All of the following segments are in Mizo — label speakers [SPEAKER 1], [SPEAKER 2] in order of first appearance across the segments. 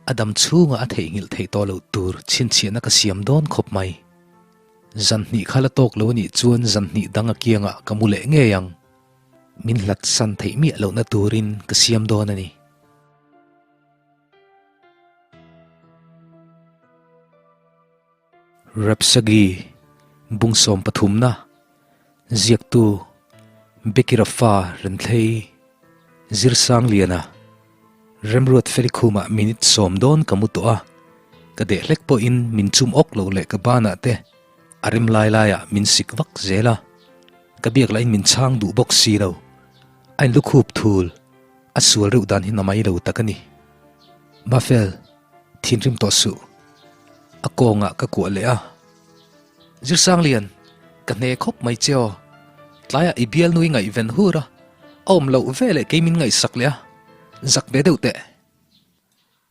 [SPEAKER 1] A dam chhunga a theihnghilh theih tawh loh tur chhinchhiahna ka siam dawn khawp mai. Zan hnih kha la tawk lo a nih chuan zan hnih dang a kiangah ka mu leh ngei ang. Min hlat san theih miah lohna turin ka siam dawn a ni. Rapsagi bungsawm pathumna ziaktu Becky Rafa Renthlei Zirsangliana Remruat Felikhumah minute sawm dawn ka mu tawh a, ka deh hlek pawhin min chum awk loh leh ka banah te a rem lai laiah min sik vak zel a, ka biak lahin min chhang duh bawk si lo, a inlukhup thul a sual reuh dan hi na mai lo tak a ni. Mafel. Thinrim tawh suh. A kawngah ka kuah leh a. Zirsanglian, ka hne khawp mai che aw. Tlaiah i bialnu i ngaihven hur a, a awm loh ve leh kei min ngaihsak leh a, zak ve deuh teh.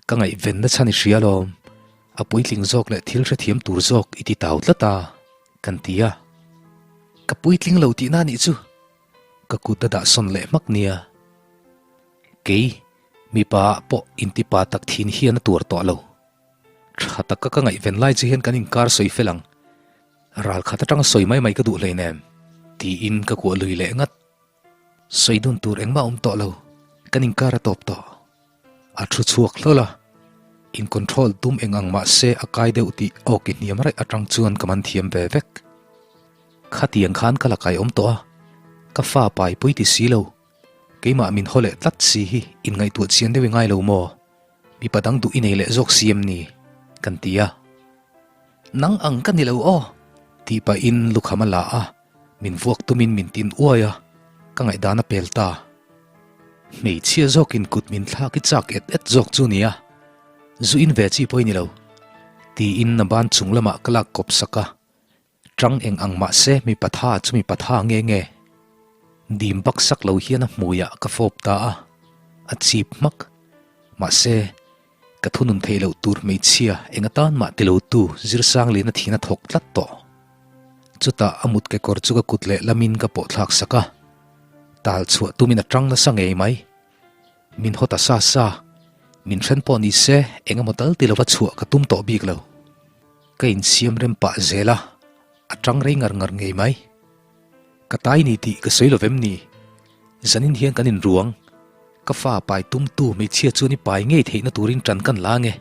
[SPEAKER 1] Ka ngaihven na chhan i hria alawm, a puitling zawk leh thil hrethiam tur zawk i ti tau tlat a, kan ti a. Ka puitling lo tihna anih chu, ka kut a dah sawn leh hmak nia. Kei, mipa ah pawh intipa tak thin hian a tuar tawh lo. Tha taka ka ngaihven lai che hian kan inkar sawi fel ang. Ral khat atanga sawi mai mai ka duh hleinem, tiin ka kuah lui leh ngat. Sawi dun tur engmah awm tawh lo, kan inkar a tawp tawh. A thu chhuak hlawl a, in control tum eng ang mah se a kai deuh tih awki hniam raih atang chuan ka man thiam ve vek. Khatiang khan ka la kai awm tawh a, ka fa pai pui ti si lo. Keimah min haw leh tlat si hi inngaihtuah chian deuh i ngai lo maw? Mipa dang duh i nei leh zawk si em ni? Kan ti a. Nang ang ka ni lo aw! Tih pahin lukham a la a, min vuak tumin min tin uai a, ka ngaihdan a pel ta. Hmeichhia zawkin kut min thlak i chak et et zawk chu nia, zu in ve chi pawh i ni lo, tiin a ban chung lamah ka lak kawp sak a. Tang eng ang mah se mi patha chu mi patha nge nge? Dim bak sak lo hian a hmuiah ka fawp ta a, a chip hmak. Mahse, ka thunun theih loh tur hmeichhia eng atan mah ti lo tu Zirsangliana thina thawk tlat tawh. Chutah a mut kekawr chu ka kut leh lamin ka pawh thlak sak a, tal chhuah tumin a tang nasa ngei mai. Min haw ta sa sa, min then pawh ni se eng emaw tal ti lova chhuah ka tum tawh bik lo. Ka insiam rem pah zel a, a tang rei ngar ngar ngei mai. Ka tai ni tih ka sawi lo vem ni? Zanin hian kan inruang, ka fa pai tumtu hmeichhia chuan i pai ngei theihna turin tan kan la ange.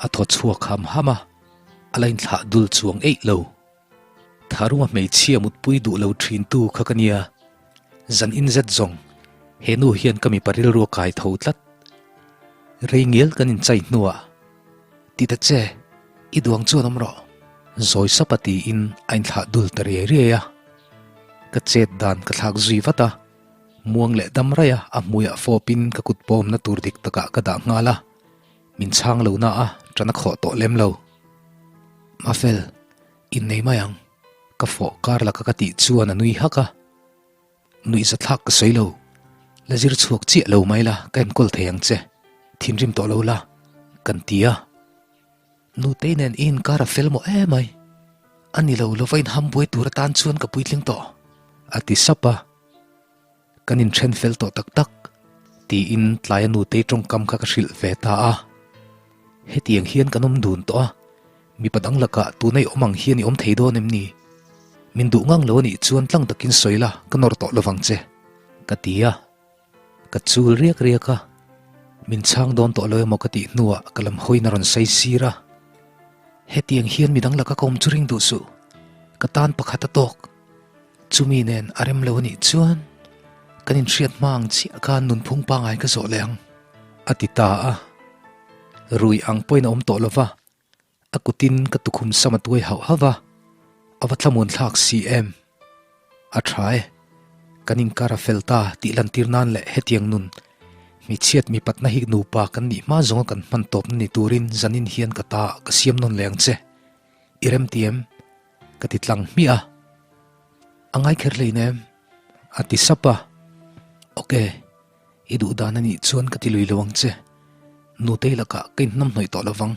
[SPEAKER 1] A thaw chhuak ham ham a, a la inthlah dul chuang eih lo. Tharunga hmeichhia mutpui duh lo thintu kha ka nia, zan in zet zawng he nu hian ka mipa rilru a kai tho tlat. Rei ngial kan inchai hnuah, Ti ta che, i duang chuan awm rawh, zawi sapa tiin a inthlah dul ta riai riai a. Ka chet dan ka thlak zui vat a, muang leh dam raih a a hmuiah fawpin ka kut pawmna tur dik takah ka dah nghal a, min chhang lo na a, ṭan a khawh tawh lem lo. Mafel, innei mai ang, ka fawh kar laka ka tih chuan a nui hak a. Nuihza thlak ka sawi lo, la zir chhuak chiah lo mai la ka enkawl thei ang che, thinrim tawh lo la, kan ti a. Nutei nen i inkar a fel mawh emai, a ni lo lova inham buai tur atan chuan ka puitling tawh, a ti sap a. Kan inthen fel tawh tak tak, tiin tlaia nutei tawngkam kha ka hrilh ve ta a. Hetiang hian kan awm dun tawh a, mipa dang lakah tuna i awm ang hian i awm thei dawn em ni? Min duh ngang lo a nih chuan tlang takin sawi la, ka nawr tawh lovang che, ka ti a. Ka chul riak riak a, min chhang dawn tawh lo emaw ka tih hnuah ka lam hawiin a rawn sawi sir a. Hetiang hian midang laka ka awm chu ring duh suh, ka tan pakhat a tawk. Chumi nen a rem lo a nih chuan kan inhriat hma ang chiah khan nunphung pangngai ka zawh leh ang, a ti ta a. Rui ang pawhin a awm tawh lo va, a kutin ka tukhum sam a tuai hauh hauh va, a va thlamuan thlak si em? A tha e, kan inkar a fel ta tih lantir nan leh hetiang nun hmeichhiat mipatna hi nupa kan nih hma zawnga kan hman tawpna ni turin zanin hian ka ta ka siam nawn leh ang che. I remti em? Ka ti tlang hmiah a, A ngai kher hleinem, a ti sap a. Ok, i duh dan a nih chuan ka ti lui lo ang che. Nutei lakah ka inhnamhnawih tawh lo vang,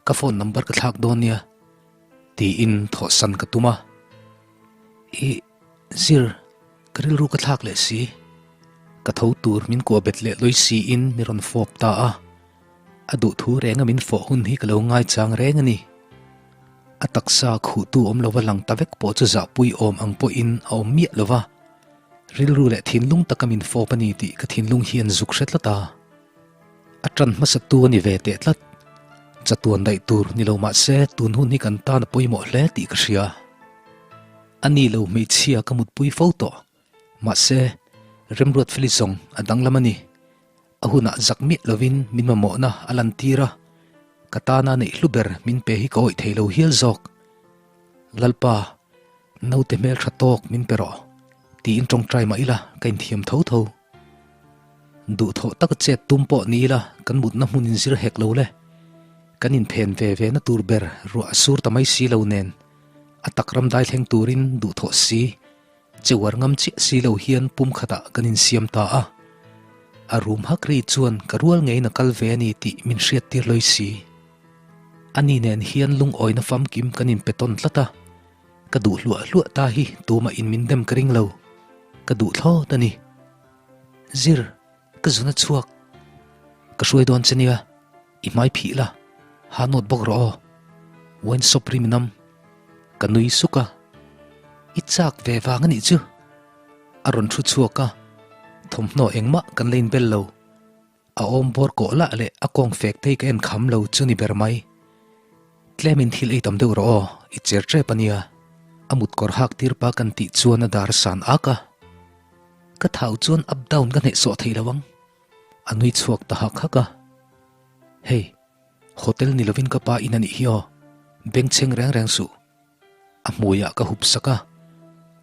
[SPEAKER 1] ka phone number ka thlak dawn nia, tiin thawhsan ka tum a. I zir, ka rilru ka thlak leh si. Ka tho tur min kuah bet leh lawi siin mi rawn fawp ta a. A duhthu renga min fawh hun hi ka lo ngaichang reng a ni. A taksa khuhtu awm lova lang ta vek pawh chu zahpui awm ang pawhin a awm miah lo va, rilru leh thinlung taka min fawp a ni tih ka thinlung hian zuk hre tlat a. A ṭan hmasatu a ni ve teh tlat. Chatuan daih tur ni lo mah se tun hun hi kan tan a pawimawh hle tih ka hria. A ni lo hmeichhia ka mutpui fo tawh. Mahse, Remruat Feli zawng a danglam a ni. A hunah zak miah lovin min mamawhna a lantir a, ka tana neih hlu ber min pe hi ka awih thei lo hial zawk. Lalpa, naute hmeltha tawk min pe rawh, tiin tawngtai mah ila ka inthiam tho tho. Duhthawh taka chet tum pawh ni ila kan mutna hmun inzir hek lo le. Kan inphen ve ve na tur ber ruah a sur ta mai si lo nen, a tak ram dai thleng turin duhthawh si Cheuar ngam chiah si lo hian pum khatah kan insiam ta a, a rum hak ri chuan ka rual ngeiin a kal ve a ni tih min hriattir lawi si. Ani nen hian lungawina famkim kan inpe tawn tlat a, ka duh hluah hluah ta hi tumah in min dem ka ring lo, ka duh thlawt a ni. Zir, ka zun a chhuak. Ka hruai dawn che nia. I hmai phih la, ha nawt bawk rawh aw. Wine shop ri minam. Ka nui suk a. I chak ve vang a nih chu. A rawn thu chhuak a, thawmhnaw engmah kan la inbel lo. A awm bawr kawh lah leh a kawng fek te hi ka en kham lo chu ni ber mai. Tlemin thil ei tam deuh rawh aw, i cher tep a nia. A mut kawr hak tir pa kan tih chuan a dar san ak a. Ka thau chuan up down ka hnehsawh thei lo ang. A nui chhuak ta hak hak a. Hei, hotel ni lovin ka pa in a nih hi aw, bengchheng reng reng suh. A hmuiah ka hup sak a,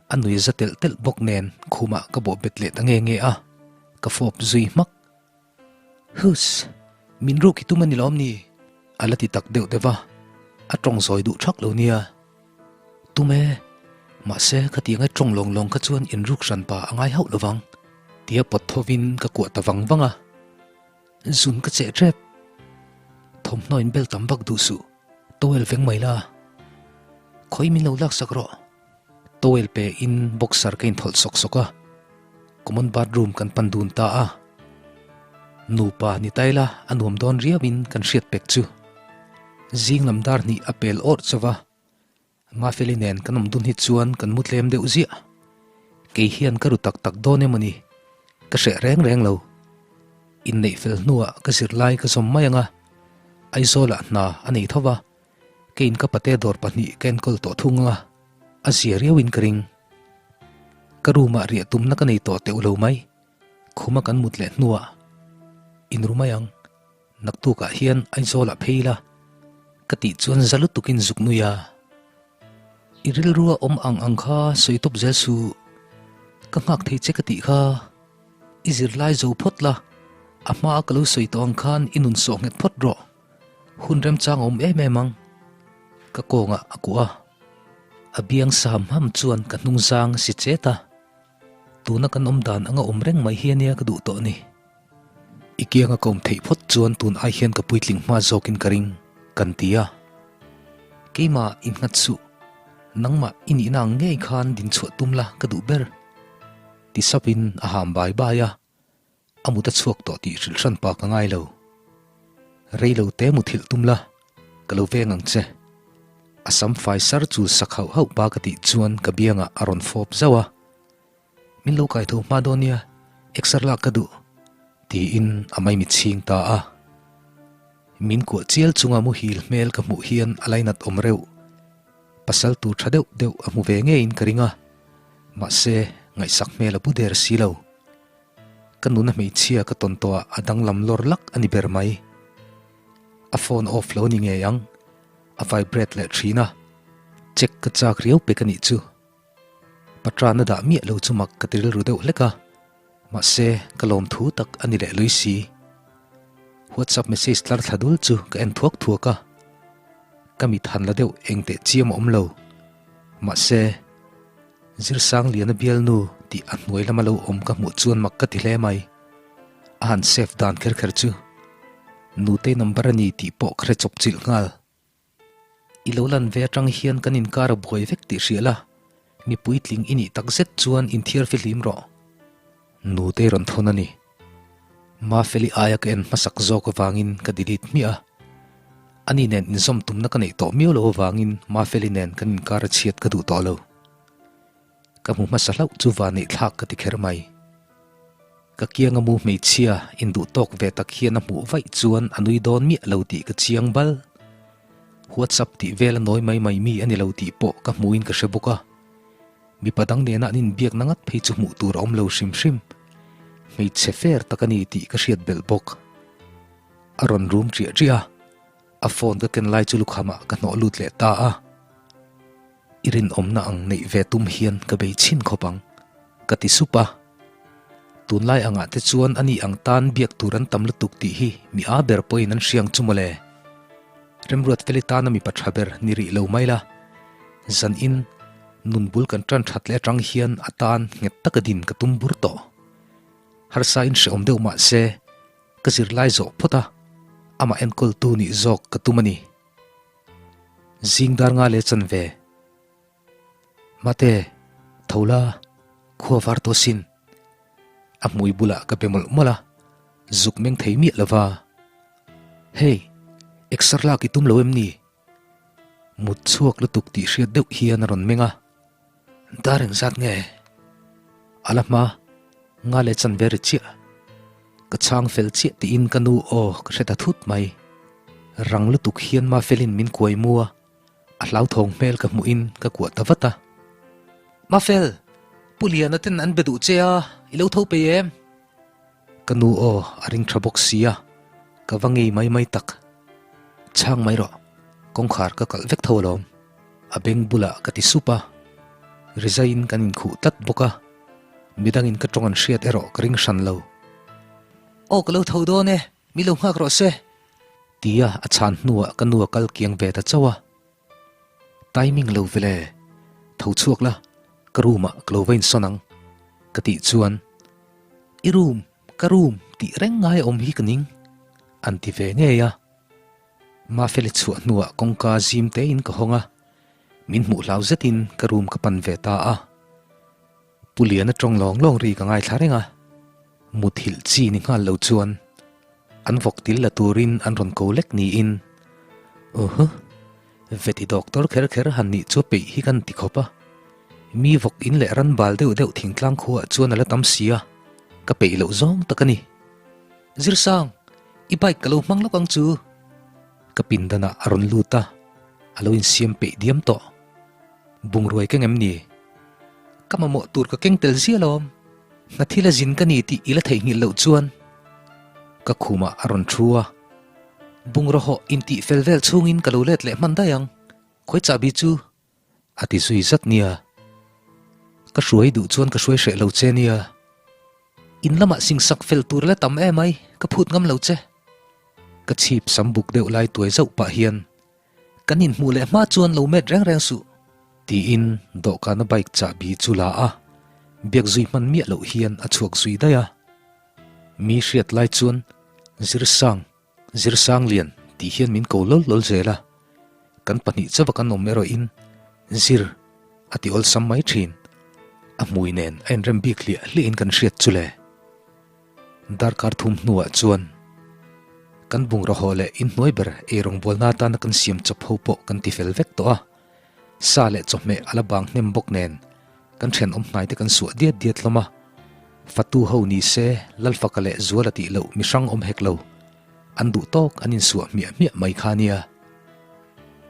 [SPEAKER 1] a nui za telh telh bawk nen khumah ka bawh bet leh ta nge nge a, ka fawp zui hmak. Huss! Min ruk i tum a ni lawm ni? A la ti tak deuh deuh a, a tawng zawi duh thak lo nia. Tum e, mahse khatiang e tawng lawng lawng kha chuan inruk hran pa a ngai hauh lovang, tia pawt thovin ka kuah ta vang vang a. Zun ka cheh tep. Thawmhnaw in bel tam vak duh suh, towel veng mai la. Khawi min lo laksak rawh. Towel pe in boxer ka inthawlh sawk sawk a, common bathroom kan pan dun ta a. Nupa ni ta ila a nuam dawn riau in kan hriat pek chu. Zing lam dar hnih a pel awrh chauh a, Mafeli nen kan awm dun hi chuan kan mu tlem deuh ziah. Kei hian ka ru tak tak dawn em ani? Ka hreh reng reng lo. Inneih fel hnuah ka zirlai ka zawm mai ang a, Aizawlah hna a nei tho va, keiin ka pate dawr pahnih ka enkawl tawh thung ang a, a zia riauin ka ring. Ka room-ah riah tumna ka nei tawh teuh lo mai. Khuma kan mut leh hnuah inru mai ang. Naktukah hian Aizawlah phei ila ka tih chuan za lutukin zuk nui a. I rilrua awm ang ang kha sawi tawp zel suh. Ka nghak thei che ka tih kha. I zirlai zo phawt la, a hmaa ka lo sawi tawh ang khan i nun sawh nghet phawt rawh. Hun remchang a awm em em ang. Ka kawngah a kuah a. A biang sam ham chuan ka hnungzang a si chet a. Tuna kan awm dan anga awm reng mai hi ania ka duh tawh ni. I kianga ka awm theih phawt chuan tun ai hian ka puitling hma zawkin ka ring, kan ti a. Keimah innghat suh, nangmah i nihna ang ngei khan din chhuah tum la ka duh ber, ti sapin a ham bai bai a, a mut a chhuak tawh tih hrilh hran pa ka ngai lo. Rei lo te muthilh tum la, ka lo veng ang che. A sam fai sar chul sak hauh hauh pa ka tih chuan ka biangah a rawn fawp zauh a. Min lo kai tho hma dawn nia, exer lak ka duh, tiin a maimi chhing ta a. Min kuah chial chunga muhil hmel ka hmuh hian a lainat awm reuh. Pasal tur tha deuh deuh a hmu ve ngeiin ka ring a, mahse ngaihsak hmel a pu der si lo. Ka nuna hmeichhia ka tawn tawhah a danglam lawr lak a ni ber mai. A phone off lo ni ngei ang, a vibrate leh thin a, check ka chak riau pek a nih chu. Patran a dah miah lo chu mak ka ti rilru deuh hlek a, mahse ka lawm thu tak a ni leh lui si. WhatsApp message tlar thla dul chu ka en thuak thuak a, ka mit han la deuh eng teh chiam a awm lo. Mahse, Zirsangliana bialnu tih a hnuai lama lo awm ka hmuh chuan mak ka ti hle mai. A han save dan kher kher chu Nutei number a ni tih pawh ka hre chawp chilh nghal. I lo lan ve atang hian kan inkar a buai vek tih hria la, mi puitling i nih tak zet chuan inthiar fihlim rawh. Nutei rawn thawn a ni. Mafeli aia ka en hmasak zawk avangin ka delete hmiah a. Ani nen inzawm tumna ka neih tawh miau lo avangin Mafeli nen kan inkar a chhiat ka duh tawh lo. Ka hmu hmasa hlauh chu va neih thlak ka ti kher mai. Ka kianga mu hmeichhia induh tawk ve tak hian a hmuh vaih chuan a nui dawn miah lo tih ka chiang bal. WhatsApp tih vel a nawi mai mai mi a ni lo tih pawh ka hmuhin ka hre bawk a. Mipa dang nena an inbiakna ngat phei chu hmuh tur a awm lo hrim hrim. Hmeichhe fair tak a ni tih ka hriat belh bawk. A rawn rum ṭiah ṭiah a, a phone ka ken lai chu lukhamah ka hnawh lut leh ta a. I rinawmna ang neih ve tum hian ka bei chhin khawp ang, ka ti sup a. Tunlai angah te chuan ani ang tan biak tur an tam lutuk tih hi mi a ber pawhin an hriang chu mawle. Remruat Feli tana mipa tha ber ni rih lo mai la. Zan in nun bul kan tan that leh atang hian a tan nghet taka din ka tum bur tawh. Harsa in hrehawm deuh mah se ka zirlai zawh phawt a, amah enkawltu nih zawk ka tum a ni. Zing dar nga leh chanve. Mate, tho la, khua var tawh sin. A hmui bulah ka be mawlh mawlh a, zuk meng thei miah lova. Hey, exer lak i tum lo em ni? Mut chhuak lutuk tih hriat deuh hian a rawn meng a. Dar engzat nge? A la hma, nga leh chanve ri chiah. Ka chhang fel chiah tiin ka nu aw ka hre ta thut mai. Rang lutuk hian Mafelin min kuai mu a, a hlauthawng hmel ka hmuhin ka kuah ta vat a. Mafel, Pu Liana ten an be duh che a, i lo tho pei em? Ka nu aw a ring tha bawk si a, ka va ngei mai mai tak. Chhang mai rawh, kawngkhar ka kalh vek tho alawm. A beng bulah ka ti sup a, rizaiin kan inkhuh tlat bawk a, midangin ka tawng an hriat erawh ka ring hran lo. Aw ka lo tho dawn e, mi lo nghak rawh se. Tia a chhan hnuah ka nu a kal kiang ve ta chauh a. Timing lo vele, tho chhuak la, ka room ah ka lo va insawn ang, ka tih chuan, I room, ka room tih reng ngai a awm hi ka ning, an ti ve ngei a. Mafeli chhuah hnuah kawngka zim tein ka hawng a, min hmuh hlau zetin ka room ka pan ve ta a. Pu Liana tawng lawng lawng ri ka ngaithla reng a, muthilh chi ni nghal lo chuan an vawk til la turin an rawn ko lek niin, Uhu, veti doctor kher kher han nih chu peih hi kan ti khawp a, mi vawk in leh ran bal deuh deuh thingtlang khuaah chuan a la tam si a, ka peih loh zawng tak a ni. Zirsang, i bike ka lo hmang lawk ang chu. Ka pindanah a rawn lut a, a lo insiam peih diam tawh. Bungruai keng em ni? Ka mamawh tur ka keng tel zia lawm. Hna thil a zin ka ni tih i la theihnghilh loh chuan. Ka khumah a rawn thu a. Bungraw hawh intih fel vel chhungin ka lo let leh hman daih ang. Khawi chahbi chu a ti zui zat nia. Ka hruai duh chuan ka hruai hreh lo che nia. In lamah singsak fel tur la tam emai, ka phut ngam lo che. Ka chhip sam buk deuh lai tuai zauh pah hian kan inhmuh leh hma chuan lo met reng reng suh. Tiin dawhkana bike chahbi chu la a, biak zui hman miah loh hian a chhuak zui daih a. Mi hriat lai chuan Zirsang, Zirsanglian tih hian min ko lawl lawl zel a, kan pahnih chauha kan awm erawhin Zir a ti awlsam mai thin. A hmui nen a inrem bik hliah hliahin kan hriat chu le. Darkar thum hnuah chuan kan bungraw haw leh inhnuai ber eirawngbawlna atana kan siam chawp ho pawh kan ti fel vek tawh a, sa leh chawhmeh a la bang hnem bawk nen kan thenawm hnai te kan suah diat diat hlawm a, fatu ho ni se Lalfaka leh Zuala tih loh mi hrang awm hek lo, an duh tawk an insuah hmiah hmiah mai kha nia.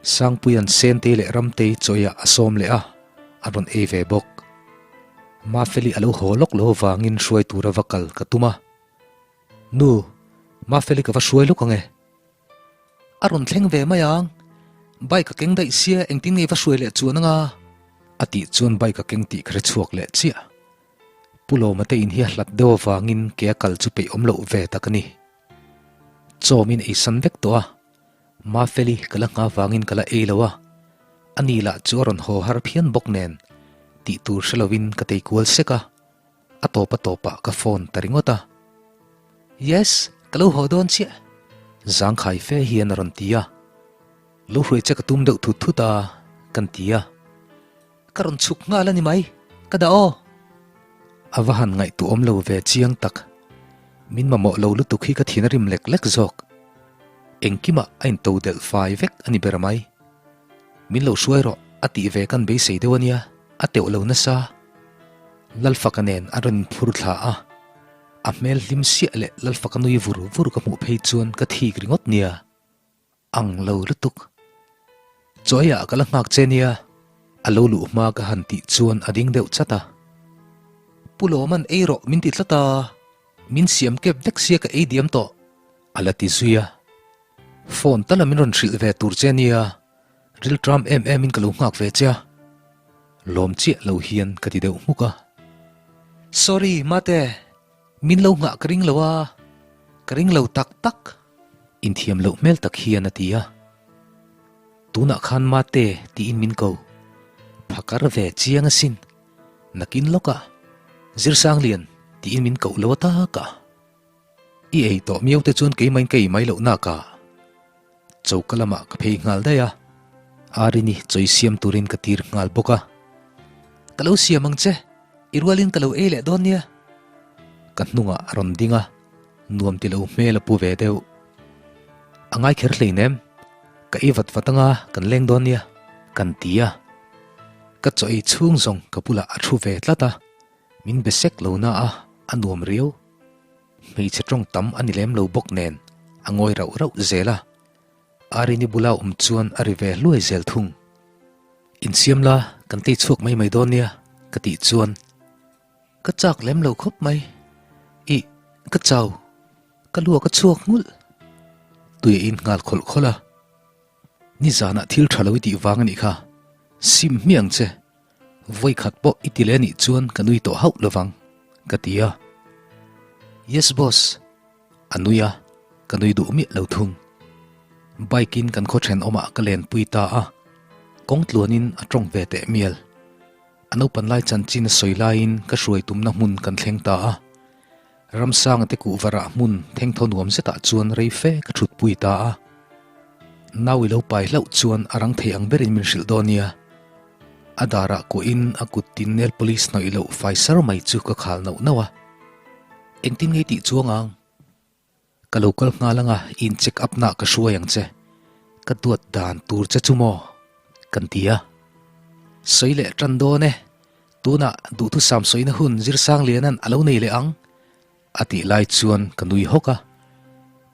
[SPEAKER 1] Sangpuia'n Sentei leh Ramtei chawiah a sawm leh a, a rawn ei ve bawk. Mafeli a lo haw lawk lo avangin hruai tura va kal ka tum a. Nu, Mafeli ka va hruai lawk ang e. A rawn thleng ve mai ang. Bike a keng daih sia engtin nge va hruai leh chuan anga? A tih chuan bike a keng tih ka hre chhuak leh chiah. Pu Lawma te in hi a hlat deuh avangin ke a kal chu peih awm loh ve tak a ni. Chaw min ei san vek tawh a. Mafeli ka la nghah vangin ka la ei lo a, ani lah chu a rawn haw har phian bawk nen tih tur hre lovin ka tei kual sek a, a tawp a tawpah ka phone ta ringawt a. Yes, ka lo haw dawn chiah. Zangkhai fe hian a rawn ti a, lo hruai che ka tum deuh thut thut a, kan ti a. Ka rawn chhuk nghal a ni mai, ka dah aw. A va han ngaihtuahawm lo ve chiang tak. Min mamawh lo lutuk hi ka thin a rim lek lek zawk. Engkimah a into delh fai vek a ni ber mai. Min lo hruai rawh a tih ve kan beisei deuh a nia, a teuh lo nasa. Lalfaka nen a rawn inphur thla a, a hmel hlim siah leh Lalfaka nui vur vur ka hmuh phei chuan ka thik ringawt nia. Ang lo lutuk. Chawiah ka la nghak che nia, a lo luh hma ka han tih chuan a ding deuh chat a. Pu Lawman ei rawh min ti tlat a, min siam kep vek sia ka ei diam tawh, a la ti zui a. Phone tala min rawn hrilh ve tur che nia, rilṭam em em in ka lo nghak ve che a. Lawm chiah lo hian ka ti deuh hmuk a. Sorry Mate, Min lo nghah ka ring lo a, ka ring lo tak tak. Inthiam loh hmel tak hian a ti a. Tunah khan Mate tiin min ko. Phakar ve chiang asin. Nakin lawkah Zirsanglian tiin min koh lo a tak a. I ei tawh miau te chuan keimahin ka ei mai loh nak a. Choka lamah ka phei nghal daih a, Arini chawi siam turin ka tir nghal bawk a. Ka lo siam ang che, i rualin ka lo ei leh dawn nia. Ka hnungah a rawn ding a, nuam ti lo hmel a pu ve deuh. A ngai kher hleinem, ka ei vat vat anga kan leng dawn nia, kan ti a. Ka chaw ei chhung zawng ka bulah a thu ve tlat a, min be sek lo na a, a nuam riau. Hmeichhe tawng tam a ni lem lo bawk nen a ngawi rauh rauh zel a, Arini bula awm chuan a ri ve hluai zel thung. Insiam la, kan tei chhuak mai mai dawn nia ka tih chuan ka chak lem lo khawp mai. Ih, ka chau, ka luak a chhuak nghulh. Tui a in nghal khawlh khawlh a, Nizanah thil tha lo i tih vang a nih kha, sim hmiang che. Vawi khat pawh i ti leh anih chuan ka nui tawh hauh lovang, ka ti a. Yes boss, a nui a, ka nui duh miah lo thung. Bike in kan khaw thenawmah ka lenpui ta a, kawng tluanin a tawng ve teh mial. A naupan lai chanchin a sawi laiin ka hruai tumna hmun kan thleng ta a. Ramsanga te kuhvarah hmun thengthaw nuam zetah chuan rei fe ka thutpui ta a. Nau i lo pai hlauh chuan a rang thei ang berin min hrilh dawn nia. A darah kuahin a kut tin nail polish hnawih loh fai sar mai chu ka khal nauh nauh a. Engtin nge i tih chuang ang? Ka lo kal nghal anga in check up nah ka hruai ang che. Ka duat dan tur che chu maw? Kan ti a. Sawi leh tan dawn e. Tunah duhthusam sawina hun Zirsangliana'n a lo nei leh ang. A tih lai chuan ka nui hawk a.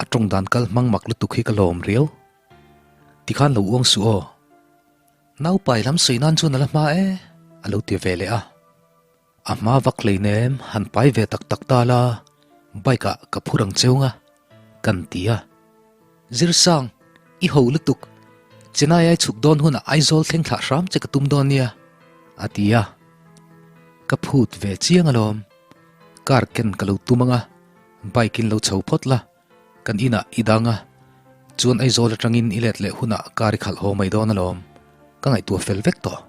[SPEAKER 1] A tawng dan kal hmang mak lutuk hi ka lawm riau. Tikhan lo uang suh aw. Naupai lam sawi nan chuan a la hma e, a lo ti ve leh a. A hma vak hleinem han pai ve tak tak ta la, bike ah ka phur ang cheu nga, kan ti a. Zirsang, i ho lutuk, Chennai ai chhuk dawn hunah Aizawl thleng thlah hram che ka tum dawn nia, a ti a. Ka phut ve chiang alawm, car ken ka lo tum anga, bike in lo chho phawt la, Kan inah i dang a, chuan Aizawl atangin i let leh hunah car i khalh haw mai dawn alawm, ka ngaihtuah fel vek tawh,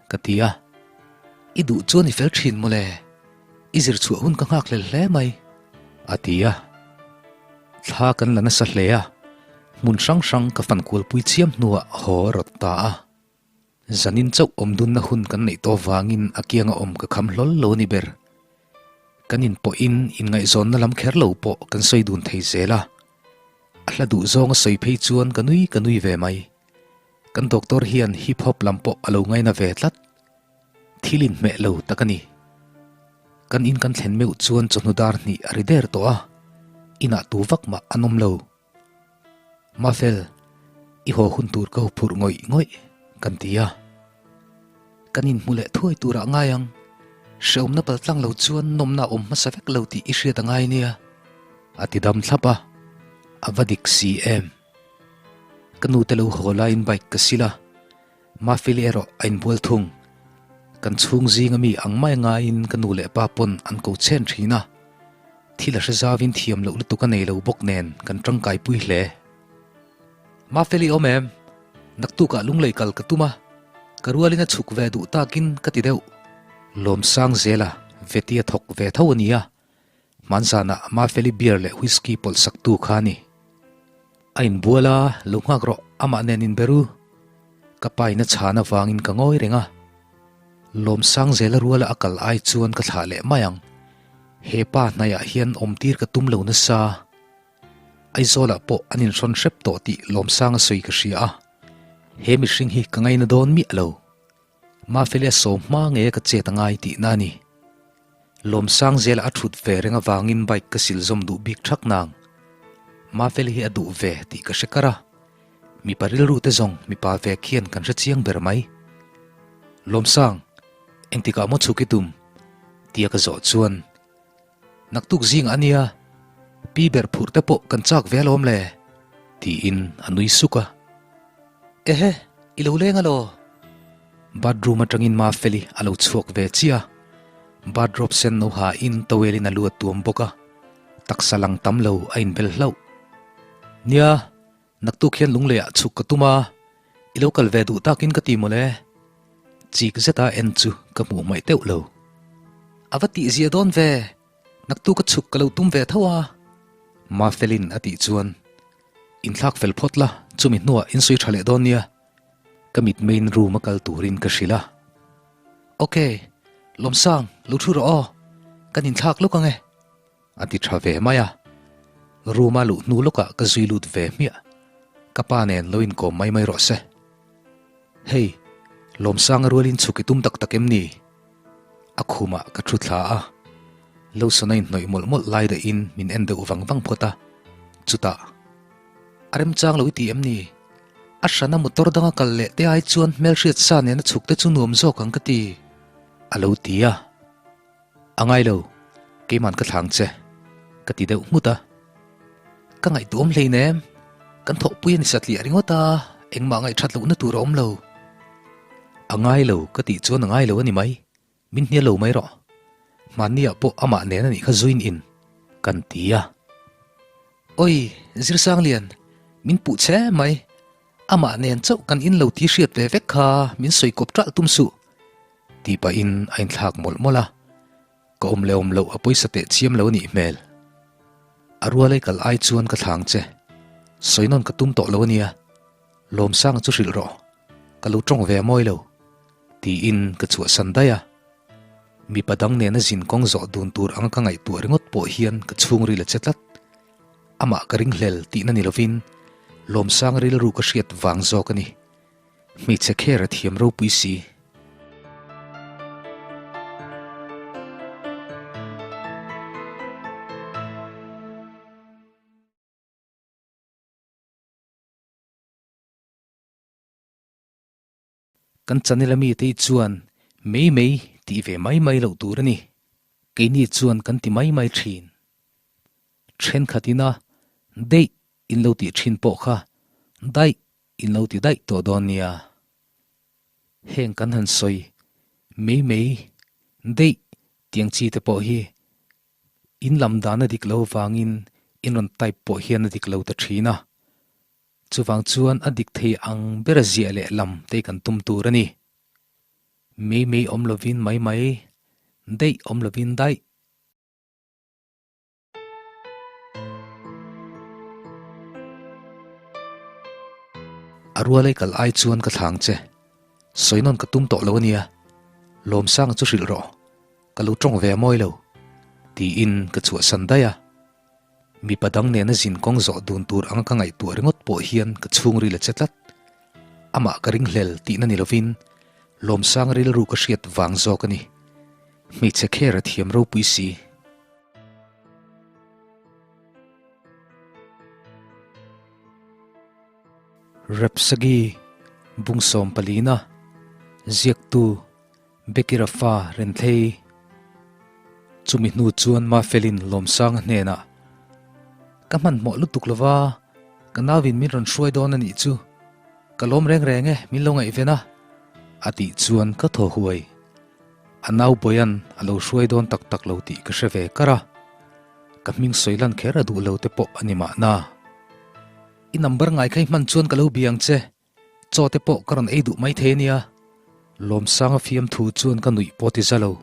[SPEAKER 1] ka ti a. I duh chuan i fel thin mawle, i zir chhuah hun ka nghak hlel hle mai, a ti a. Thla kan la nasa hle a, hmun hrang hrang ka fan kualpui chiam hnuah haw a rawt ta a. Zanin chauh awm dunna hun kan neih tawh vangin a kianga awm ka kham hlawl lo a ni ber. Kan inpawhin inngaihzawnna lam kher lo pawh kan sawi dun thei zel a. A hla duh zawng a sawi phei chuan ka nui ka nui ve mai. Kan doctor hian hip hop lam pawh a lo ngaina ve tlat. Thil inhmeh lo tak a ni. Kan in kan thlen meuh chuan chawhnu dar hnih a ri der tawh a, inah tu vak mah an awm lo. Mafel, i haw hun tur ka huphurh ngawih ngawih, kan ti a. Kan inhmu leh thuai turah ngai ang. Hrehawmna paltlang lo chuan nawmna a awm hmasa vek lo tih i hriat a ngai nia, a ti dam thlap a. A va dik si em? Ka nute lo haw laiin bike ka sil a, Mafeli erawh a inbual thung. Kan chhung zinga mi ang mai ngaiin ka nu leh pa pawn an ko chen thin a. Thil a hre zauvin thiam loh lutuk a nei lo bawk nen kan tangkaipui hle. Mafeli awm em? Naktukah lunglei kal ka tum a, ka rualin a chhuk ve duh takin ka ti deuh. Lawmsang zela Veti a thawk ve tho a nia, Hmanzanah Mafeli beer leh whisky pawlh saktu kha a ni. A inbual a, lo nghak rawh, amah nen inbe ru. Ka paina chhan avangin ka ngawi reng a. Lawmsang zela ruala a kal ai chuan ka thlah leh mai ang. He pa hnaiah hian awmtir ka tum lo nasa. Aizawlah pawh an inhrawn hrep tawh tih Lawmsanga sawi ka hria a, he mihring hi ka ngaina dawn miah lo. Mafeli a sawm hma nge ka chet a ngai tihna a ni. Lawmsang zela a thut ve reng avangin bike ka sil zawm duh bik thak nang. Mafeli hi a duh ve tih ka hre kar a, mipa rilru te zawng mipa ve khian kan hre chiang ber mai. Lawmsang, engtikah maw chhuk i tum? tia ka zawh chuan, Naktuk zingah a nia, pi ber phurh te pawh kan chak ve alawm le, tiin a nui suk a. Ehe, i lo leng alaw? Bathroom atangin Mafeli a lo chhuak ve chiah a, bathrobe sen no ha in towel in a lu a tuam bawk a, taksa lang tam lo a inbel hlauh. Nia, naktuk hian lungleiah chhuk ka tum a, i lo kal ve duh takin ka ti mawle. Chik zeta en chu ka hmuh hmaih teuh lo. A va tihzia dawn ve, naktuk a chhuk ka lo tum ve tho a. Mafelin a tih chuan, Inthlak fel phawt la, chumi hnuah insawi tha leh dawn nia. Ka mit main room a kal turin ka hrilh a. Ok, Lawmsang, lo thu rawh aw, kan inthlak lawk ang e. A ti tha ve mai a. Room a luh hnu lawkah ka zui lut ve hmiah. Ka pa nen lo inkawm mai mai rawh se. Hei, Lawmsanga rualin chhuk i tum tak tak em ni? A khumah ka thu thla a. Lawson a inhnawih mawlh mawlh lai dahin min en deuh vang vang phawt a. Chutah, A remchang lo i ti em ni? A hrana motor danga kal leh te ai chuan hmelhriat sa nena chhuk te chu nuam zawk ang ka ti, a lo ti a. A ngai lo, keiman ka thlang che, ka ti deuh nghut a. Ka ngaihtuahawm hleinem, kan thawhpui a ni satliah ringawt a, engmah ngaihthat lohna tur a awm lo. A ngai lo ka tih chuan a ngai lo a ni mai, min hnial lo mai rawh. Hmanniah pawh amah nen a nih kha zuin in kan ti a. Oi, Zirsanglian, min puh che mai, amah nen chauh kan in lo ti hriat ve vek kha min sawi kawp ṭalh tum suh. Tih pahin a inthlak mawlh mawlh a, ka awm leh awm loh a pawisa teh chiam lo a nih hmel. A rualei kal ai chuan ka thlang che, sawi nawn ka tum tawh lo a nia, Lawmsanga chu hrilh rawh, ka lo tawng ve a mawi lo, tiin ka chhuahsan daih a. Mipa dang nena zin kawng zawh dun tur anga ka ngaihtuah ringawt pawh hian ka chhungril a che tlat. Amah ka ringhlel tihna ni lovin Lawmsanga rilru ka hriat vang zawk a ni. Hmeichhe kher a thiam ropui si. Kan channel ami te hi chuan mei mei tih ve mai mai loh tur a ni. Keini chuan kan ti mai mai thin. Thenkhat ina deih in lo tih thin pawh kha daih in lo ti daih tawh dawn nia. Heng kan han sawi mei mei deih tiang chi te pawh hi in lam dan a dik lo vangin in rawn type pawh hian a dik lo ta thin a. Chuvang chuan a dik thei ang bera ziah leh lam te kan tum tur a ni. Mei mei awm lovin mai mai, deih awm lovin daih. A rualei kal ai chuan ka thlang che. Sawi nawn ka tum tawh lo a nia. Lawmsanga chu hrilh rawh. Ka lo tawng ve a mawi lo. Tiin ka chhuahsan daih a. Mipa dang nena zin kawng zawh dun tur anga ka ngaihtuah ringawt pawh hian ka chhungril a che tlat. Amah ka ringhlel tihna ni lovin Lawmsanga rilru ka hriat vang zawk a ni. Hmeichhe kher a thiam ropui si. Rapsagi Bungsawm palina ziaktu Bekira fa Renthei Chumi hnu chuan Mafelin Lawmsanga hnenah Ka hmanhmawh lutuk lova, ka nauin min rawn hruai dawn a nih chu. Ka lawm reng reng e, min lo ngaihven a. A tih chuan ka thaw huai. A nau Boyan a lo hruai dawn tak tak lo tih ka hre ve kar a. Ka hming sawi lan kher a duh lo te pawh a ni mahna. I number ngai kha i hman chuan ka lo bia ang che. Chaw te pawh ka rawn ei duh mai thei a nia. Lawmsanga fiamthu chuan ka nuih pawh ti za lo.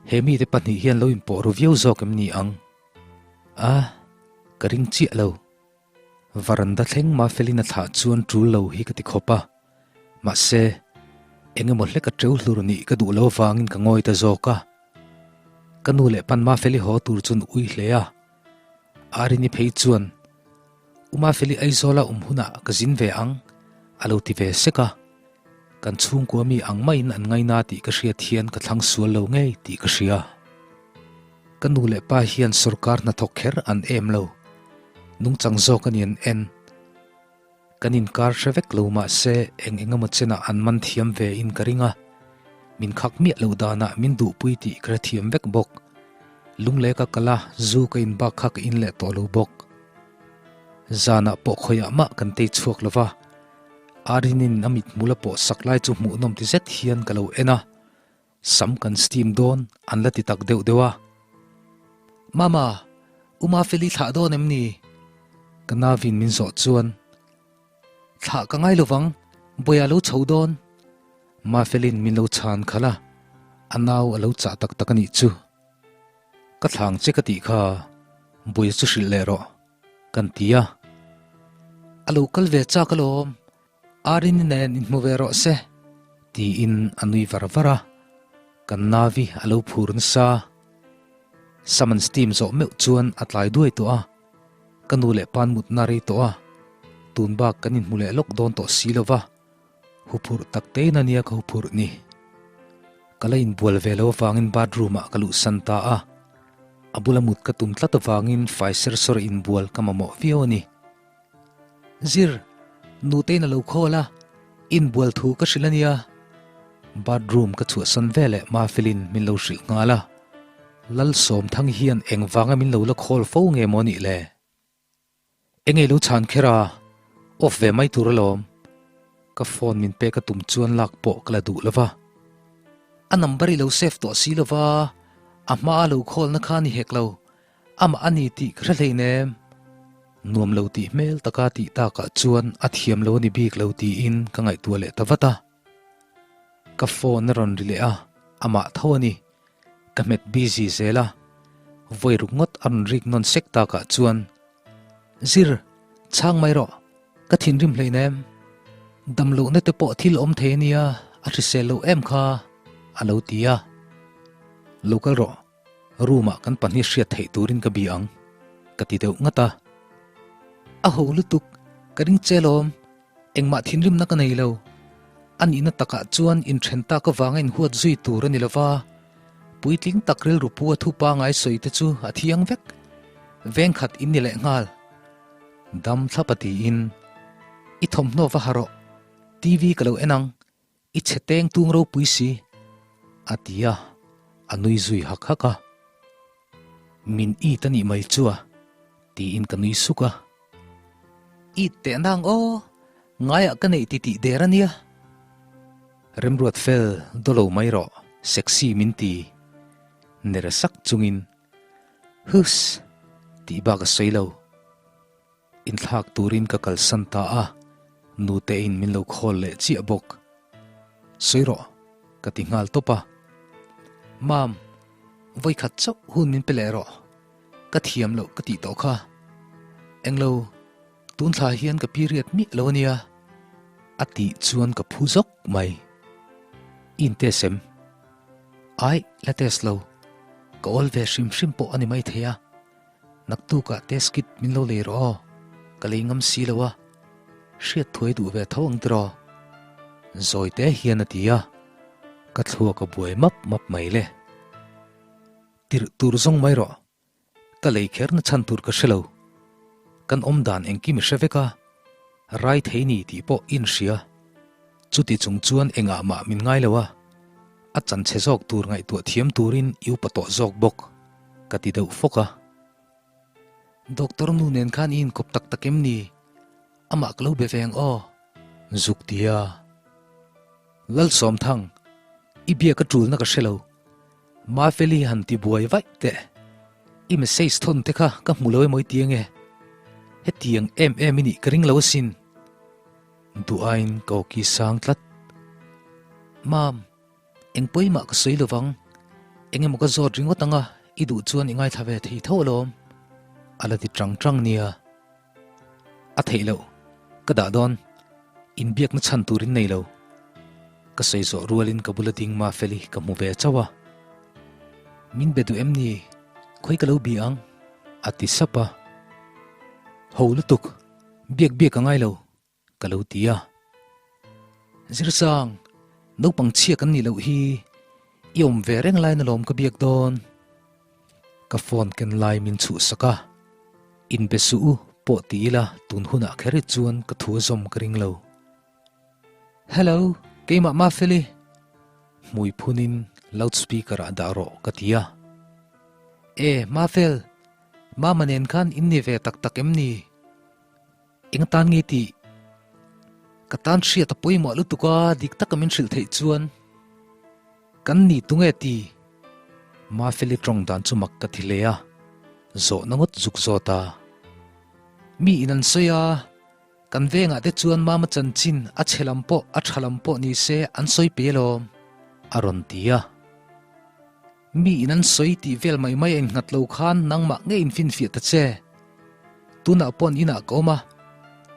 [SPEAKER 1] He mite pahnih hian lo inpawh ru viau zawk em ni ang? A, ka ring chiah lo. Varanda thleng Mafelina thlah chuan tul lo hi ka ti khawp a. Mahse, eng emaw hlek a teu hlur nih ka duh lo vangin ka ngawi ta zawk a. Ka nu leh pan Mafeli haw tur chuan ui hle a, Arini phei chuan, U Mafeli Aizawla awm hunah ka zin ve ang, a lo ti ve sek a. Kan chhungkua mi ang maiin an ngaina tih ka hriat hian ka thlang sual lo ngei tih ka hria. Ka nu leh pa hian sorkar hnathawk kher an em lo. Nungchang zawk a ni an en. Kan inkar hre vek lo mah se eng eng emaw chenah an man thiam ve in ka ring a. Min khak miah loh danah min duhpui tih ka hrethiam vek bawk. Lungleh ka kal a, zu ka in bak kha ka in leh tawh lo bawk. Zanah pawh khawiah mah kan tei chhuak lo va. Arinin a mithmul a pawh sak lai chu hmuhnawm ti zet hian ka lo en a. Sam kan steam dawn an la ti tak deuh deuh a. Mama, U Mafeli thlah dawn em ni? Ka navin min zawh chuan, Thlah ka ngai lovang, Bawiha lo chho dawn. Mafelin min lo chhan khalh a, a nau a lo chah tak tak a nih chu. Ka thlang che ka tih kha, Bawiha chu hrilh leh rawh, kan ti a. A lo kal ve chak alawm, Arini nen inhmu ve rawh se, tiin a nui var var a, kan navi a lo phur nasa. Summons team zawh meuh chuan a tlai duai tawh a, ka nu leh pa'n mutna rei tawh a, tun bak kan inhmu leh lawk dawn tawh si lo va, huphurh tak tein a nia ka huphurh ni. Ka la inbual ve lo avangin bathroom ah ka luhsan ta a, a bula mut ka tum tlat avangin fai ser sawr inbual ka mamawh viau a ni. Zir, nutein a lo khawl a, inbual thu ka hrilh a nia. Bathroom ka chhuahsan veleh Mafilin min lo hrilh nghal a, Lalsawmthang hian engvanga min lo la khawl fo nge maw nih le? Enge lo chhan kher a, off ve mai tur alawm. Ka phone min pek a tum chuan lak pawh ka la duh lo va. A number i lo save tawh si lo va, a hmaa lo khawlna kha a ni hek lo. Amah a ni tih ka hre hleinem. Nuam lo tih hmel taka tih takah chuan a thiam lo a ni bik lo tiin ka ngaihtuah leh ta vat a. Ka phone a rawn ri leh a, amah tho a ni. Ka hmet busy zel a, vawi ruk ngawt a rawn rik nawn sek takah chuan, Zir, chhang mai rawh, ka thinrim hleinem. Damlohna te pawh thil awm thei a nia, a hrisel loh em kha, a lo ti a. Lo kal rawh. Room ah kan pahnih hriat theih turin ka bia ang, ka ti deuh ngat a. A ho lutuk, ka ring che lawm, engmah thinrimna ka nei lo. A nihna takah chuan inthen tak avanga inhuat zui tur a ni lova, puitling tak rilru pu a thu pangai sawi te chu a thiang vek. Vengkhat in ni leh nghal. Dam thlap a tiin, I thawmhnaw va ha rawh, TV ka lo en ang, I chhe teng tung ropui si, a ti a, a nui zui hak hak a. Min it a nih mai chu a, tiin ka nui suk a. It teh nang aw, ngaiah ka neih ti tih der a nia. Remruat fel dawlo mai rawh, sexy min ti. Ner sak chungin, Huss! tih bak a sawi lo. Inthlak turin ka kalsan ta a, nutein min lo khawl leh chiah bawk. Sawi rawh, ka ti nghal tawp a. Mam, vawikhat chauh hun min pe leh rawh, ka thiam loh ka tih tawh kha. Englo, tun thla hian ka period miah lo a nia, a tih chuan ka phu zawk mai. I intest em? Aih, la test lo. Ka awl ve hrim hrim pawh a ni maithei a. Naktukah test kit min lo lei rawh aw, ka lei ngam si lo a, hriat thuai duh ve tho ang tiraw? Zawi te hian a ti a, ka thluak a buai map map mai le. Tirh tur zawng mai rawh, ka lei kher na chhan tur ka hre lo. Kan awm dan engkim i hre vek a, rai thei ni tih pawh i inhria. Chuti chung chuan engah mah min ngai lo a, a chanchhe zawk tur ngaihtuah thiam turin i upa tawh zawk bawk. Ka ti deuh fawk a. Doctor nu nen khan i inkawp tak tak em ni? Amah ka lo be ve ang aw. Zuk ti a. Lalsawmthang, i biak a tulna ka hre lo. Mafeli han ti buai vaih teh. I message thawn te kha ka hmu lo emaw i ti ange. Hetiang em em i nih ka ring lo asin. Duh aiin ka awki sang tlat. Mam. Eng pawimah ka sawi lovang, eng emaw ka zawt ringawt anga i duh chuan i ngaithla ve thei tho alawm, a la ti chang chang nia. A theih loh, ka dah dawn, inbiakna chhan turin nei lo. Ka sawi zawh rualin ka bula ding Mafeli ka hmu ve chauh a. Min be duh em ni? Khawi ka lo bi ang? A ti sap a. Ho lutuk, biak biak a ngai lo, ka lo ti a. Zirsang, naupang chhia kan nih loh hi i awm ve reng laiin alawm ka biak dawn. Ka phone ken lai min chhuhsak a, inbe suh u pawh ti ila tun hunah kher hi chuan ka thu a zawm ka ring lo. Hello, keimah Mafeli. Hmui phunin loudspeaker ah dah rawh ka ti a. E, Mafel, Mama nen khan in ni ve tak tak em ni? Eng atan nge tih? Ka tan hriat a pawimawh lutuk a, dik taka min hrilh theih chuan kan ni tunge ti? Mafeli tawng dan chu mak ka ti hle a, zawhna ngawt zuk zawt a. Mi in an sawi a. Kan vengah te chuan Mama chanchin a chhe lam pawh a tha lam pawh ni se an sawi pe alawm, a rawn ti a. Mi in an sawi tih vel mai mai a innghat lo khan nangmah ngei infinfiah ta che. Tunah paw'n inah ka awm a,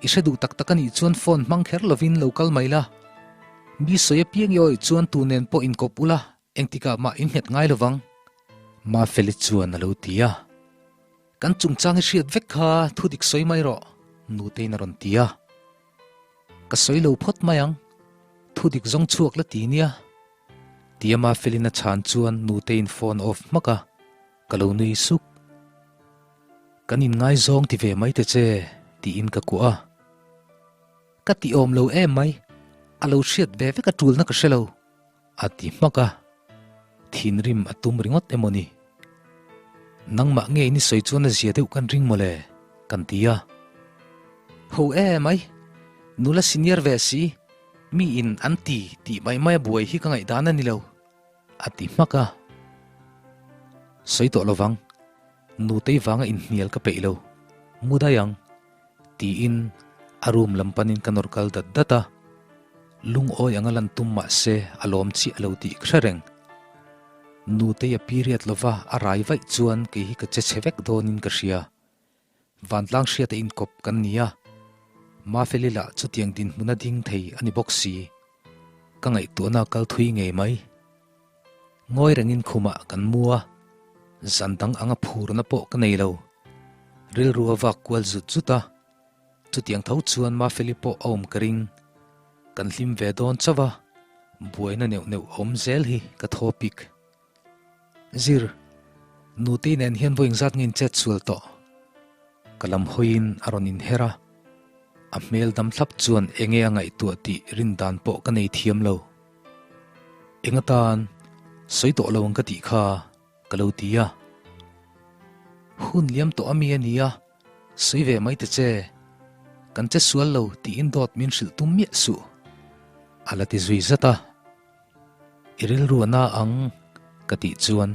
[SPEAKER 1] i hre duh tak tak a nih chuan phone hmang kher lovin lo kal mai la. Mi sawi apiang i awih chuan tu nen pawh inkawp ula engtikah mah innghet ngai lovang, Mafeli chuan a lo ti a. Kan chungchang i hriat vek kha thu dik sawi mai rawh, Nuteiin a rawn ti a. Ka sawi lo phawt mai ang, thu dik zawng chhuak la ti nia. Tia Mafelin a chhan chuan Nuteiin phone off hmak a, ka lo nui suk. Kan inngaizawng ti ve mai te che, tiin ka kuah a. Ka ti awm lo em mai, a lo hriat ve vek a tulna ka hre lo. A ti hmak a, thinrim a tum ringawt emaw ni? Nangmah nge in i sawi chuan a zia deuh kan ring mawle, kan ti a. Ho e mai, nula senior ve si, mi in an ti tih mai mai a buai hi ka ngaihdan a ni lo, a ti hmak a. Sawi tawh lovang, nutei vanga inhnial ka peih lo, mu daih ang. Tiin a room lam panin ka nawr kal dat dat a, lungawi anga lan tum mah se a lawm chiah lo tih ka hre reng. Nutei a period lova a rai vaih chuan kei hi ka che chhe vek dawnin ka hria. Vantlang hriata inkawp kan ni a, Mafeli lah chutiang dinhmuna ding thei a ni bawk si. Ka ngaihtuahna a kal thui ngei mai. Ngawi rengin khumah kan mu a, zan dang anga phurna pawh ka nei lo. Rilru a vak kual zut zut a, chutiang tho chuan Mafeli pawh a awm ka ring. Kan hlim ve dawn chauh a, buaina neuh neuh awm zel hi ka thaw pik. Zir, Nutei nen hian vawi engzat nge in chet sual tawh? Ka lam hawiin a rawn inher a, a hmel dam thlap chuan enge a ngaihtuah tih rin dan pawh ka nei thiam lo. Eng atan sawi tawh lo ang ka tih kha ka lo ti a. Hun liam tawh ami a nia, sawi ve mai ta che. Kan che sual lo tiin dawt min hrilh tum miah suh. A la ti zui zat a. I rilru a na ang ka tih chuan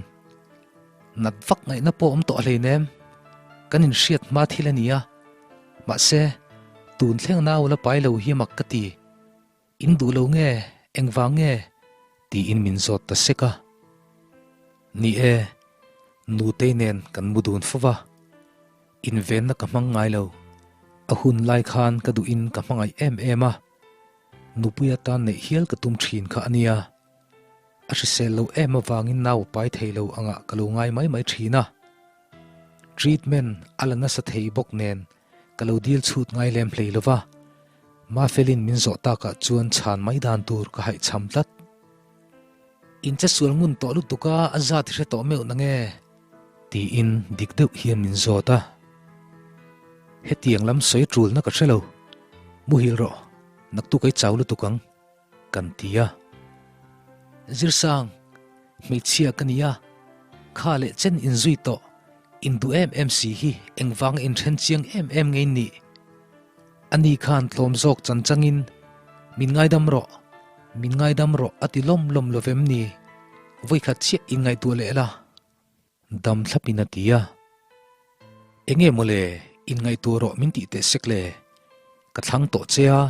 [SPEAKER 1] nat vak ngaihna pawh awm tawh hleinem. Kan inhriat hma thil a nia, mahse tun thleng nau la pai lo hi mak ka ti. In duh lo nge, engvang nge? tiin min zawt ta sek a. Ni e, Nutei nen kan mu dun fo va, invenna ka hmang ngai lo. A hun lai khan ka duhin ka hmangaih em em a, nupui atan neih hial ka tum thin kha a nia. A hrisel lo em avangin nau a pai thei lo angah ka lo ngai mai mai thin a. Treatment a la nasa thei bawk nen Ka lo dil chhut ngai lem hlei lo va, Mafelin min zawh takah chuan chhan mai dan tur ka haihchham tlat. In che sual ngun tawh lutuk a, a zat i hre tawh meuh na nge? Tiin dik deuh hian min zawt a. Hetiang lam sawi tulna ka hre lo, muhil rawh, naktuk ei chau lutuk ang. Kan ti a. Zirsang, hmeichhia ka ni a, kha leh chen inzui tawh, induh em em si hi engvanga inthen chiang em em ngei nih? Ani khan tlawm zawk chan changin, Min ngaidam rawh, min ngaidam rawh a ti lawm lawm lo vem ni? Vawikhat chiah inngaihtuah leh la. Dam thlapin a ti a. Enge mawle, inngaihtuah rawh min tih teh sek le. Ka thlang tawh che a,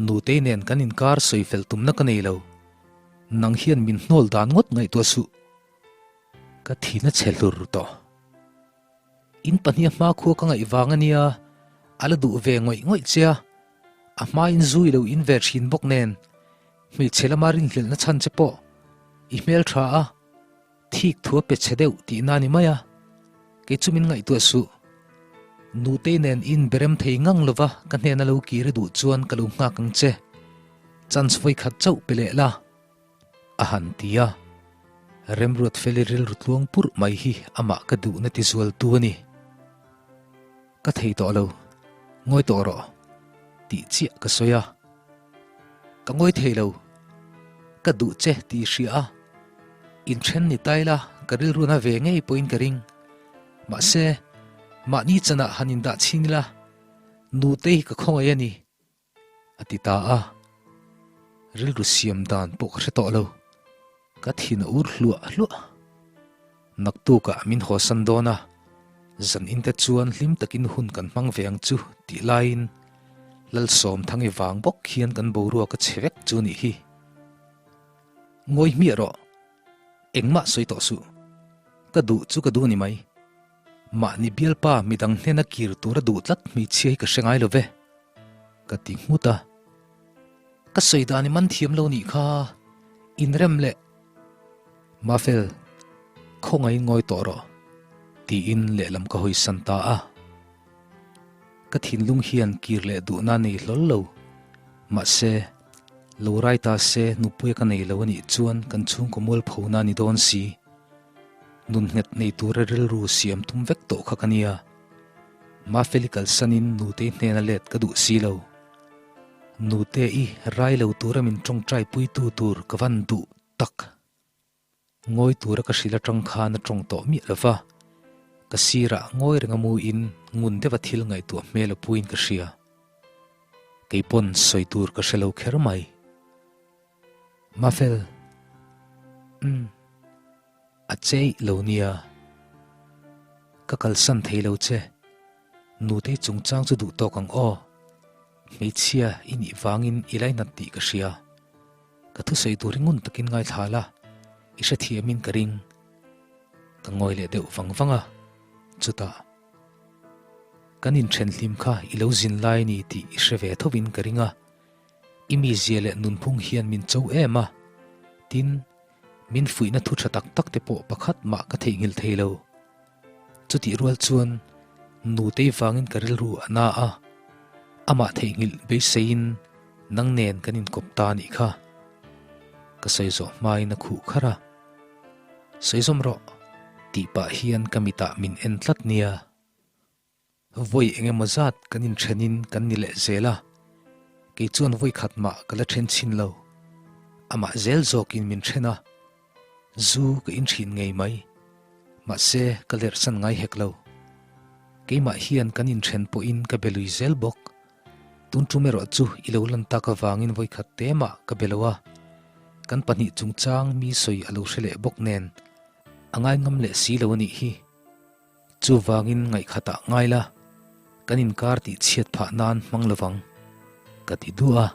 [SPEAKER 1] Nutei nen kan inkar sawi fel tumna ka nei lo. Nang hian min hnawl dan ngawt ngaihtuah suh. Ka thin a chhe hlur tawh. In pahniha hmakhua ka ngaih vang a nia, a la duh ve ngawih ngawih che a, a hmain zu i lo in ve thin bawk nen, hmeichhe lama rinhlelhna chhan che pawh i hmeltha a. Thik thu a pe chhe deuh tihna a ni mai a, kei chu min ngaihtuah suh. Nutei nen in berem thei ngang lova ka hnena lo kir i duh chuan ka lo nghak ang che. Chance vawi khat chauh pe leh la. A han ti a. Remruatfeli rilru tluang purh mai hi amah ka duhna tizualtu a ni. Ka thei tawh lo, ngawi tawh rawh tih chiah ka sawi a. Ka ngawi thei lo, ka duh che tih i hria a, inthen ni ta ila ka rilru na ve ngei pawhin ka ring. Mahse, mahni chanah han indah chhin ila, nute hi ka khawngaih a ni. A ti ta a, rilru siam dan pawh ka hre tawh lo, ka thin a ur hluah hluah. Naktukah min hawsan dawn a, zan inte chuan hlim takin hun kan hmang ve ang chu tih laiin Lalsawmthangi vang bawk hian kan boruak a chhe vek chu nih hi. Ngawi hmiah rawh, engmah sawi tawh suh, ka duh chu ka duh ni mai. Mahni bialpa midang hnena kir tura duh tlat hmeichhia hi ka hre ngai lo ve, ka ti nghut a. Ka sawi dan i man thiam lo nih kha, inrem leh Mafel, khawngaihin ngawi tawh rawh, tiin lehlam ka hawisan ta a. Ka thinlung hian kir leh duhna nei hlawl lo. Mahse, lo rai ta se nupuia ka nei lo a nih chuan kan chhungkaw mualphona a ni dawn si. Nun nghet nei tura rilru siam tum vek tawh kha ka nia. Mafeli kalsanin Nutei hnena let ka duh si lo. Nute i rai lo tura min tawngtai puitu tur ka van duh tak. Ngawi tura ka hrilh atang khan a tawng tawh miah lo va, ka sirah ngawi renga muin ngun deuha thil ngaihtuah hmel a puiin ka hria. Kei pawn sawi tur ka hre lo kher mai. Mafel, Umm, a cheih lo nia. Ka kalsan thei lo che. Nutei chungchang chu duh tawk ang aw. Hmeichhia i nih vangin i lainat tih ka hria. Ka thusawi tur hi ngun takin ngaithla la, i hrethiamin ka ring. Ka ngawi leh deuh vang vang a, chutah, Kan inthen hlim kha i lo zin lai ni tih i hre ve thovin ka ring a, i mizia leh nunphung hian min cho em a, tin, min fuihna thu tha tak tak te pawh pakhat mah ka theihnghilh thei lo. Chutih rual chuan nutei vangin ka rilru a na a, amah theihnghilh beiseiin nang nen kan inkawp ta a nih kha. Ka sawi zawh hmain a khuh kharh a, Sawi zawm rawh tih pah hian ka mitah min en tlat nia. Vawi eng emaw zat kan inthenin kan ni leh zel a, kei chuan vawi khat mah ka la then chhin lo. Amah zel zawkin min then a, zu ka inthin ngei mai. Mahse, ka lerhsan ngai hek lo. Keimah hian kan inthen pawhin ka be lui zel bawk. Tun tum erawh chu i lo lan tak avangin vawi khat te mah ka be lo a, kan pahnih chungchang mi sawi a lo hre leh bawk nen a ngaingam leh si lo a nih hi. Chuvangin ngaihkhatah ngai la, kan inkar tih chhiat phah nan hmang lovang, ka ti duh a.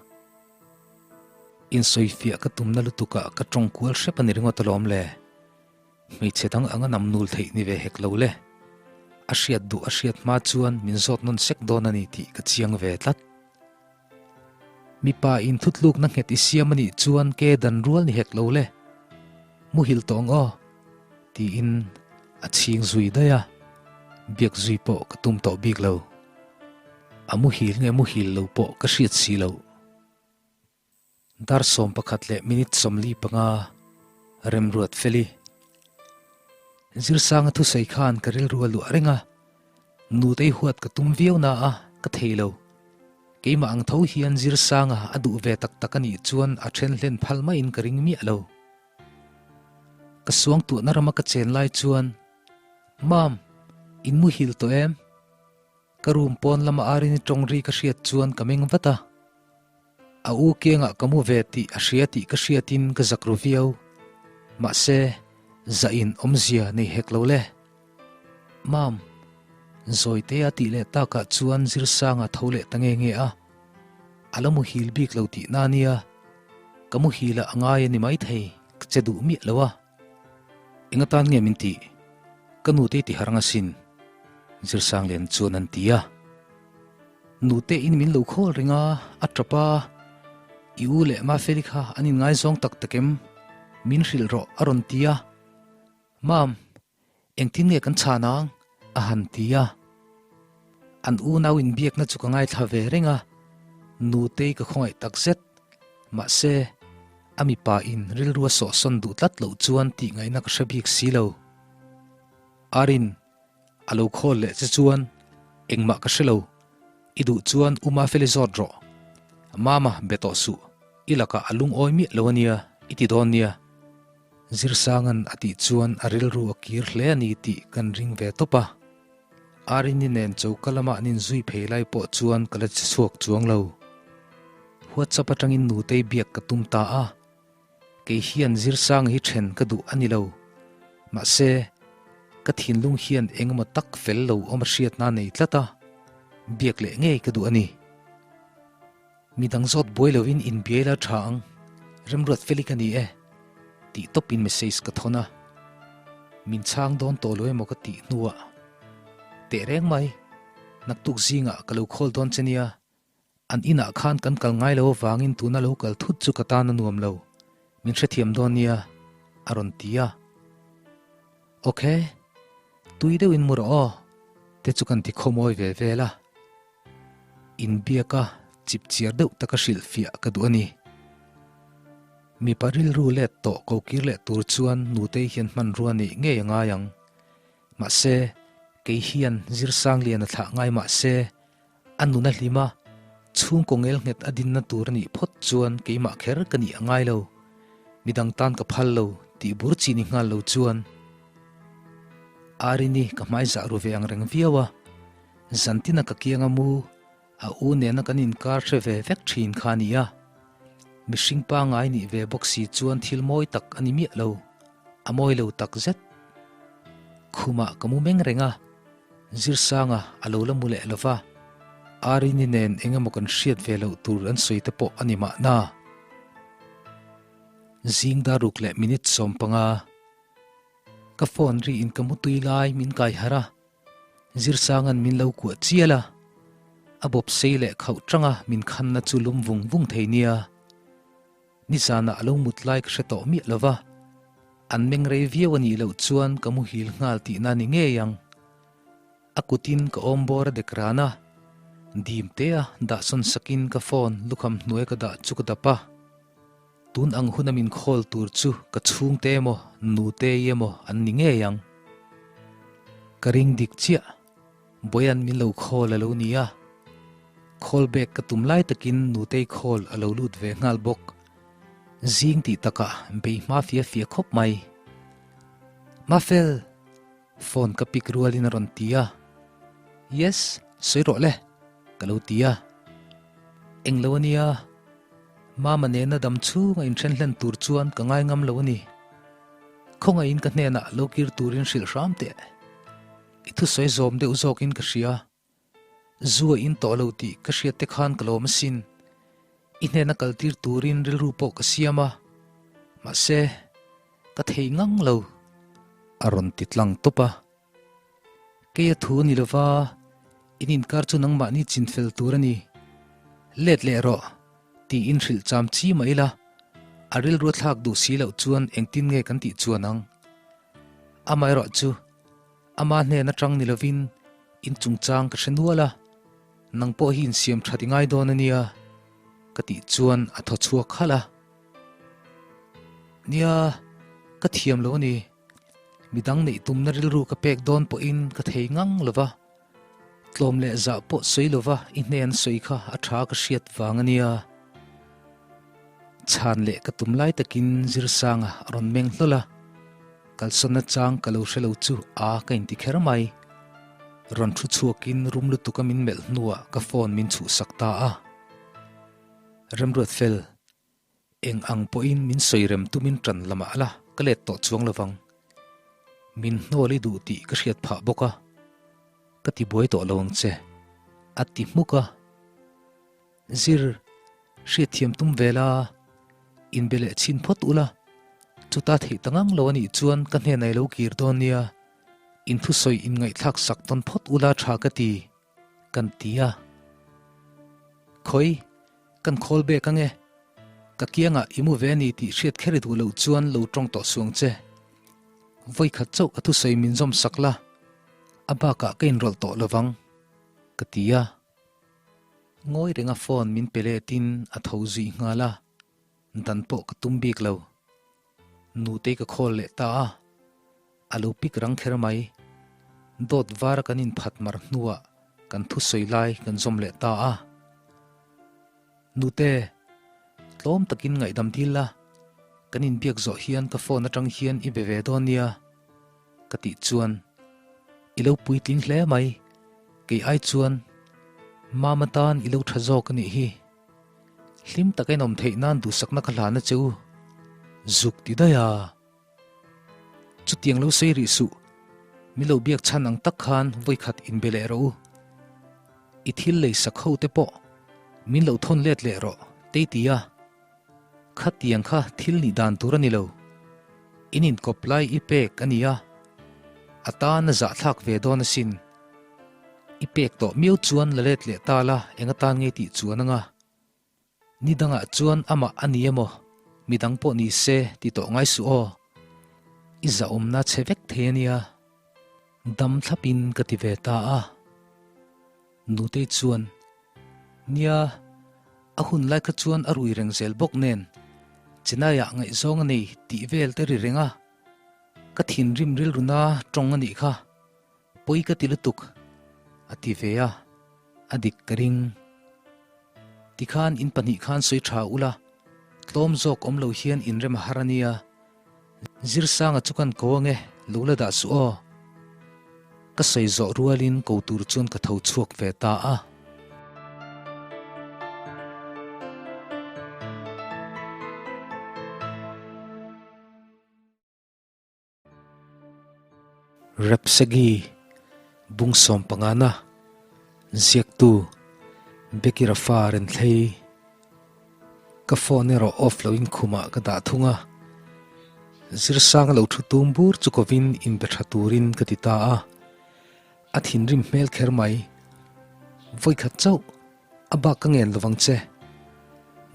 [SPEAKER 1] Insawifiah ka tumna lutukah ka tawng kual hrep a ni ringawt alawm le. Hmeichhe dang anga nam nul theih ni ve hek lo le. A hriat duh a hriat hma chuan min zawt nawn sek dawn a ni tih ka chiang ve tlat. Mipa in thutlukna nghet i siam a nih chuan ke dan rual ni hek lo le. Muhil tawh ang aw, tiin a chhing zui daih a, biak zui pawh ka tum tawh bik lo. A muhil nge muhil lo pawh ka hriat si loh. Dar 11 leh minute 45 Remruat Feli. Zirsanga thusawi khan ka rilru a luah reng a, nutei huat ka tum viau na a, ka thei lo. Keimah ang tho hian Zirsanga a duh ve tak tak a nih chuan a then hlen phal maiin ka ring miah lo. Ka suangtuahna rama ka chen lai chuan, Mam, in muhil tawh em? Ka room pawn lama Arini tawng ri ka hriat chuan ka meng vat a. A u kiangah ka mu ve tih a hria tih ka hriatin ka zak ru viau. Mahse, zahin awmzia nei hek lo le. Mam, Zawitea tih leh takah chuan Zirsanga tho leh ta nge nge a. A la muhil bik lo tihna a nia. Ka muhil ah a ngai a ni maithei, ka che duh miah lo a. Eng atan nge min tih? Ka nute i ti harh ang asin, Zirsanglian chuan an ti a. Nute in min lo khawl reng a, a tap a, I u leh Mafeli kha an inngaizawng tak tak em? Min hrilh rawh a rawn ti a. Mam, engtin nge kan chhan ang? a han ti a. An unau inbiakna chu ka ngaithla ve reng a, Nutei ka khawngaih takzet. Mahse, a mipa in rilru a sawhsawn duh tlat loh chuan tih ngaihna ka hre bik si lo. Arin, a lo khawl leh che chuan engmah ka hre lo, i duh chuan U Mafeli zawt rawh. Mama, be tawh suh, i lakah a lungawi miah lo ania, i ti dawn nia. Zirsanga'n a tih chuan a rilru a kir hle a ni tih kan ring ve tawp a. Arini nen choka lama an inzui phei lai pawh chuan ka la che chhuak chuang lo. WhatsApp atangin Nutei biak ka tum ta a, kei hian Zirsanga hi then ka duh a ni lo. Mahse, ka thinlung hian engemaw tak fel lo awm a hriatna a nei tlat a, biak leh ngei ka duh a ni. Midang zawt buai lovin inbiai la tha ang, Remruat Feli ka ni e, tih tawpin message ka thawn a. Min chhang dawn tawh lo emaw ka tih hnuah, Teh reng mai, naktuk zingah ka lo call dawn che nia, an inah khan kan kal ngai lo avangin tuna lo kal thut chu ka tan a nuam lo, min hrethiam dawn nia, a rawn ti a. Ok, tui deuhin mu rawh aw, te chu kan ti khawmawi ve vel a. Inbiaka chip chiar deuh taka hrilhfiah ka duh a ni. Mipa rilru let tawh ko kir leh tur chuan nutei hian hmanrua neih ngei a ngai ang. Mahse, kei hian Zirsangliana thlah ngai mah se, a nun a hlim a, chhungkaw ngel nghet a dinna tur a nih phawt chuan keimah kher ka nih a ngai lo. Midang tan ka phal lo tih bur chi ni nghal lo chuan Arini ka hmaizah ru ve ang reng viau a. Zantina ka kianga mu, a u nena kan inkar hre ve vek thin kha a ni a. Mihring pangai nih ve bawk si chuan thil mawi tak a ni miah lo, a mawi lo tak zet. Khumah ka mu meng reng a, Zirsanga a lo la mu leh lo va, Arini nen eng emaw kan hriat ve loh tur an sawi te pawh a ni mahna. Zing daruk leh minute 15, ka phone riin ka mu tui lai min kai harh a. Zirsanga'n min lo kuah chial a, a bawp sei leh khauh tanga min khanna chu lum vung vung thei nia. Nizanah a lo mut lai ka hre tawh miah lo va, an meng rei viau a nih loh chuan ka muhil nghal tihna ni ngei ang. A kutin ka awm bawr a dek ran a, dim tea dahsawn sakin ka phone lukham hnuai ka dah chu ka dap a. Tun ang huna min khawl tur chu ka chhungte emaw nute emaw an ni ngei ang. Ka ring dik chiah, Boyan min lo khawl a lo ni a. Call back ka tum lai takin nutei khawl a lo lut ve nghal bawk. Zing tih takah bei hma fia fia khawp mai. Mafel! Phone ka pick rualin a rawn ti a. Yes, sawi rawh le, ka lo ti a. Englo a nia, Mama nena dam chhunga inthen hlen tur chuan ka ngai ngam lo a ni. Khawngaihin ka hnenah lo kir turin hrilh hram teh. I thusawi zawm deuh zawkin ka hria. Zu a in tawh lo tih ka hriat te khan ka lawm asin. I hnena kal tir turin rilru pawh ka siam a, mahse, ka thei ngang lo. A rawn ti tlang tawp a. Kei a thu a ni lova, in inkar chu nangmahni chinfel tur a ni. Let leh rawh, tiin hrilh cham chi mah ila, a rilru a thlak duh si loh chuan engtin nge kan tih chuan ang? Amaherawhchu, Ama hnen atang ni lovin in chungchang ka hre nual a, nang pawh hi insiam that i ngai dawn a nia, ka tih chuan a thaw chhuak khalh a. Nia, ka thiam lo a ni. Midang neih tumna rilru ka pek dawn pawhin ka thei ngang lo va, tlawm leh zah pawh sawi lo va i hnen sawi kha a tha ka hriat vang a nia. Chhan leh ka tum lai takin Zirsanga a rawn meng hlawl a. Kalsawnna chang ka lo hre lo chu a ka inti kher mai. Rawn thu chhuakin rum lutuka min melh hnuah ka phone min chhuhsak ta a. Remruat fel, eng ang pawhin min sawi rem tumin ṭan lamah la ka let tawh chuang lovang. Min hnawl i duh tih ka hriat phah bawk a, ka ti buai tawh lo ang che, a ti hmuk a. Zir, hriatthiam tum ve la, inbe leh chhin phawt ula, chuta theih ta ngang lo a nih chuan ka hnenah i lo kir dawn nia, in thusawi inngaihthlak sak tawn phawt ula tha ka ti, kan ti a. Khawi, kan khawl bek ange, ka kiangah i mu ve a ni tih hriat kher i duh loh chuan lo tawng tawh suang che. Vawikhat chauh ka thusawi min zawm sak la, a bakah ka inrawlh tawh lovang, ka ti a. Ngawi renga phone min pe letin a tho zui nghal a, dan pawh ka tum bik lo. Nutei ka call leh ta a, a lo pick rang kher mai. Dawt vara kan inphat mar hnuah kan thusawi lai kan zawm leh ta a. Nute, tlawm takin ngaihdam dil la, kan inbiak zawh hian ka phone atang hian i be ve dawn nia, ka tih chuan i lo puitling hle mai, kei ai chuan Mama tan i lo tha zawk a nih hi. Hlim taka inawm theih nan duhsakna ka hlan a che u, zuk ti daih a. Chutiang lo sawi rih suh, mi lo biak chhan ang tak khan vawikhat inbe leh rawh u. I thil lei sak ho te pawh min lo thawn let leh rawh tei ti a, khatiang kha thil nih dan tur a ni lo. In inkawp lai i pek a ni a, a tan a zahthlak ve dawn asin. I pek tawh miau chuan la let leh ta la eng atan nge tih chuan anga. Ni dangah chuan amah a ni emaw, mi dang pawh ni se ti tawh ngai suh aw. I zahawmna chhe vek thei a nia. Dam thlapin ka ti ve ta a. Nutei chuan, Nia, a hun lai kha chuan a rui reng zel bawk nen, Chennai-ah ngaihzawng a nei tih vel te ri reng a. Ka thinrim rilruna tawng a nih kha. Pawi ka ti lutuk, a ti ve a, a dik ka ring. Tikhan in pahnih khan sawi tha ula, tlawm zawk awm lo hian inrem a har a nia. Zirsanga chu kan ko ange, lo la dah suh aw. Ka sawi zawh rualin ko tur chuan ka tho chhuak ve ta a. Repsegi bung sawmpangana ziaktu Becky Rafa Renthlei Ka phone erawh off loin khumah ka dah thung a, Zirsanga lo thu tum bur chu kovin inbe tha turin ka ti ta a, a thinrim hmel kher mai. Vawikhat chauh A bak ka ngen lovang che.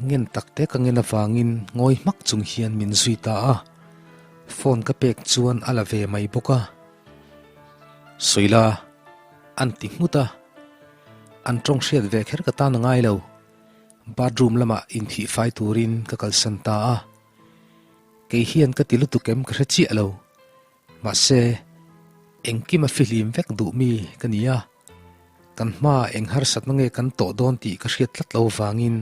[SPEAKER 1] Ngen tak te ka ngen avangin ngawi hmak chung hian min zui ta a, phone ka pek chuan a la ve mai bawk a. Sawila, an ti nghut a, an tawng hriat ve kher ka tan a ngai lo. Bathroom lamah inthih fai turin ka kalsan ta a. Kei hian ka ti lutuk em ka hre chiah lo. Mahse, engkim a fihlim vek duh mi ka ni a. Kan hma eng harsatna nge kan tawh dawn tih ka hriat tlat lo vangin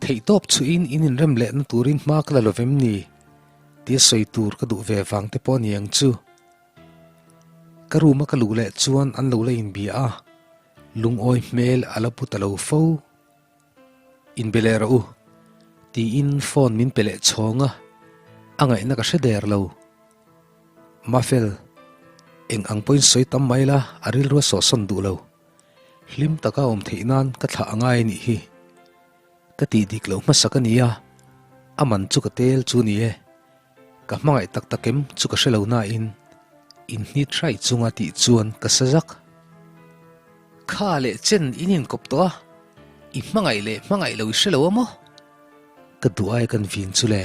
[SPEAKER 1] theihtawp chhuihin in inrem lehna turin hma ka la lo vem ni tia sawi tur ka duh ve vang te pawh a ni ang chu. Ka room a ka luh leh chuan an lo la inbia a, lungawi hmel a la pu ta lo fo. Inbe leh rawh u tiin phone min pe leh chhawng a, a ngaihna ka hre der lo. Mafel, eng ang pawhin sawi tam mai la, a rilru a sawhsawn duh lo. Hlim taka awm theih nan ka thlah a ngai a nih hi. Ka tih dik loh hmasak a ni a, a man chu ka tel chu ni e. Ka hmangaih tak tak em chu ka hre lo nain, inhnit hrai chunga tih chuan ka sa zak. Kha leh chen in inkawp tawh a, i hmangaih leh hmangaih lo i hre lo a maw? Ka duh ai kan vin chu le.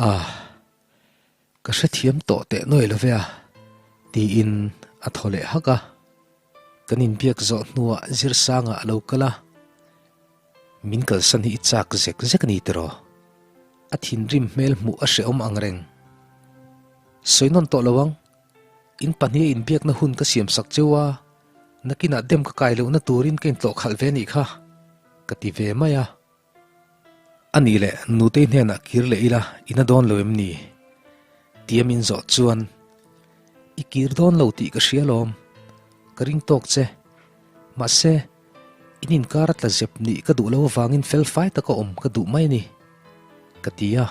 [SPEAKER 1] Ah, ka hrethiam tawh teh nuai lo ve a, tiin a thaw leh hak a. Kan inbiak zawh hnuah Zirsanga a lo kal a, Min kalsan hi i chak zek zek a ni tiraw? A thinrim hmel hmuh a hrehawm ang reng. Sawi nawn tawh lo ang, in pahniha inbiakna hun ka siamsak cheu a, nakinah dem ka kai lohna turin ka intlawh khalh ve a nih kha, ka ti ve mai a. A nih leh nutei hnenah kir leh ila i na dawn lo em ni? Tia min zawh chuan, I kir dawn lo tih ka hria lawm, ka ring tawk che. Mahse, in inkar a tla zep nih ka duh lo avangin fel fai taka awm ka duh mai a ni, ka ti a.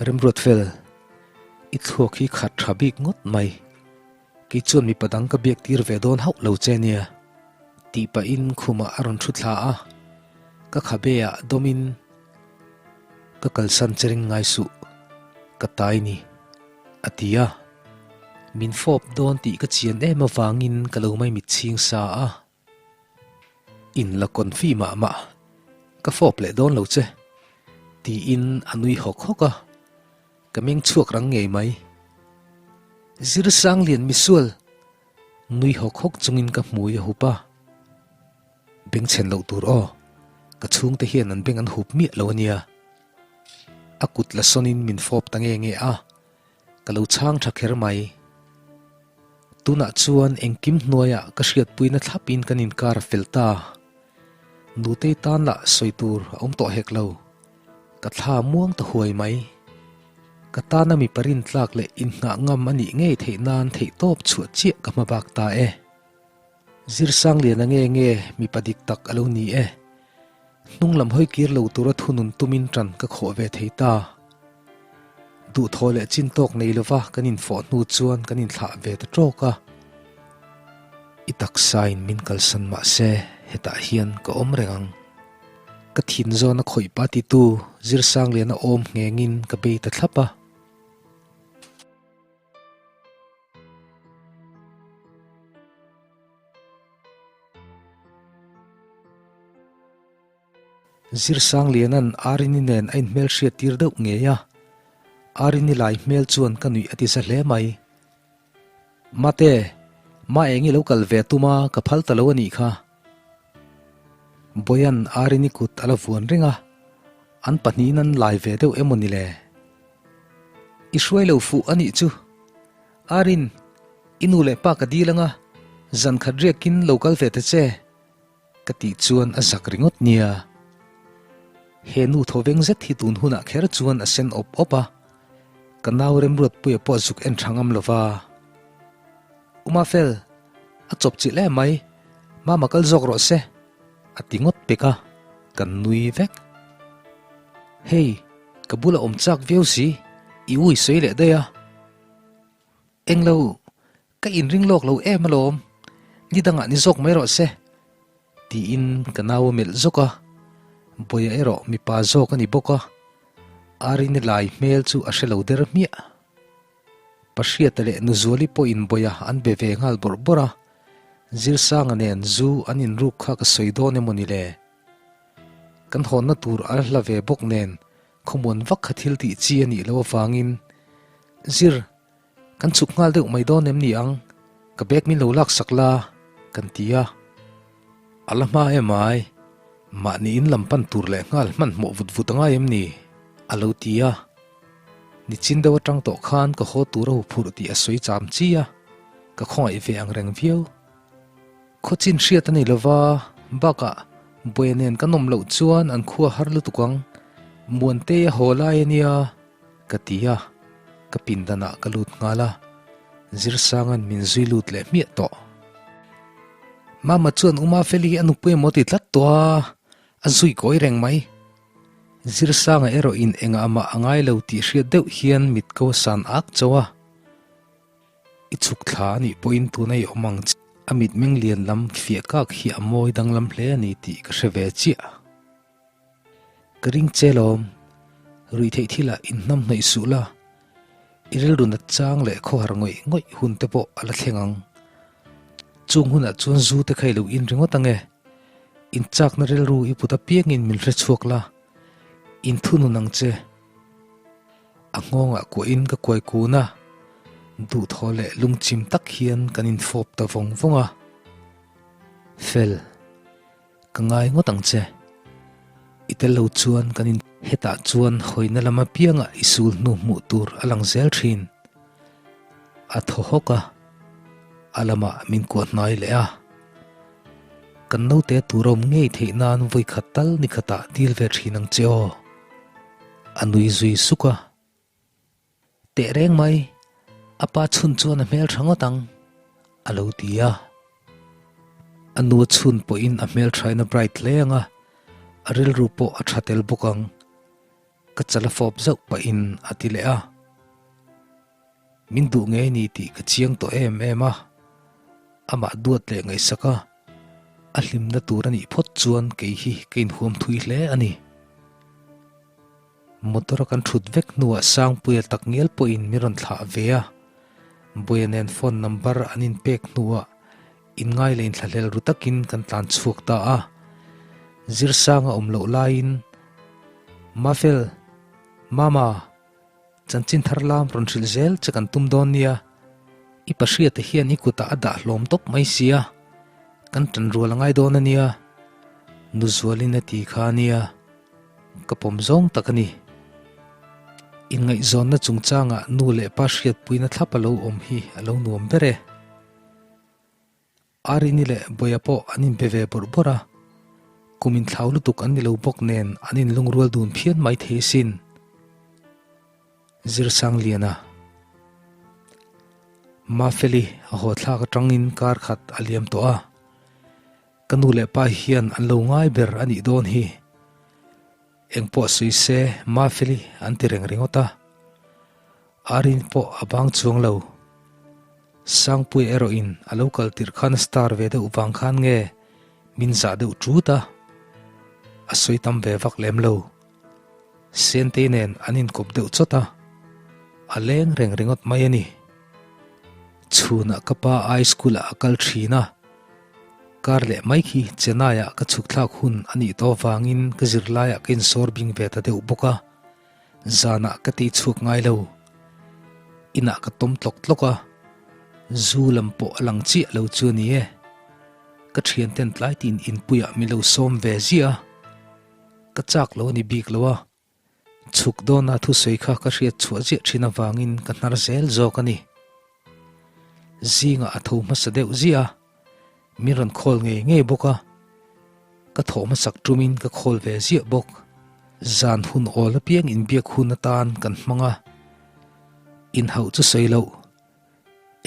[SPEAKER 1] Remruat fel, i thluak hi khat tha bik ngawt mai. Kei chuan mipa dang ka biak tir ve dawn hauh lo che nia, tih pahin khumah a rawn thu thla a, ka khabe ah dawmin ka kalsan che ring ngai suh, ka tai ni, a ti a. Min fawp dawn tih ka chian em avangin ka lo mai mitchhing sa a. In la confi mah mah, ka fawp leh dawn lo che, tiin a nui hawk hawk a. Ka meng chhuak rang ngei mai. Zirsanglian misual nui hawk hawk chungin ka hmui a hup a. Bengchhen loh tur aw, ka chhungte hian an beng an hup miah lo a nia. A kut la sawnin min fawp ta nge nge a, ka lo chhang tha kher mai. Tunah chuan engkim hnuaiah ka hriatpuina thlapin kan inkar a fel ta. Nutei tan lah sawi tur a awm tawh hek lo. Ka thla muang ta huai mai. Ka tana mipa rintlak leh innghah ngam a nih ngei theih nan theihtawp chhuah chiah ka hma bak ta e. Zirsangliana nge nge mipa dik tak a lo ni e. Hnung lam hawi kir lo tura thunun tumin ṭan ka khawh ve thei ta. Duhthaw leh chin tawk nei lova kan infawh hnu chuan kan inthlah ve ta ṭawk a. I taksain min kalsan mah se hetah hian ka awm reng ang. Ka thin zawn a khawih pa titu Zirsangliana awm nghengin ka bei ta thlap a. Zirsangliana'n Arini nen a inhmelhriat tir deuh ngei a, Arini lai hmel chuan ka nuih a ti za hle mai. Mate, ma eng i lo kal ve tum a, ka phal ta lo a nih kha. Bawia'n Arini kut a la vuan reng a, an pahnihin an lai ve deuh emaw ni le? I hruai lo fuh a nih chu. Arin, i nu leh pa ka dil anga, zan khat riakin lo kal ve ta che. Ka tih chuan a zak ringawt nia. He nu thaw veng zet hi tun hunah kher chuan a sen awp awp a, ka nau Remruatpuia pawh zuk en tha ngam lova. Umafel, a chawp chilh em mai, mama kal zawk rawh se, a ti ngawt pek a, kan nui vek. Hei, ka bula awm chak viau si, i ui sawi leh daih a. Englo, ka inring lawk lo em alawm, ni dangah ni zawk mai rawh se, tiin ka nau a melh zawk a, Bawia erawh mipa zawk a ni bawk a, Arini lai hmel chu a hre lo der hmiah. Pahriata leh Nuzuali pawhin Bawia an be ve nghal bawrh bawrh a, Zirsanga nen zu an inruk kha ka sawi dawn emaw ni le? Kan hawnna tur a la hla ve bawk nen khawmuan vak kha thil tih chi a nih loh avangin Zir, Kan chhuk nghal deuh mai dawn em ni ang? Ka bag min lo lak sak la, kan ti a. A la hma em ai? Mahni in lam pan tur leh nghal hmanhmawh vut vut a ngai em ni? A lo ti a. Nichin deuh atang tawh khan ka haw tur a huphurh tih a sawi cham chi a, ka khawngaih ve ang reng viau. Khawchin hriat a ni lova, bakah Buaia nen kan awm loh chuan an khua har lutuk ang. Muantei a haw lai a nia. Ka ti a, ka pindanah ka lut nghal a, Zirsanga'n min zui lut leh hmiah tawh. Mama chuan Uma Feli hi a nupui emaw ti tlat tawh a, a zui kawi reng mai. Zirsanga erawhin engah mah a ngai lo tih hriat deuh hian mit ko a san ak chauh a. I chhuk thla a nih pawhin tuna i awm ang che. A mitmeng lian lam fiah kak hi a mawi danglam hle a ni tih ka hre ve chiah. Ka ring che lawm, ruih theih thilah inhnam hnaih suh la, i rilru nat chang leh khawhar ngawih ngawih hun te pawh a la thleng ang. Chung hunah chuan zu te kha i lo in ringawt ange, inchakna rilru i put apiangin min hre chhuak la, inthunun ang che. A nghawngah kuahin ka kuai kun a, duhthaw leh lungchim tak hian kan infawp ta vawng vawng a. Fel. Ka ngai ngawt ang che. I tel lo chuan kan in. Hetah chuan hawina lam apiangah i sul hnu hmuh tur a lang zel thin. A thaw hawk a, a lamah min kuah hnai leh a. Kan naute tur awm ngei theih nan vawi khat tal ni khatah dil ve thin ang che aw. A nui zui suk a. Teh reng mai, a pa chhun chuan a hmel tha ngawt ang, a lo ti a. A nu a chhun pawhin a hmel thain a bright hle ang a, a rilru pawh a tha tel bawk ang. Ka chal a fawp zauh pahin a ti leh a. Min duh ngei ni tih ka chiang tawh em em a, amah duat leh ngaihsak a, a hlimna tur a nih phawt chuan kei hi ka inhuam thui hle a ni. Motor a kan thut vek hnuah Sangpuia takngial pawhin min rawn thlah ve a, Buaia nen phone number an inpek hnuah inngai leh inthlahlel ru takin kan tlan chhuak ta a. Zirsanga awm loh laiin, Mafel, Mama! Chanchin thar lam rawn hrilh zel che kan tum dawn nia. I pahriata hian i kutah a dah hlawm tawp mai sia, kan ṭan rual a ngai dawn a nia. Nu Zualin a ti kha a nia, ka pawm zawng tak a ni. Inngaihzawnna chungchangah nu leh pa hriatpuina thlap a lo awm hi a lo nuam ber e. Arini leh Bawia pawh an inbe ve bawrh bawrh a, kum inthlau lutuk an ni lo bawk nen an inlungrual dun phian mai thei asin. Zirsangliana Mafeli a haw thlak atangin kar khat a liam tawh a, ka nu leh pa hian an lo ngai ber a nih dawn hi. Engpawh sawi se Mafeli an ti reng ringawt a, Arin pawh a bang chuang lo. Sangpuia erawhin a lo kal tirh khan a star ve deuh vang khan nge min zah deuh ṭut a, a sawi tam ve vak lem lo. Sentei nen an inkawp deuh chawt a, a leng reng ringawt mai a ni. Chhunah ka pa I school ah a kal thin a, kar leh mai khi Chennai ah ka chhuk thlak hun a nih tawh vangin ka zirlai ah ka insawr bing ve ta deuh bawk a, zanah ka tei chhuak ngai lo. Inah ka tawm tlawk tlawk a, zu lam pawh a lang chiah lo chu a ni e. Ka thianten tlai tin inpuiah min lo sawm ve ziah a. Ka chak lo a ni bik lo a, chhuk dawna thusawi kha ka hriat chhuah ziah thin avangin ka hnar zel zawk a ni. Zingah a tho hmasa deuh ziah a, min rawn khawl ngei ngei bawk a, ka thawh hmasak tumin ka khawl ve ziah bawk. Zan hun awl apiang inbiak hun atan kan hmang a, inhauh chu sawi loh,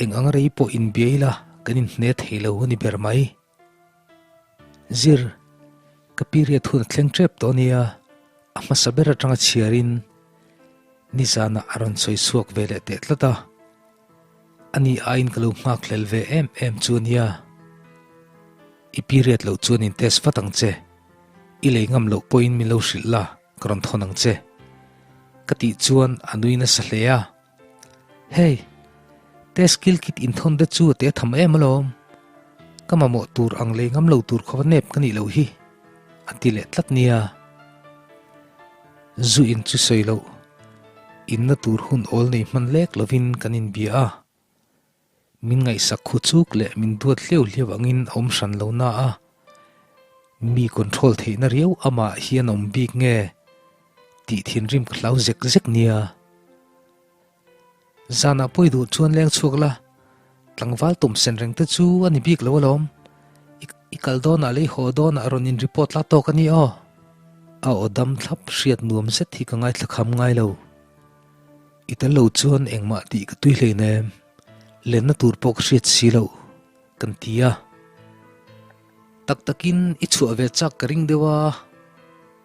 [SPEAKER 1] eng ang rei pawh inbia ila kan inhne thei lo a ni ber mai. Zir, ka period hun a thleng tep tawh ania, a hmasa ber atanga chhiarin nizanah a rawn sawi chhuak ve leh teh tlat a, ani aiin ka lo nghak hlel ve em em chu ania. I period loh chuan in test vat ang che, i lei ngam loh pawhin min lo hrilh la, ka rawn thawn ang che. Ka tih chuan a nui nasa hle a. Hey, test kil kit inthawn te chu a te tham em alawm. Ka mamawh tur ang lei ngam lo tur khawpa nep ka nih loh hi, a ti leh tlat nia. Zu in chu sawi loh, inna tur hun awl nei hman lek lovin kan inbia a. Min ngaihsak khu chuk leh min duat hliau hliau angin a awm hran lo na a, mi control theihna riau amah hian a awm bik nge tih thinrim ka hlau zek zek nia. Zanah pawi duh chuan leng chhuak la, tlangval tum sen reng te chu a ni bik lo alawm, i kal dawnah leh i haw dawnah rawn in report la tawk a ni aw. A aw dam thlap hriat nuam zet hi ka ngaithla kham ngai lo. I tel lo chuan engmah tih ka tui hlein em? Lenna tur pawh ka hriat si loh, kan ti a. Tak takin i chhuah ve chak ka ring deuh a,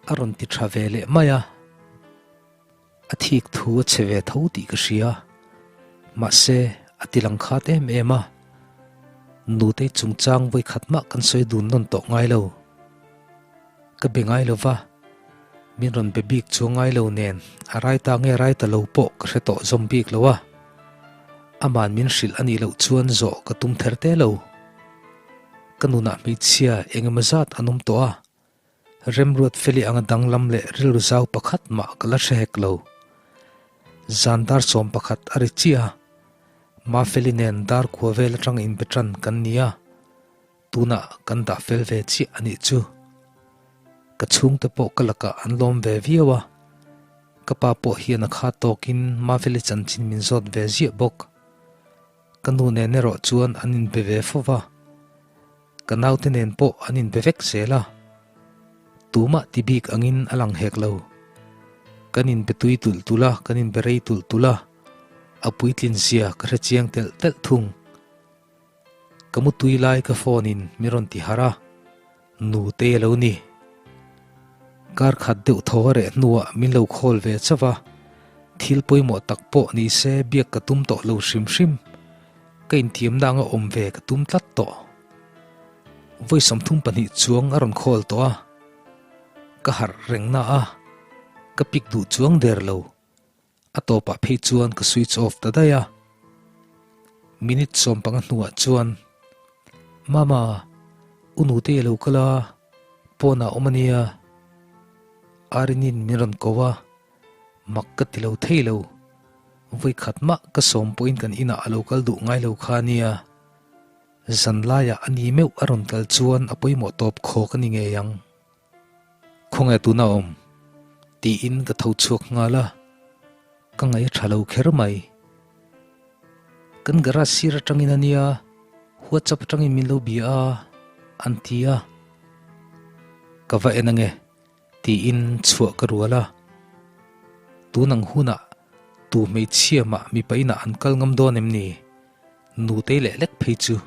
[SPEAKER 1] a rawn ti tha ve leh mai a. A thik thu a chhe ve tho tih ka hria. Mahse, a ti lang khat em em a. Nutei chungchang vawikhat mah kan sawi dun nawn tawh ngai lo. Ka be ngai lo va, min rawn be bik chu ngai lo nen a rai ta nge rai ta lo pawh ka hre tawh zawm bik lo a, aman min hrilh a nih loh chuan zawh ka tum ther te lo. Ka nunah hmeichhia eng emaw zat an awm tawh a, Remruat Feli anga danglam leh rilru zau pakhat mah ka la hre hek lo. Zan dar 11 a ri chiah a, Mafeli nen dar kua vel atang inbe tan kan ni a, Tunah kan dah fel ve chiah a nih chu. Ka chhungte pawh ka lakah an lawm ve viau a, ka pa pawh hian a kha tawkin Maveli chanchin min zawt ve ziah bawk. Ka nu nen erawh chuan an inbe ve fo va, ka naute nen pawh an inbe vek zel a, tumah ti bik angin a lang hek lo. Kan inbe tui tulh tulh a, kan inbe rei tulh tulh a, a puitlin zia ka hre chiang telh telh thung. Ka mutui lai ka phone in min rawn ti harh a, nute a lo ni. Kar khat deuh thaw a reh hnuah min lo call ve chauh a, thil pawimawh tak pawh ni se biak ka tum tawh lo hrim hrim. Ka intiamna anga awm ve ka tum tlat tawh. Vawi 32 chuang a rawn call tawh a, ka harh reng na a, ka pick duh chuang der lo. A tawpah phei chuan ka switch off ta daih a. Minute 15 hnuah chuan, Mama, u nute i lo kal a, pawnah awm a nia. Arinin min rawn ko a, mak ka ti lo thei lo. Vawikhat mah ka sawm pawhin kan inah a lo kal duh ngai lo kha a nia. Zanlaiah a ni meuh a rawn kal chuan a pawimawh tawp khawk a ni ngei ang. Khawnge tuna awm? tiin ka tho chhuak nghal a, ka ngaih a tha lo kher mai. Kan garage sir atangin a nia, WhatsApp atangin min lo bia a, an ti a. Ka va en ange, tiin chhuah ka rual a. Tun ang hunah tu hmeichhia mah mipa inah an kal ngam dawn em ni? Nutei leh lek phei chu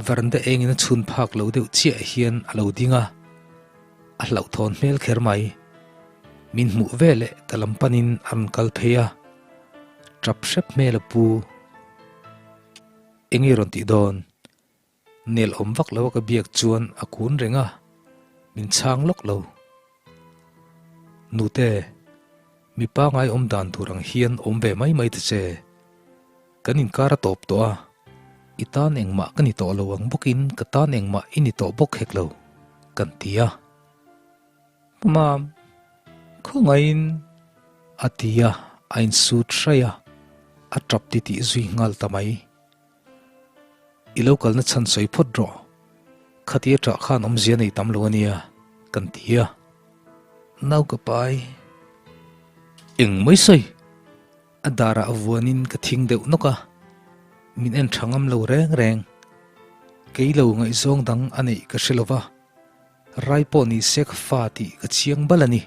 [SPEAKER 1] veranda engin a chhun phak lo deuh chiah hian a lo ding a, a hlauhthawn hmel kher mai. Min hmuh veleh ka lam panin a rawn kal phei a, tap hrep hmel a pu. Enge rawn tih dawn? Nel awm vak lo a ka biak chuan a kun reng a, min chhang lawk lo. Nute, mi pangai awm dan tur ang hian awm ve mai mai ta che. Kan inkar a tawp tawh a, i tan engmah ka ni tawh lo ang bawkin ka tan engmah i ni tawh bawk hek lo, kan ti a. Mam, khawngaihin a ti a, a insut hraih a, a tap titih zui nghal ta mai. I lo kalna chhan sawi phawt rawh. Khati a ṭah khan awmzia nei tam lo a nia, kan ti a. Nau ka pai. Eng mai sawi? A darah vuanin ka thing deuh nawk a, min en ṭha ngam lo reng reng. Kei lo ngaihzawng dang a neih ka hre lo va, rai pawh ni se ka fa tih ka chiang bal a ni.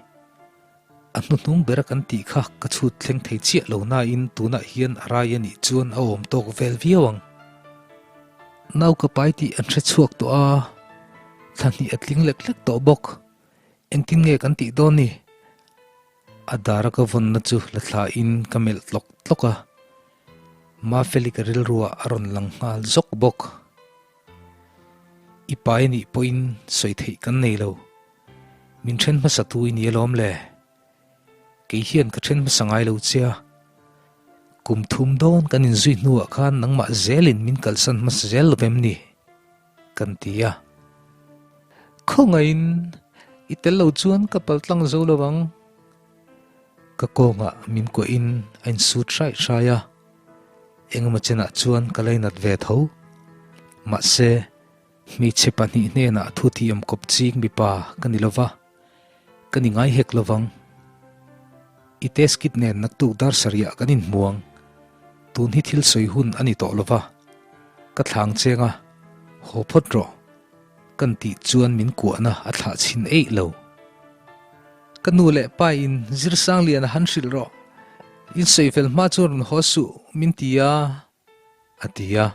[SPEAKER 1] A hnuhnung bera kan tih kha ka chhut thleng thei chiah lo nain tunah hian a rai a nih chuan a awm tawk vel viau ang. Nau ka pai tih an hre chhuak tawh a, thla hnih a tling lek lek tawh bawk. Engtin nge kan tih dawn ni? A dara ka vawnna chu la thlain ka melh tlawk tlawk a, Mafeli ka rilruah a rawn lang nghal zawk bawk. I pai a nih pawhin sawi theih kan nei lo. Min then hmasa tu i ni alawm le. Kei hian ka then hmasa ngai lo che a. Kum thum dawn kan inzui hnuah khan nangmah zelin min kalsan hmasa zel lo vem ni? Kan ti a. Khawngaihin i tel lo chuan ka paltlang zo lo ang. Ka kawngah min kuahin a insut hraih hrai a. Engemaw chenah chuan ka lainat ve tho. Mahse. Hmeichhe pahnih hnenah thu thiam kawp ching mipa ka ni lova, ka ni ngai hek lovang. I test kit nen naktuk dar sarihah kan inhmuang. Tun hi thil sawi hun a ni tawh lova, ka thlang cheng a, haw phawt rawh kan tih chuan min kuahna a thlah chhin eih lo. Ka nu leh pa in Zirsangliana han hrilh rawh, in sawi fel hma chuan rawn haw suh min ti a. A ti a,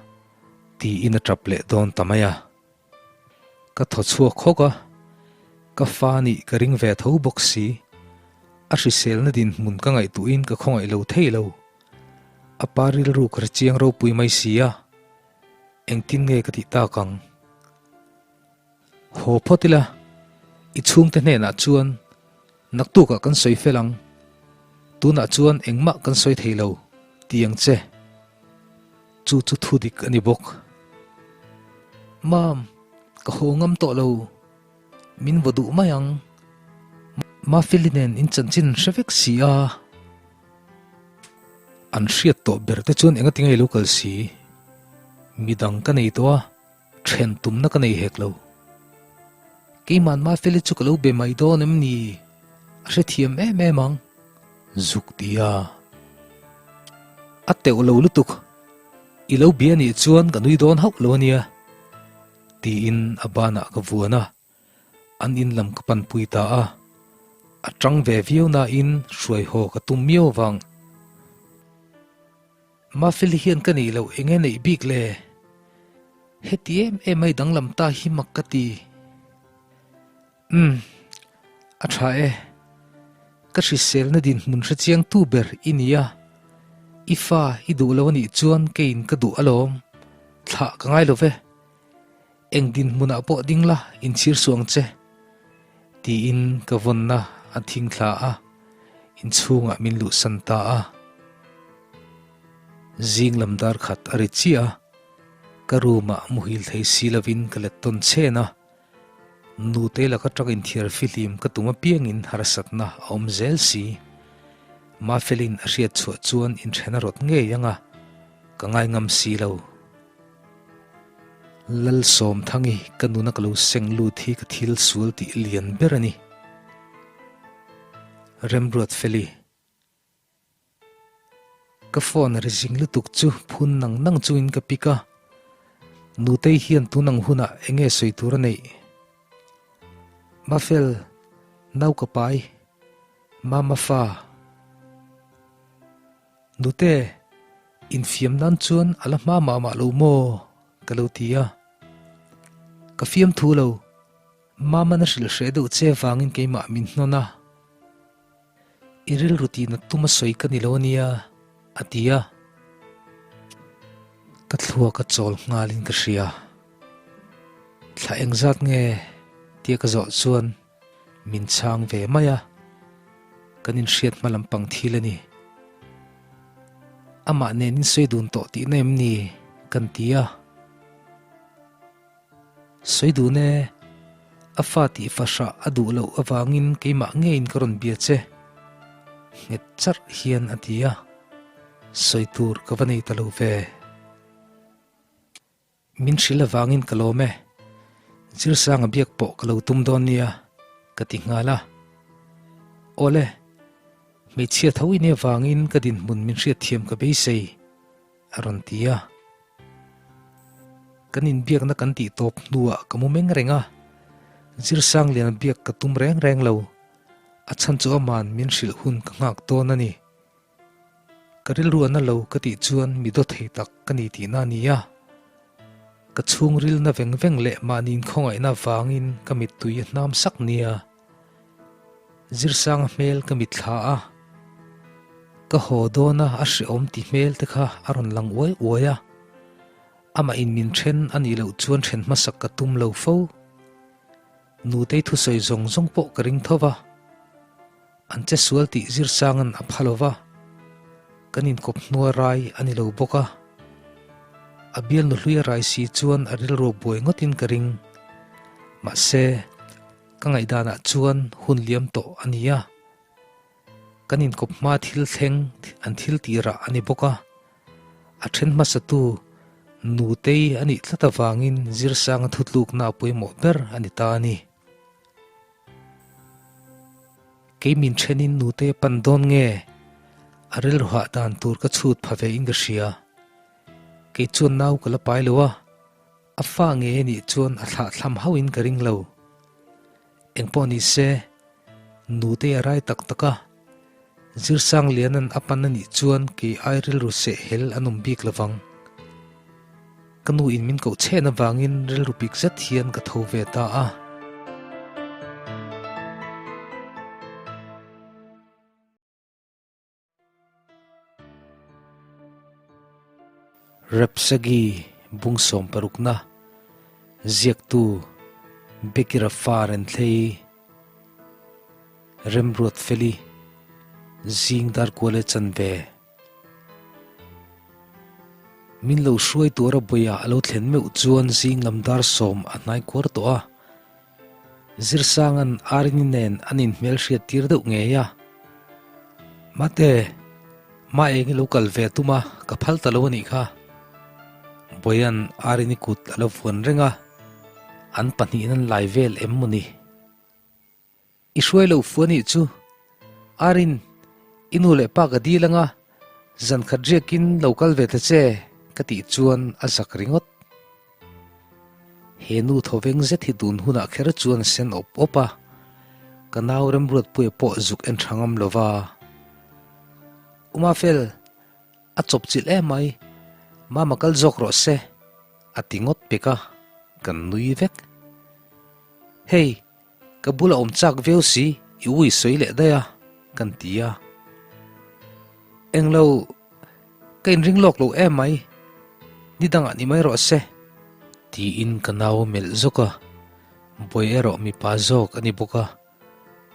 [SPEAKER 1] tiin a tap leh dawn ta mai a. Ka thaw chhuak hawk a, ka fa nih ka ring ve tho bawk si. A hriselna dinhmun ka ngaihtuahin ka khawngaih lo thei lo. A pa rilru ka hre chiang ropui mai si a, engtin nge ka tih tak ang? Haw phawt ila, i chhungte hnenah chuan naktukah kan sawi fel ang, tunah chuan engmah kan sawi thei lo ti ang che. Chu chu thu dik a ni bawk. Mam, ka haw ngam tawh lo, min vaw duh mai ang. Mafeli nen in chanchin an hre vek si a. An hriat tawh ber te chuan enga tinge i lo kal si? Midang ka nei tawh a. Then tumna ka nei hek lo. Keimah Mafeli chu ka lo be mai dawn em ni? A hrethiam em em ang. Zuk ti a. A teuh lo lutuk. I lo bia nih chuan ka nui dawn hauh lo a nia. Tiin a banah ka vuan a. An in lam ka panpui ta a. A tang ve viau nain hruai haw ka tum miau avang. Mafeli hian ka neih loh eng nge neih bik le? Heti em em mai danglam ta hi mak ka ti. Umm, a tha e. Ka hriselna dinhmun hrechiang tu ber i ni a. I fa i duh lo anih chuan keiin ka duh alawm. Thlah ka ngai lo ve. Eng dinhmunah pawh ding la, inchhir suh ang che, tiin ka vawnna a thing thla a, inchhungah min luhsan ta a. Zing lam dar khat a ri chiah a, ka room-ah muhil thei si lovin ka let tawn chhen a, nute laka tang inthiar fihlim ka tum apiangin harsatna a awm zel si. Mafelin a hriat chhuah chuan inthen a rawt ngei ang a, ka ngai ngam si lo. Lalsawmthangi ka nuna ka lo seng lut hi ka thil sual tih lian ber a ni. Remruatfeli. Ka phone a ri zing lutuk chu phun nang nang chungin ka pick a, Nutei hian tun ang hunah eng nge sawi tur a neih? Mafel, nau ka pai, Mama fa. Nute, infiam nan chuan a la hma mah mah lo maw? ka lo ti a. Ka fiam thu lo, Mama na hrilh hreh deuh che vangin keimah min hnawn a. I rilru tihna tum a sawi ka ni lo ania, a ti a. Ka thluak a chawl nghalin ka hria. Thla engzat nge tia ka zawh chuan min chhang ve mai a, kan inhriat hma lampang thil a ni. Amah nen in sawi dun tawh tihna em ni? kan ti a. Sawi dun e, a fa tih fahrah a duh loh avangin keimah ngeiin ka rawn bia che, nghet charh hian a ti a, sawi tur ka va nei ta lo ve. Min hrilh avangin ka lawm e, Zirsanga biak pawh ka lo tum dawn nia, ka ti nghal a. Awle, hmeichhia tho i nih avangin ka dinhmun min hriatthiam ka beisei. A rawn ti a. Kan inbiakna kan tih tawp hnuah ka mu meng reng a, Zirsangliana biak ka tum reng reng lo. A chhan chu aman min hrilh hun ka nghak dawn a ni. Ka rilru a na lo ka tih chuan mi daw thei tak ka ni tihna a ni a. Ka chhungril na veng veng leh mahni inkhawngaihna vangin ka mittui a hnam sak nia. Zirsanga hmel ka mitthla a, ka haw dawna a hrehawm ti hmel te kha a rawn lang uai uai a, amah in min then a nih loh chuan then hmasak ka tum lo fo. Nutei thusawi zawng zawng pawh ka ring tho va, an che sual tih Zirsanga'n a pha lo va, kan inkawp hnua rai a ni lo bawk a, a bialnu hlui a rai si chuan a rilru buai ngawtin ka ring. Mahse. Ka ngaihdanah chuan hun liam tawh a ni a, kan inkawp hma thil thleng an thil tih rah a ni bawk a, a then hmasatu Nutei a nih tlat avangin Zirsanga thutlukna a pawimawh ber a ni ta a ni. Kei min thenin Nutei a pan dawn nge? A rilru hah dan tur ka chhut pha ve in ka hria. Kei chuan nau ka la pai lo a. A fa ngei a nih chuan a thlah thlam hauhin ka ring lo. Engpawh ni se, nutei a rai tak tak a, Zirsang Liana'n a pan a nih chuan kei ai rilru seh hel an awm bik lovang. Ka nu in min koh chhen avangin rilru pik zet hian ka tho ve ta a. Repsagi bung sawmparukna ziaktu Becky Rafa Renthlei Remruatfeli zing dar kual e chanve Min lo hruai tura buaia a lo thlen meuh chuan zing lam dar sawm a hnai kuar tawh a. Zirsanga'n Arini nen an inhmelhriat tir deuh ngei a. Mate, ma eng i lo kal ve tum a, ka phal ta lo a nih kha. Bawia'n Arini kut a lo vuan reng a, an pahnihin an lai vel em maw ni? I hruai lo fu a nih chu. Arin, i nu leh pa ka dil ang a, zan khat riakin lo kal ve ta che, ka tih chuan a zak ringawt. He nu thawveng zet hi tun hunah kher chuan a sen awp awp a, ka nau Remruatpuia pawh zuk en tha ngam lo va. Umafel, a chawp chilh em mai, Mama kal zawk rawh se, a ti ngawt pek a, kan nui vek. Hei, Ka bula awm chak viau si, i ui sawi leh daih a, kan ti a. Englo, ka inring lawk lo em mai, ni dangah ni mai rawh se, tiin ka nau a melh zawk a, Bawi erawh mipa zawk a ni bawk a,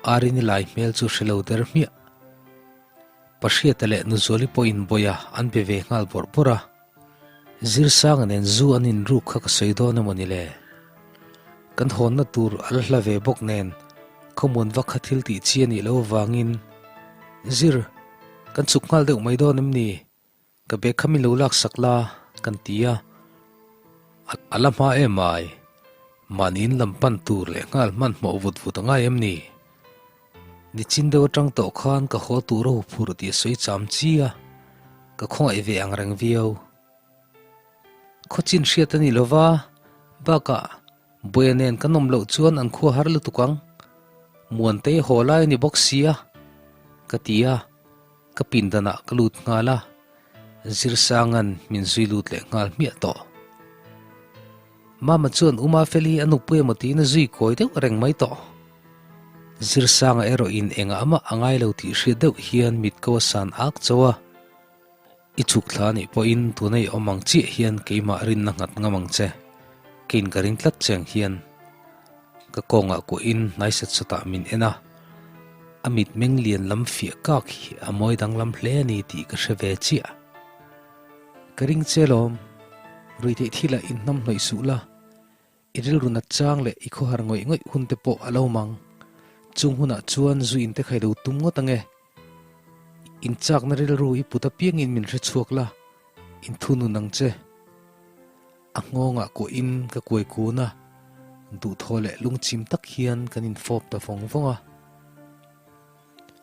[SPEAKER 1] Arini lai hmel chu hre lo der hmiah. Pahriata leh Nuzuali pawhin Bawiha an be ve nghal bawrh bawrh a. Zirsanga nen zu an inruk kha ka sawi dawn emaw ni le? Kan hawnna tur a la hla ve bawk nen khawmuan vak kha thil tih chi a nih loh avangin, Zir! Kan chhuk nghal deuh mai dawn em ni? Ka bag kha min lo lak sak la kan ti a, a la hma em ai? Mahni in lam pan tur leh nghal hmanhmawh vut vut a ngai em ni? Nichin deuh atang tawh khan ka haw tur a huphurh tih a sawi cham chi a, ka khawngaih ve ang reng viau. Khawchin hriat a ni lo va, bakah Buaia nen kan awm loh chuan an khua har lutuk ang. Muantei haw lai a ni bawk sia, ka ti a, ka pindanah ka lut nghal a, Zirsanga'n min zui lut leh nghal hmiah tawh. Mama chuan Uma Feli a nupui emaw tiin a zui kawi deuh reng mai tawh. Zirsanga erawhin engah mah a ngai lo tih hriat deuh hian mit ko a san ak chauh a. I chhuk thla anih pawhin tuna i awm ang chiah hian keimah rinna nghat ngam ang che. Keiin ka ring tlat che ang hian ka kawngah kuahin hnai sat satah min en a. A mitmeng lian lam fiah kak hi a mawi danglam hle a ni tih ka hre ve chiah. Ka ring che lawm, ruihtheih thilah inhnamhnawih suh la. I rilru nat chang leh i khawhar ngawih ngawih hun te pawh a lo mang. Chung hunah chuan zu in te kha i lo tum ngawt ange. In chakna rilru i put apiangin min hre chhuak la, in thunun ang che. A nghawngah kuahin ka kuai kun a, duhthaw leh lungchim tak hian kan infawp ta vawng vawng a.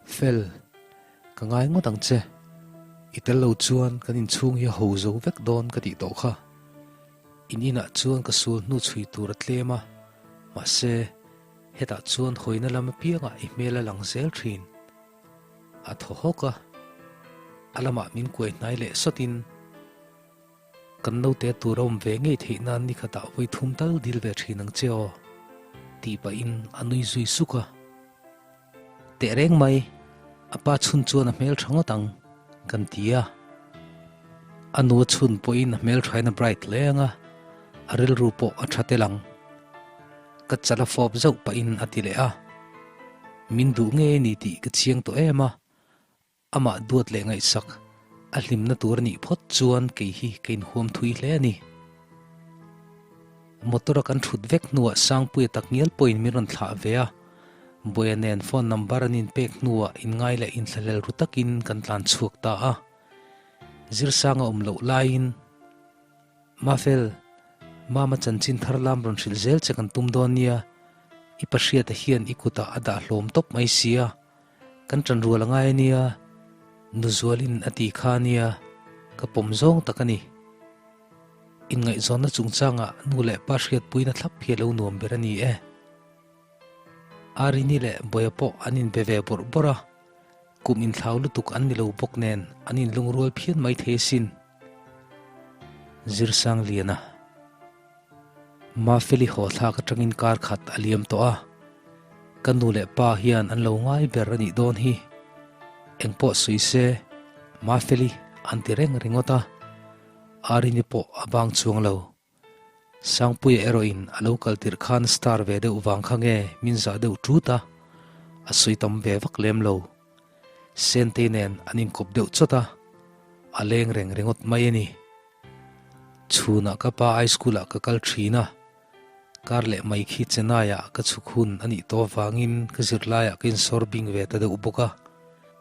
[SPEAKER 1] Fel, ka ngai ngawt ang che. I tel lo chuan kan inchhung hi a ho zo vek dawn ka tih tawh kha. In inah chuan ka sul hnu chhui tur a tlem a, mahse, hetah chuan hawina lam apiangah i hmel a lang zel thin. A thaw hawk a, a lamah min kuai hnai leh sawtin, Kan naute tur a awm ve ngei theih nan ni khatah vawi thum tal dil ve thin ang che aw, tih pahin a nui zui suk a. Teh reng mai, a pa chhun chuan a hmel tha ngawt ang, kan ti a. A nu a chhun pawhin a hmel thain a bright hle ang a, a rilru pawh a tha tel ang. Ka chal a fawp zauh pahin a ti leh a. Min duh ngei a ni tih ka chiang tawh em a, Amah duat leh ngaihsak a hlimna tur a nih phawt chuan kei hi ka inhuam thui hle a ni. Motor a kan thut vek hnuah Sangpuia tak ngial pawhin min rawn thlah ve a, Buaia nen phone number an inpek hnuah inngai leh inthlahlel ru takin kan tlan chhuak ta a. Zirsanga awm loh laiin. Mafel, Mama chanchin thar lam rawn hrilh zel che kan tum dawn nia, i pahriata hian i kutah a dah hlawm tawp mai sia, kan ṭan rual a ngai a nia, Nuzualin a ti kha a nia, ka pawm zawng tak a ni. Inngaihzawnna chungchangah nu leh pa hriatpuina thlap hi a lo nuam ber a ni e. Arini leh Bawia pawh an inbe ve bawrh bawrh a, kum inthlau lutuk an ni lo bawk nen an inlungrual phian mai thei asin. Zirsangliana Mafeli haw thlak atangin kar khat a liam tawh a, ka nu leh pa hian an lo ngai ber a nih dawn hi. Engpawh sawi se Mafeli an ti reng ringawt a, Arini pawh a bang chuang lo. Sangpuia erawhin a lo kal tirh khan star ve deuh vang kha nge min zah deuh ṭut a, a sawi tam ve vak lem lo. Sentei nen an inkawp deuh chawt a, a leng reng ringawt mai a ni. Chhunah ka pa high school ah ka kal thin a, kar leh mai khi Chennai ah ka chhuk hun a nih tawh avangin ka zirlai ah ka insawr bing ve ta deuh bawk a,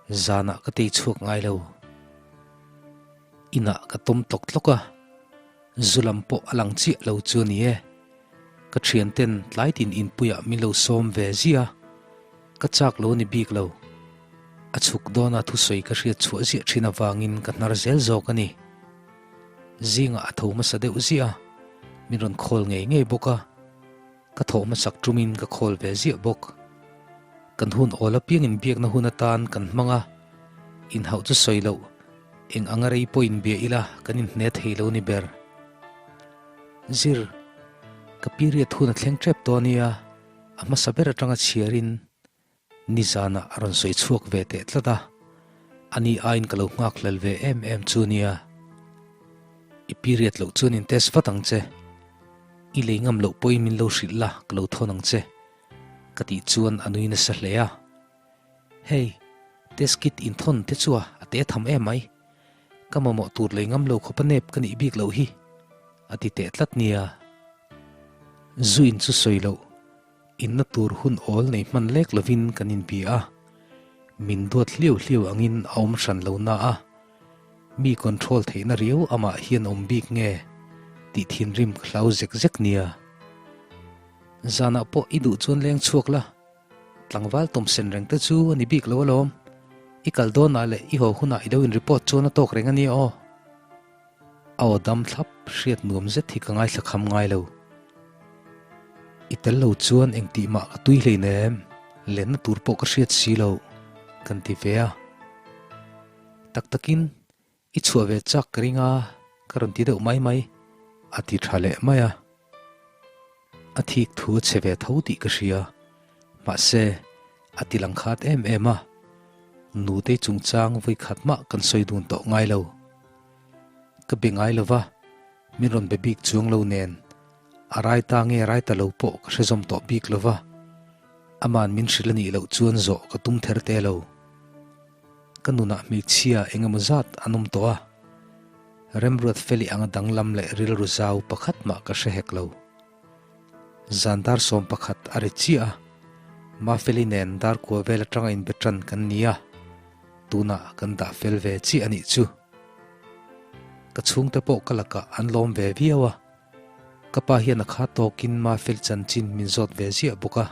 [SPEAKER 1] zanah ka tei chhuak ngai lo. Inah ka tawm tlawk tlawk a, zu lam pawh a lang chiah lo chu a ni e. Ka thianten tlai tin inpuiah min lo sawm ve ziah a, ka chak lo a ni bik lo. A chhuk dawna thusawi ka hriat chhuah ziah thin avangin ka hnar zel zawk a ni. Zingah a tho hmasa deuh ziah a, min rawn khawl ngei ngei bawk a. Ka thawh hmasak tumin ka khawl ve ziah bawk. Kan hun awl apiangin biakna hun atan kan hmang a, inhauh chu sawi loh, eng anga rei pawh inbia ila kan inhne thei lo ni ber. Zir, ka period hun a thleng tep tawh ania, a hmasa ber atanga chhiarin nizanah a rawn sawi chhuak ve teh tlat a, ani aiin ka lo nghak hlel ve em em chu nia. I period loh chuan in test vat ang che, i lei ngam loh pawhin min lo hrilh la ka lo thawn ang che, ka tih chuan a nui nasa hle a. Hei, test kit inthawn te chu a a te tham em mai. Ka mamawh tur lei ngam lo khawp a nep ka nih bik loh hi, a ti teh tlat nia. Zu in chu sawi loh, inna tur hun awl nei hman lek lovin kan inbia a. Min duat hliau hliau angin a awm hran lo na a, mi control theihna riau amah hian awm bik nge tih thinrim ka hlau zek zek nia. Zanah pawh i duh chuan leng chhuak la, tlangval tawmsen reng te chu a ni bik lo alawm. I kal dawnah leh i haw hunah i lo in report chuan a tawk reng a nia aw. A aw dam thlap hriat nuam zet hi ka ngaithla kham ngai lo. I tel lo chuan engtih mah ka tui hleinem, lenna tur pawh ka hriat si lo, kan ti ve a. Tak takin i chhuah ve chak ka ring a, ka rawn ti deuh mai mai, a ti tha leh mai a. A thik thu a chhe ve tho tih ka hria, mahse a ti lang khat em em a, nutei chungchang vawikhat mah kan sawi dun tawh ngai lo. Ka be ngai lo va, min rawn be bik chuang lo nen, a rai ta nge rai ta lo pawh ka hre zawm tawh bik lo va, aman min hrilh a nih loh chuan zawh ka tum ther te lo. Ka nunah hmeichhia eng emaw zat an awm tawh a, Remruat Feli anga danglam leh rilru zau pakhat mah ka hre hek lo. Zan dar 11 a ri chiah a, Mafeli nen dar kua vel atanga inbe tan kan ni a, tunah kan dah fel ve chiah a nih chu. Ka chhungte pawh ka lakah an lawm ve viau a, ka pa hian a kha tawkin Mafel chanchin min zawt ve ziah bawk a.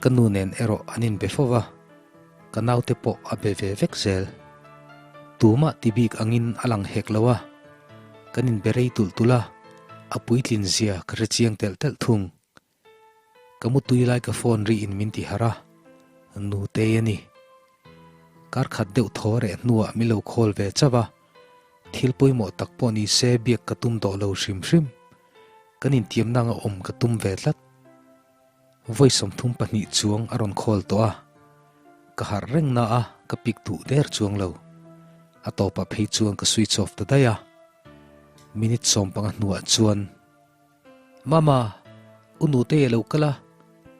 [SPEAKER 1] Ka nu nen erawh an inbe fo va, ka naute pawh a be ve vek zel. Tumah ti bik angin a lang hek lo a, kan inbe rei tulh tulh a, a puitlin zia ka hre chiang telh telh thung. Ka mutui lai ka phone ri in min ti harh a, Nutei a ni. Kar khat deuh thaw reh hnuah min lo call ve chauh a, thil pawimawh tak pawh ni se biak ka tum tawh lo hrim hrim. Kan intiamna anga awm ka tum ve tlat. Vawi 32 chuang a rawn call tawh a, ka harh reng na a ka pick duh der chuang lo. A tawpah phei chuan ka switch off ta daih a. Minute 15 hnuah chuan. Mama, u nutei a lo kal a,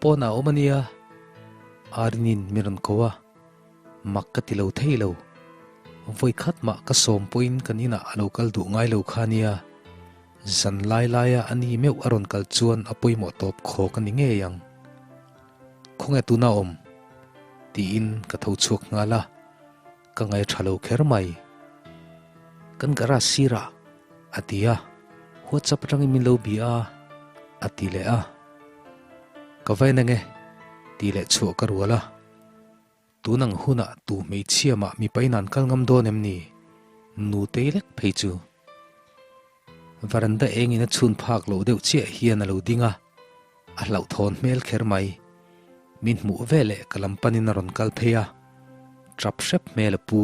[SPEAKER 1] pawnah a awm a nia. Arinin min rawn ko a, mak ka ti lo thei lo. Vawi khat mah ka sawm pawhin kan inah a lo kal duh ngai lo kha nia. Zan lai laia a ni meuh a rawn kal chuan a pawimawh tawp khawk a ni ngei ang. Khawnge tuna awm? tiin ka tho chhuak nghal a, ka ngaih tha lo kher mai. Kan garage sirah a ti a, WhatsApp atangin min lo bia a, a ti leh a. Ka va en ange tih leh chhuah ka rual a. Tun ang hunah tu hmeichhia mah mipa in an kal ngam dawn em ni? Nutei lek phei chu. Varanda engin a chhun phak loh deuh chiah hian a lo ding a, a hlauhthawn hmel kher mai. Min hmuh veleh ka lam panin a rawn kal phei a, tap hrep hmel a pu.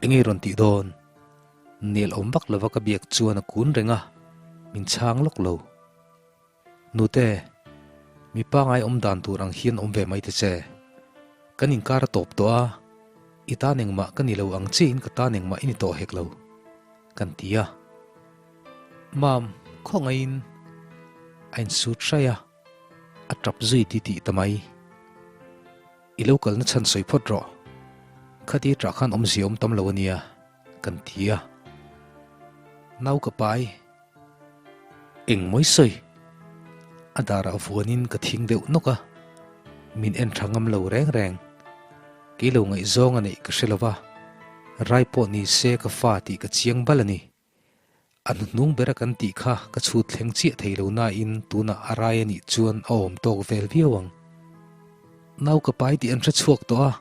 [SPEAKER 1] Engei rawn tih dawn? Nel awm vak lova ka biak chuan a kun reng a, min chhang lawk lo. Nute, mi pangai awm dan tur ang hian awm ve mai ta che. Kan inkar a tawp tawh a, i tan engmah ka ni lo ang chiahin ka tan engmah i ni tawh hek lo, kan ti a. Mam, khawngaihin a insut hraih a, a tap zui ti tih ta mai. I lo kalna chhan sawi phawt rawh. Khati ṭah khan awmzia awm tam lo a nia, kan ti a. Nau ka pai. Eng mawi sawi? A darah vuanin ka thing deuh nawk a, min en tha ngam lo reng reng. Kei lo ngaihzawng a neih ka hre lo va, rai pawh ni se ka fa tih ka chiang bal a ni. A hnuhnung bera kan tih kha ka chhut thleng chiah thei lo nain tunah a rai a nih chuan a awm tawk vel viau ang. Nau ka pai tih an hre chhuak tawh a,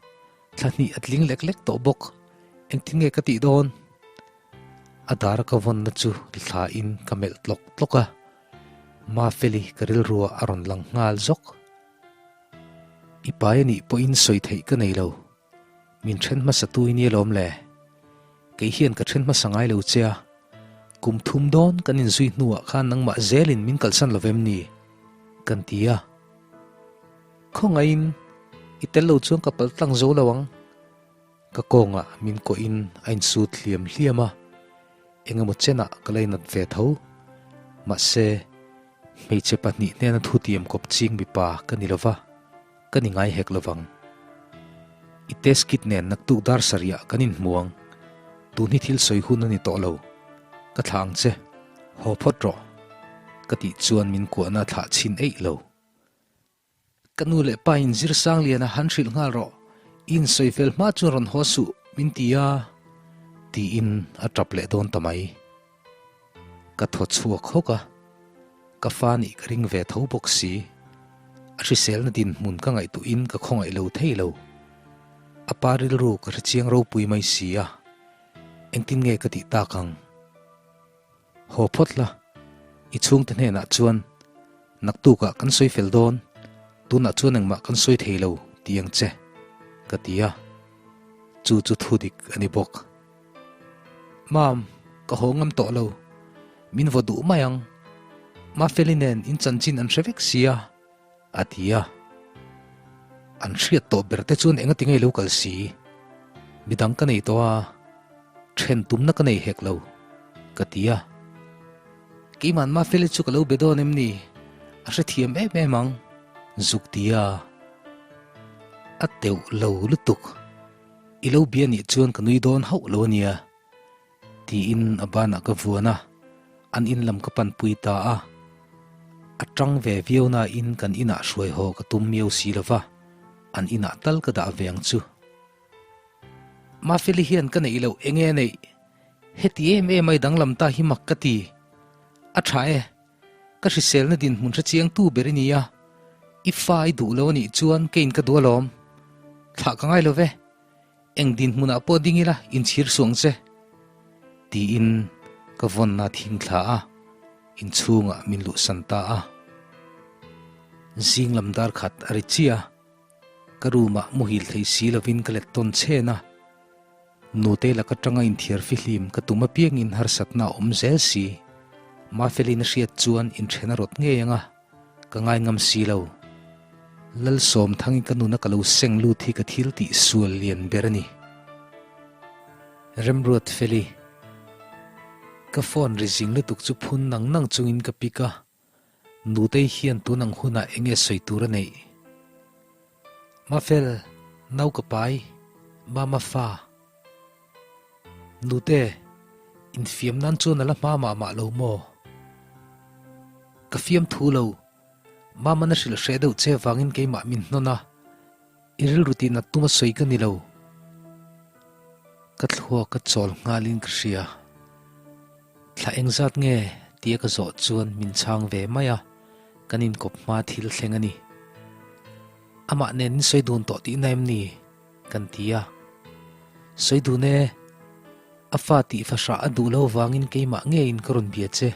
[SPEAKER 1] thla hnih a tling lek lek tawh bawk. Engtin nge ka tih dawn? A dara ka vawnna chu thlain ka melh tlawk tlawk a, Mafeli ka rilruah a rawn lang nghal zawk. I pai a nih pawhin sawi theih ka nei lo. Min then hmasa tu i nia lawm le. Kei hian ka then hmasa ngai lo che a, kum thum dawn kan inzui hnuah khan nangmah zelin min kalsan lo vem ni? Kan ti a. Khawngaihin i tel lo chuan ka pal tlang zo lo ang. Ka kawngah min kawhin a insut hliam hliam a, engemaw chenah ka lainat ve tho. Mahse, hmeichhe pahnih hnena thutiam kawp ching mipa ka ni lova, ka ni ngai hek lovang. I test kit nen naktuk dar sarihah kan inhmu ang. Tun hi thil sawi hun a ni tawh lo. Ka thlah ang che. Haw phawt rawh. Ka tih chuan min kuahna a thlah chhin eih lo. Ka nu leh pa in Zirsangliana han hrilh nghal rawh, i insawi fel hma chuan rawn haw suh min ti a, tiin a tap leh dawn ta mai. Ka thaw chhuak hawk a, ka fa nih ka ring ve tho bawk si. A hriselna dinhmun ka ngaihtuahin ka khawngaih lo thei lo. A pa rilru ka hrechiang ropui mai si a, engtin nge ka tih tak ang? Haw phawt la, i chhungte hnenah chuan naktukah kan sawi fel dawn, tunah chuan engmah kan sawi thei lo ti ang che, ka ti a, chu chu thu dik a ni bawk. Mam, ka haw ngam tawh lo, min vaw duh mai ang, Mafeli nen in chanchin an hre vek sia, a ti a. An hriat tawh ber te chuan engati ngei lo kal si? Midang ka nei tawh a, then tumna ka nei hek lo, ka ti a. Keimah Mafeli chu ka lo be dawn em ni? A hrethiam em em ang, zuk ti a. A teuh lo lutuk. I lo bia nih chuan ka nui dawn hauh lo a nia. Tiin a banah ka vuan a, an in lam ka panpui ta a. A tang ve viau nain kan inah hruai haw ka tum miau si lo va, an inah tal ka dah ve ang chu. Mafeli hian ka neih loh eng nge neih? Heti em em ai danglam ta hi mak ka ti. A tha e, ka hriselna dinhmun hrechiang tu ber i ni a, i fa i duh lo a nih chuan keiin ka duh alawm. Thlah ka ngai lo ve. Eng dinhmunah pawh ding ila inchhir suang che, tiin ka vawnna thing thla a, inchhungah min luhsan ta a. Zing lam dar khat a ri chiah a, ka room-ah muhil thei si lovin ka let tawn chhen a. Nute lak atanga inthiar fihlim ka tum apiangin harsatna a awm zel si. Mafelin a hriat chuan inthen a rawt ngei ang a. Ka ngai ngam si lo. Lalsawmthangin ka nuna ka lo seng lut hi ka thil tih sual lian ber a ni. Remruat Feli. Ka phone ri zing lutuk chu phun nang nang chungin ka pick a, Nutei hian tun ang hunah eng nge sawi tur a neih? Mafel, nau ka pai, Mama fa. Nute, infiam nan chuan a la hma mah mah lo maw? Ka fiam thu lo, Mama na hrilh hreh deuh che vangin keimah min hnawn a, i rilru tih nat tuma sawi ka ni lo. Ka thluak ka chawl nghalin ka hria. Thla engzat nge tia ka zawh chuan min chhang ve mai a, kan inkawp hma thil thleng a ni. Amah nen in sawi dun tawh tihna em ni? Kan ti a. Sawi dun e, a fa tih fahrah a duh lo vangin keimah ngeiin ka rawn bia che,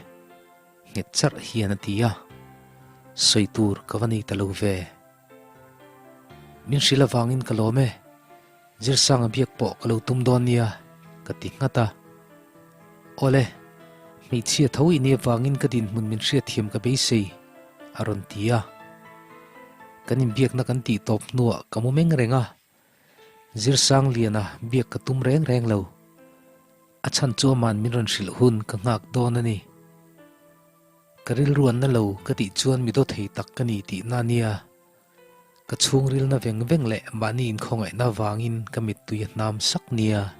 [SPEAKER 1] nghet charh hian a ti a. Sawi tur ka va nei ta lo ve. Min hrilh avangin ka lawm e, Zirsanga biak pawh ka lo tum dawn nia, ka ti nghat a. Awle, hmeichhia tho i nih avangin ka dinhmun min hriatthiam ka beisei, a rawn ti a. Kan inbiakna kan tih tawp hnuah ka mu meng reng a, Zirsangliana biak ka tum reng reng lo. A chhan chu aman min rawn hrilh hun ka nghak dawn a ni. Ka rilruanna lo ka tih chuan mi daw thei tak ka ni tihna a nia. Ka chhungrilna veng veng leh mahni inkhawngaihna vangin ka mittui a hnam sak nia.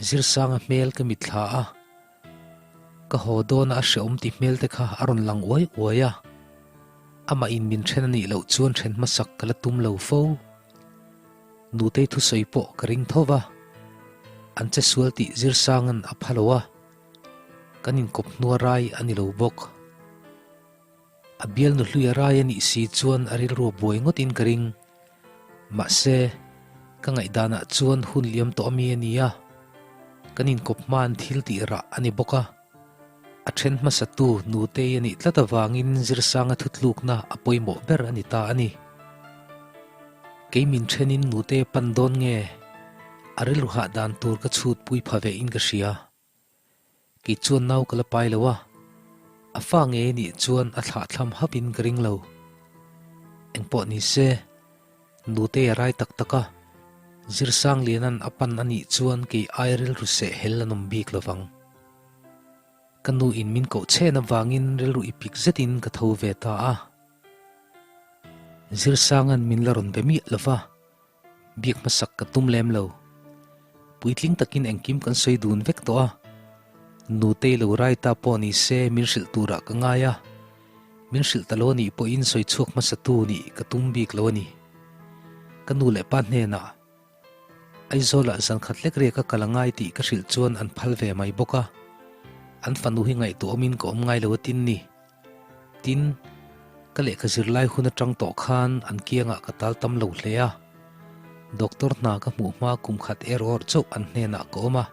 [SPEAKER 1] Zirsanga hmel ka mitthla a, ka haw dawna a hrehawm ti hmel te kha a rawn lang uai uai a. Amah in min then a nih loh chuan then hmasak ka la tum lo fo. Nutei thusawi pawh ka ring tho va, an che sual tih Zirsanga'n a pha lo a, kan inkawp hnua rai a ni lo bawk. A bialnu hlui a rai a nih si chuan a rilru a buai ngawtin ka ring. Mahse, ka ngaihdanah chuan hun liam tawh ami a ni a, kan inkawp hmain thil tih rah a ni bawk a. A then hmasatu Nutei a nih tlat avangin Zirsanga thutlukna a pawimawh ber a ni ta a ni. Kei min thenin Nutei a pan dawn nge? A rilru hah dan tur ka chhutpui pha ve in ka hria. Kei chuan nau ka la pai lo a, a fa ngei a nih chuan a thlahthlam hap in ka ring lo. Engpawh ni se, Nutei a rai tak tak a, Zirsangliana'n a pan a nih chuan kei ai rilru seh hel an awm bik lo vang. Ka nu in min koh chhen avangin rilru i pik zetin ka tho ve ta a. Zirsanga'n min la rawn be miah lo va, Biak hmasak ka tum lem lo. Puitling takin engkim kan sawi dun vek tawh a, Nutei lo rai ta pawh ni se min hrilh turah ka ngai a. Min hrilh ta lo anih pawhin sawi chhuak hmasatu nih ka tum bik lo a ni. Ka nu leh pa hnenah Aizawlah zan khat lek riak a kal a ngai tih ka hrilh chuan an phal ve mai bawk a. An fanu hi ngaihtuahawmin ka awm ngai lo a tin ni. Tin, ka lehkha zirlai hun atang tawh khan an kiangah ka tal tam lo hle a. Doctor hna ka hmuh hma kum khat er awr chauh an hnenah ka awm a.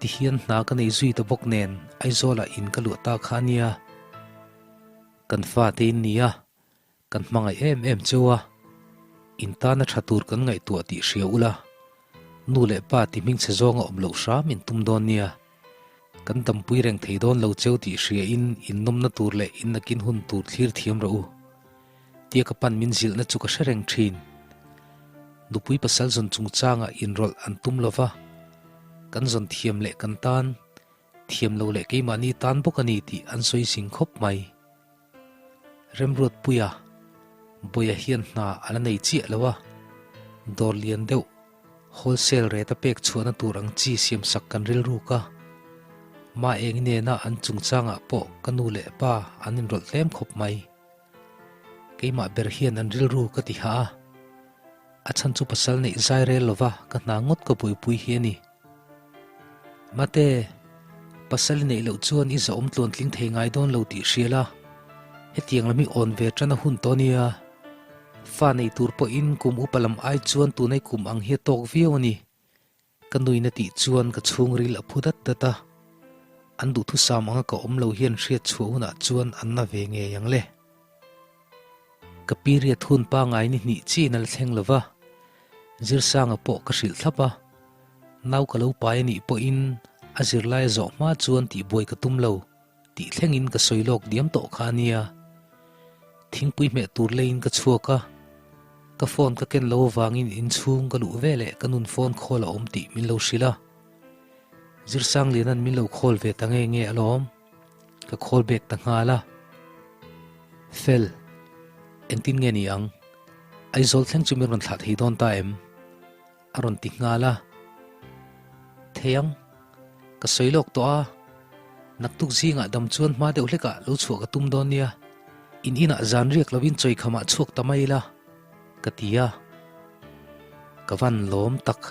[SPEAKER 1] Tihian hna ka nei zui ta bawk nen Aizawlah in ka luah ta kha a nia. Kan fate in nia, kan hmangaih em em cheu a, in tana tha tur kan ngaihtuah tih hria ula, nu leh pa ti hmingchhe zawnga awm loh hram in tum dawn nia. Kan dampui reng thei dawn lo cheu tih hria in in nawmna tur leh in nakin hun tur thlir thiam rawh u. Tia ka pan min zilhna chu ka hre reng thin. Nupui pasal zawn chungchangah inrawlh an tum lova, kan zawn thiam leh kan tan thiam lo leh keimahni tan bawk a ni tih an sawi zing khawp mai. Remruatpuia, Bawia hian hna a la nei chiah lo a, dawr lian deuh wholesale rate a pek chhuahna tur ang chi siamsak kan rilruk a. Ma eng nena an chungchangah pawh ka nu leh pa an inrawlh tlem khawp mai. Keimah ber hian an rilru ka ti hah a, a chhan chu pasal neih zai rel lova ka hna ngawt ka buaipui hi a ni. Mate, pasal i neih loh chuan i zahawm tluan tling thei ngai dawn lo tih hria la, hetiang lam hi awn ve tan a hun tawh nia. Fa nei tur pawhin kum upa lam ai chuan tunai kum ang hi a tawk viau a ni. Ka nuin a tih chuan ka chhungril a phu dat dat a, an duhthusam anga ka awm lo hian hriat chhuah hunah chuan an na ve ngei ang le. Ka period hun pangai ni hnih chiin a la thleng lo va, Zirsanga pawh ka hrilh thlap a, nau ka lo pai a nih pawhin a zirlai a zawh hma chuan tihbuai ka tum lo tih thlengin ka sawi lawk diam tawh kha a nia. Thingpui hmeh tur leiin ka chhuak a, ka phone ka ken lo avangin inchhung ka luh veleh ka nun phone call a awm tih min lo hrilh a, Zirsangliana'n min lo call ve ta nge nge alawm. Ka call back ta nghal a. Fel, engtin nge ni ang? Aizawl thleng chu min rawn thlah thei dawn ta em? A rawn ti nghal a. Thei ang, ka sawi lawk tawh a. Naktuk zingah dam chuan hma deuh hlekah lo chhuah ka tum dawn nia. In inah zan riak lovin chawikhamah chhuak ta mai ila, ka ti a. Ka van lawm tak,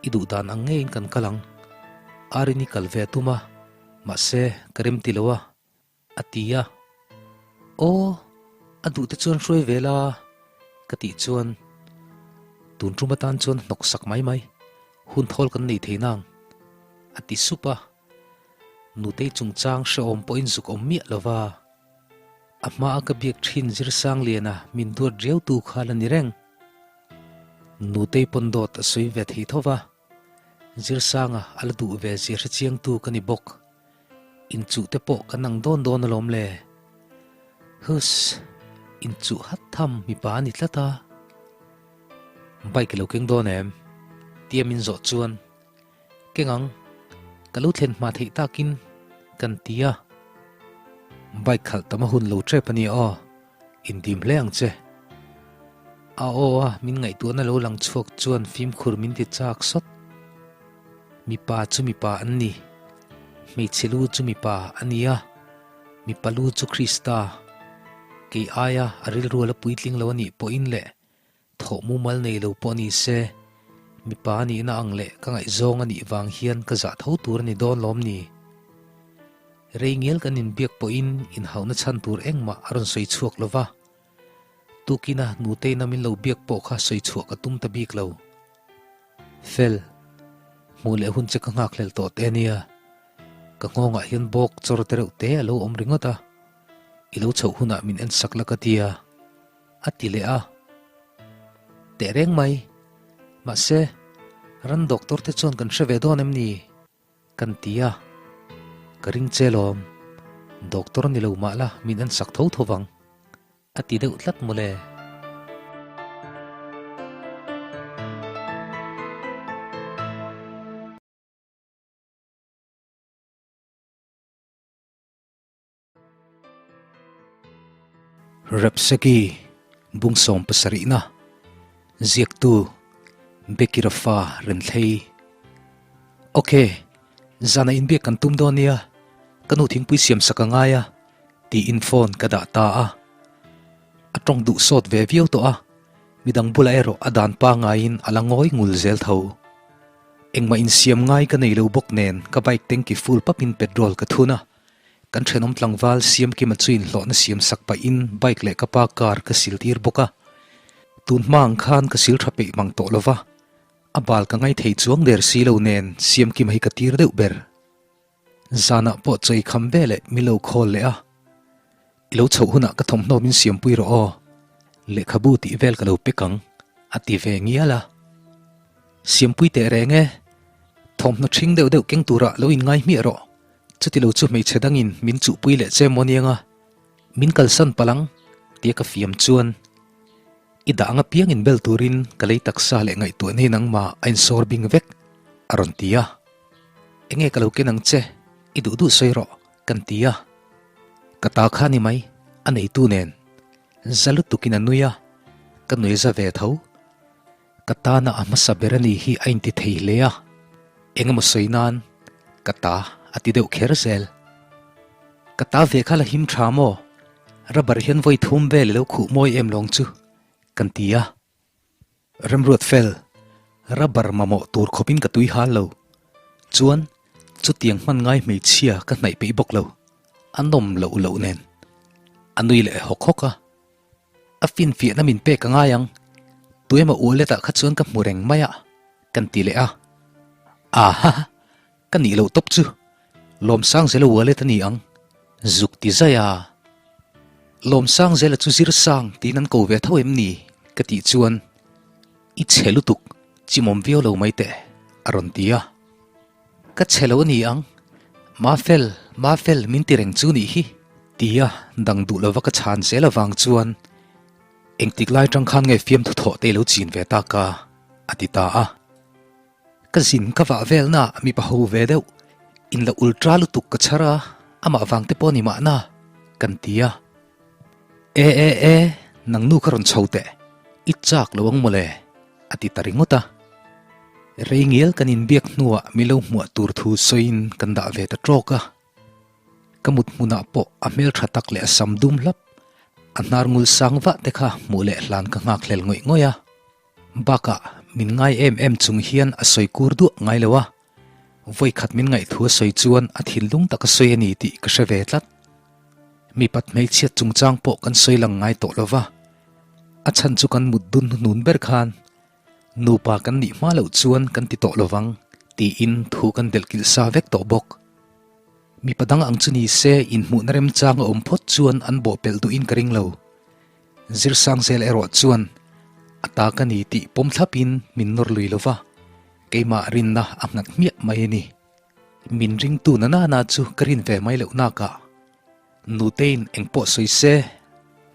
[SPEAKER 1] i duh dan ang ngeiin kan kal ang. Arini kal ve a tum a. Mahse, ka rem ti lo a, a ti a. Aw, a duh te chuan hruai ve la, ka tih chuan tun tum atan chuan hnawk sak mai mai, hun thawl kan nei thei nang, a ti sup a. Nutei chungchang hrehawm pawhin zuk awm miah lo va, a hmaa ka biak thin Zirsangliana min duat riautu kha la ni reng. Nutei pawn dawt a sawi ve thei tho va. Zirsanga a la duh ve zia hre chiangtu ka ni bawk. Inchuh te pawh kan ang dawn dawn alawm le. Huss, inchuh hat tham mipa a ni tlat a. Bike i lo keng dawn em? Tia min zawh chuan, Keng ang, ka lo thlen hma theih takin kan ti a. Bike khalh tam a hun lo tep a nia aw. Indim hle ang che. A aw a min ngaihtuahna lo lang chhuak chuan fimkhur min ti chak sawt. Mipa chu mipa an ni. Hmeichhe lu chu mipa a ni a, mipa lu chu Krista. Kei aia a rilru a la puitling lo a nih pawhin leh thawh mumal nei lo pawh ni se, mipa a nihna ang leh ka ngaihzawng a nih vang hian ka zah tho tur a ni dawn lawm ni? Rei ngial kan inbiak pawhin inhauhna chhan tur engmah a rawn sawi chhuak lo va, tukina Nuteina min lo biak pawh kha sawi chhuah ka tum ta bik lo. Fel, hmuh leh hun che ka nghakhlel tawh teh a nia, ka nghawngah hian bawk chawr te reuh te a lo awm ringawt a, i lo chhoh hunah min en sak la ka ti a, a ti leh a. Teh reng mai, mahse, ran doctor te chuan kan hre ve dawn em ni? Kan ti a, ka ring che lawm, doctor ni lo mah la min en sak tho tho vang, a ti deuh tlat mawle. Repseki bung 70na ziaktu Becky Rafa Renthlei Ok, zana inbiak kan tum dawn nia, ka nu thingpui siam sak a ngai a. Tiin phone ka dah ta a. A tawng duh sawt ve viau tawh a, midang bulah erawh a dan pangaiin a la ngawi ngul zel tho. Engmah insiam ngai ka nei lo bawk nen ka bike tanki full papin petrol ka thun a, kan thenawm tlangval Siamkima chu inhlawhna siam sak pahin bike leh ka pa car ka sil tir bawk a. Tun hma ang khan ka sil tha peih mang tawh lova, a bal ka ngai thei chuang der si lo nen Siamkima hi ka tir deuh ber. Zanah pawh chawi kham ve leh mi lo khawl leh a, I lo chhoh hunah ka thawmhnaw min siampui rawh aw, lehkhabu tih vel ka lo pek ang, a ti ve ngial a. Siampui teh reng e, thawmhnaw ṭhing deuh deuh keng turah lo inngai hmiah rawh, chuti lo chu hmeichhe dangin min chuhpui leh che maw niang a, min kalsan palh ang, tia ka fiam chuan i dah ang apiang inbel turin ka lei taksa leh ngaihtuahna hi nangmah a insawr bing vek, a rawn ti a. Enge ka lo ken ang che, i duh duh sawi rawh, kan ti a. Ka ta kha ni mai, a neitu nen. Za lutukin a nui a, ka nui za ve tho. Ka tana a hmasa ber a ni hi a inti thei hle a, engemaw sawi nan ka ta a ti deuh kher zel. Ka ta ve kha la him tha maw? Rubber hian vawi thum vel i lo khuh mawi em lawng chu, kan ti a. Remruat fel, rubber mamawh tur khawpin ka tui hal lo. Chuan, chutiang hman ngai hmeichhia ka hnaih peih bawk lo. A nawm loh loh nen. A nui leh hawk hawk a. A finfiahna min pek a ngai ang. Tuemaw wallet ah kha chuan ka hmu reng mai a, kan ti leh a. Aha! Ka nih loh tawp chu. Lawmsangzela wallet a ni ang. Zuk ti zai a. Lawmsangzela chu zir sang tiin an ko ve tho em ni? Ka tih chuan, I chhe lutuk, chimawm viau lo mai teh, a rawn ti a. Ka chhe lo a ni ang. Mafel, Mafel min ti reng chu nih hi, tia dang duh lova ka chhan zel avang chuan, Engtik lai tang khan nge fiamthu thawh te i lo chin ve tak a? a ti ta a. Ka zin ka vah velna mipa ho ve deuh, in la ultra lutuk ka chhar a, amah vang te pawh ni mahna, kan ti a. E e e, nang nu kha rawn chho teh, i chak lo ang mawle, a ti ta ringawt a. Rei ngial kan inbiak hnuah mi lo hmuah tur thu sawiin kan dah ve ta tawk a. Ka mut hmunah pawh a hmeltha tak leh a sam dum hlap, a hnar ngul sang vah te kha hmuh leh hlan ka nghakhlel ngawih ngawih a. Bakah min ngai em em chung hian a sawi kur duah ngai lo a, vawi khat min ngaihthu a sawi chuan a thinlung tak a sawi a ni tih ka hre ve tlat. Mipat hmeichhiat chungchang pawh kan sawi lang ngai tawh lo va, a chhan chu kan mut dun hnuhnun ber khan nupa kan nih hma loh chuan kan ti tawh lo vang tiin thu kan delhkilh sa vek tawh bawk. Mipa dang ang chu ni se inhmuhna remchang a awm phawt chuan an bawhpelh duhin ka ring lo. Zirsangzel erawh chuan a ta ka ni tih pawm thlapin min nawr lui lo va, keimah rinna a nghat hmiah mai a ni. Min ringtu na nana chu ka rin ve mai loh nakah Nutein engpawh sawi se,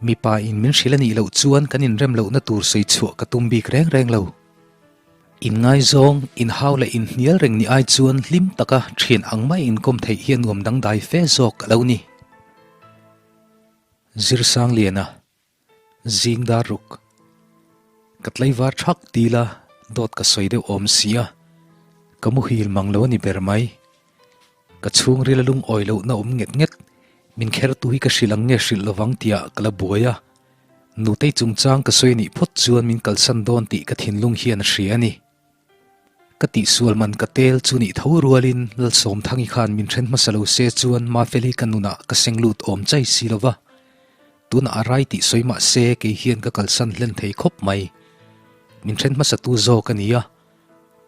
[SPEAKER 1] mipa in min hrilh a nih loh chuan kan inrem lohna tur sawi chhuah ka tum bik reng reng lo. Inngaizawng, inhau leh inhnial reng ni ai chuan hlim taka thian ang mai inkawm theih hi a nuam dangdai fe zawk a lo ni. Zirsangliana, Zing dar ruk. Ka tlaivar thak dil a, dawt ka sawi deuh awm si a, ka muhil mang lo a ni ber mai. Ka chhungril a lungawi lohna awm nget nget, min khertu hi ka hrilh ang nge hrilh lovang tiah ka la buai a. Nutei chungchang ka sawi anih phawt chuan min kalsan dawn tih ka thinlung hian a hria a ni. Ka tihsual man ka tel chu nih tho rualin Lalsawmthangi khan min then hmasa lo se chuan Mafeli ka nunah ka seng lut awm chai si lo va, tunah a rai tih sawi mah se kei hian ka kalsan hlen thei khawp mai. Min then hmasa tu zawk a ni a,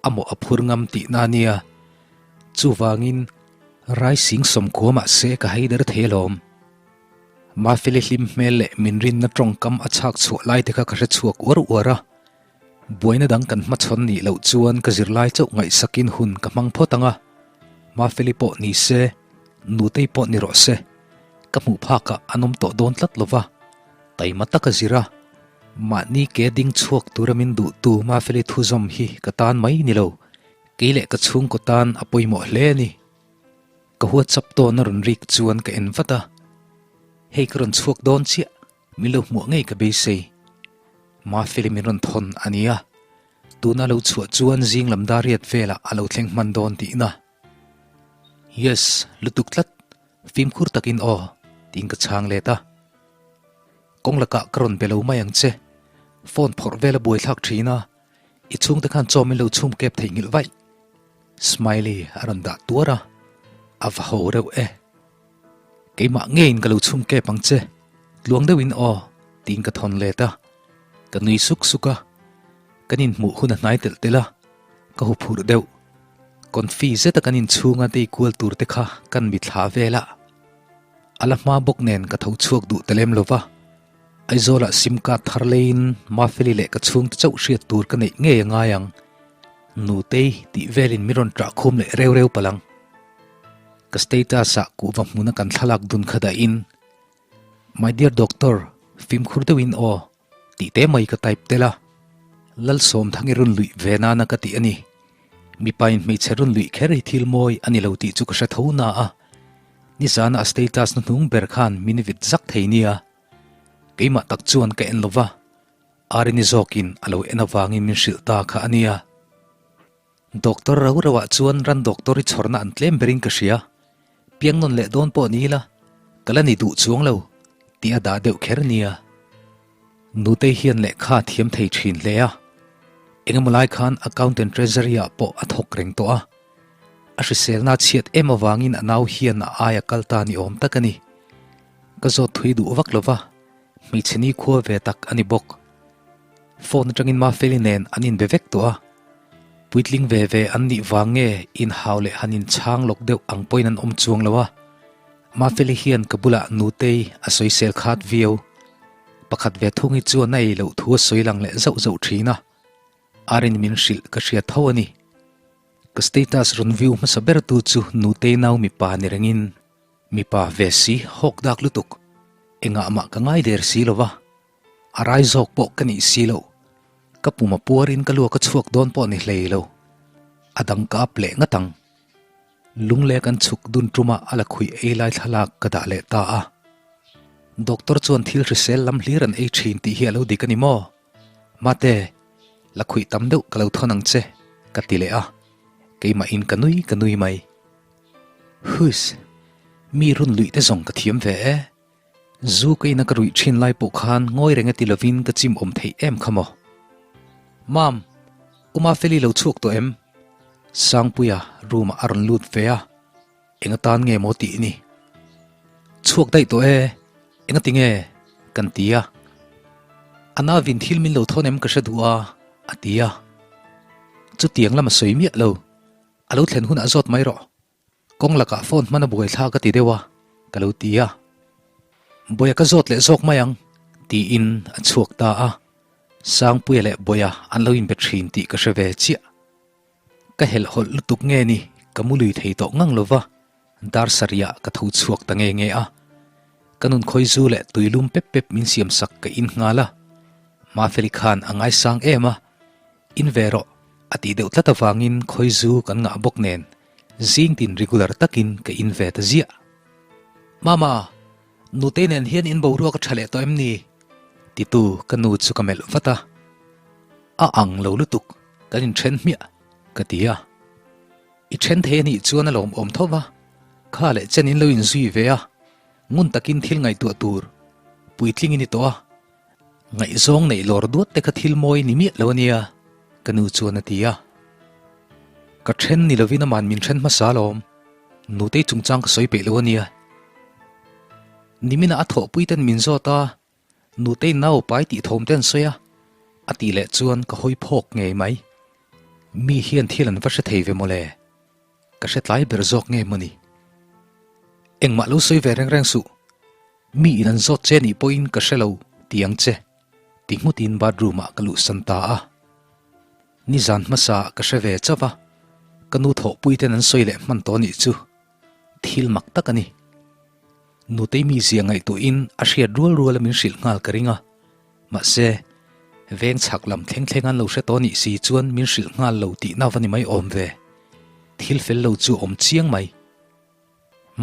[SPEAKER 1] a mawh a phur ngam tihna a nia. Chuvangin rai sing sawmkhua mah se ka haider thei alawm. Mafeli hlim hmel leh min rinna tawngkam a chhak chhuah lai te kha ka hre chhuak uar uar a. Buaina dang kan hmachhawn nih loh chuan ka zirlai chauh ngaihsakin hun ka hmang phawt ang a, Mafeli pawh ni se, Nutei pawh ni rawh se, ka hmuh phakah an awm tawh dawn tlat lo va, taima taka zir a, mahni ke ding chhuak tura min duhtu Mafeli thuzawm hi ka tan mai ni lo, kei leh ka chhungkaw tan a pawimawh hle a ni. Ka WhatsApp tawn a rawn rik chuan ka en vat a, hei ka rawn chhuak dawn chiah. Min lo hmuah ngei ka beisei. Mafeli min rawn thawn a nia. Tuna lo chhuah chuan zing lam dar riat velah a lo thleng hman dawn tihna. Yes, lutuk tlat. Fimkhur takin aw, Tiin ka chhang let a. Kawng lakah ka rawn be lo mai ang che. Phone phawrh vel a buaithlak thin a, i chhungte khan chaw min lo chhum kep theihnghilh vaih. Smiley a rawn dah tuar a, a va ho reuh e. Keimah ngeiin ka lo chhum kep ang che, tluang deuhin aw, tiin ka thawn let a. Ka nui suk suk a, kan inhmuh hun a hnai telh telh a, ka huphurh deuh. Confi zeta kan inchhunga dei kual tur te kha kan mithla vel a. A la hma bawk nen ka tho chhuak duh ta lem lo va, Aizawlah sim card thar leiin Mafeli leh ka chhungte chauh hriat tur ka neih ngei a ngai ang. Nutei tih velin min rawn ṭah khum leh reu reu palh ang. Ka status ah kuhva hmuna kan thlalak dun kha dahin, My dear doctor, fimkhur deuhin aw, tih te mai ka type tel a. Lalsawmthangi rawn luih ve nana ka tih a ni. Mipain hmeichhe rawn luih kher hi thil mawi a ni lo tih chu ka hre tho na a. Nizana a status na hnung ber khan min vit zak thei nia. Keimah tak chuan ka en lo va, Arini zawkin a lo en avangin min hrilh ta kha a nia. Doctor rau rauah chuan ran doctor i chhawrna an tlem berin ka hria. Piang nawn leh dawn pawh ni ila, ka la ni duh chuang lo, tih a dah deuh kher nia. Nutei hian lehkha a thiam thei thin hle a, engemaw lai khan Accountant Treasury ah pawh a thawk reng tawh a. A hriselna a chhiat em avangin a nau hian a aia kal ta ni awm tak a ni. Ka zawt thui duh vak lo va, hmeichhe nikhua ve tak a ni bawk. Phone atangin Mafeli nen an inbe vek tawh a, puitling ve ve an nih vang nge inhau leh han inchhang lawk deuh ang pawhin an awm chuang lo a, Mafeli hian ka bulah Nutei a sawisel khat viau. Pakhat ve thung hi chuan a ei loh thu a sawi lang leh zauh zauh thin a, Arin min hrilh ka hria tho a ni. Ka status rawn view hmasa ber tu chu Nutei nau mipa ni rengin mipa ve si hawk dak lutuk, engah mah ka ngai der si lo va. A rai zawk pawh ka nih si lo. Ka pum a puarin ka luak a chhuak dawn pawh ni hlei lo. A dang ka up leh ngat ang. Lungle kan chhuk dun ṭuma a la khuih ei lai thlalak ka dah leh ta a. Doctor chuan thil hrisel lam hlir an ei ṭhin tih hi a lo dik a ni maw? Mate, la khuih tam deuh ka lo thawn ang che, ka ti leh a. Keimahin ka nui ka nui mai. Huiss, mi run luih te zawng ka thiam ve e. Zu ka ina ka ruih thin lai pawh khan ngawi reng a ti lovin ka chim awm theih em kha maw? Mam, U Mafeli lo chhuak tawh em? Sangpuia room ah a rawn lut ve a, eng atan nge maw tih ni? Chhuak daih tawh e, eng ati nge? Kan ti a. A navin thil min lo thawn em ka hre duh a, a ti a. Chutiang lam a sawi miah lo, a lo thlen hunah zawt mai rawh. Kawng lakah phone hman a buai thla ka ti deuh a, ka lo ti a. Bawia ka zawt leh zawk mai ang, tiin a chhuak ta a. Sangpuia leh Bawia an lo inbe thin tih ka hre ve chiah. Ka helhhawlh lutuk nge ni, ka mu lui thei tawh ngang lo va, dar sarihah ka tho chhuak ta nge nge a. Ka nun khawi zu leh tuilum pep pep min siam sak ka in nghal a. Mafeli khan a ngaisang em a, in ve rawh a tih deuh tlat avangin khawi zu kan ngah bawk nen Zing tin regular takin ka in ve ta ziah. Mama, nutei nen hian in boruak a tha leh tawh em ni? Titu ka nu chu ka melh vat a. A ang lo lutuk, kan inthen hmiah, ka ti a. I then thei a nih chuan a lawmawm tho va, kha leh chen in lo inzui ve a, ngun takin thil ngaihtuah tur puitling i ni tawh a. Ngaihzawng neih lawr duat te kha thil mawi ni miah lo ania, ka nu chuan a ti a. Ka then ni lovin aman min then hmasa alawm, nutei chungchang ka sawi peih lo ania. Niminah a thawhpui ten min zawt a, nutei nau pai tih thawm te an sawi a, a tih leh chuan ka hawi phawk ngei mai. Mi hian thil an va hre thei ve mawle, ka hre tlai ber zawk nge mawni. Engmah lo sawi ve reng reng suh. Mi in an zawt che nih pawhin ka hre lo ti ang che, ti nghutin bathroom ah ka luhsan ta a. Nizan hmasa ah ka hre ve chauh a, ka nu thawhpui ten an sawi leh hman tawh nih chu thil mak tak a ni. Nutei mizia ngaihtuahin a hriat rual rual a min hrilh nghal ka ring a, mahse veng chhak lam thleng thleng an lo hre tawh nih si chuan min hrilh nghal lo tihna va ni mai awm ve. Thil fel lo chu awm chiang mai.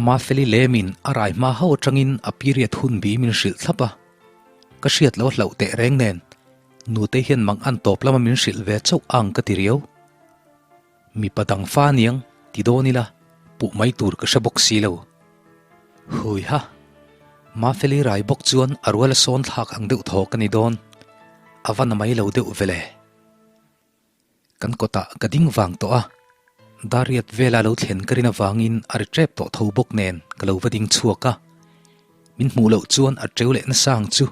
[SPEAKER 1] Mafeli lemin a rai hma ho atangin a period hun bi min hrilh thlap a, ka hriat lo hlauh teh reng nen nute hian mang an tawp lama min hrilh ve chauh ang ka ti riau. Mipa dang fa aniang ti dawn ila puh mai tur ka hre bawk si lo. Hui ha! Mafeli rai bawk chuan a ruala sawn thlak ang deuh thaw ka ni dawn, a va na mai lo deuh vele. Kan kawtah ka ding vang tawh a, Dariat vela lo thlen ka rin avangin a ri tep tawh tho bawk nen ka lo va ding chhuak a, min hmuh loh chuan a teu leh nasa ang chu.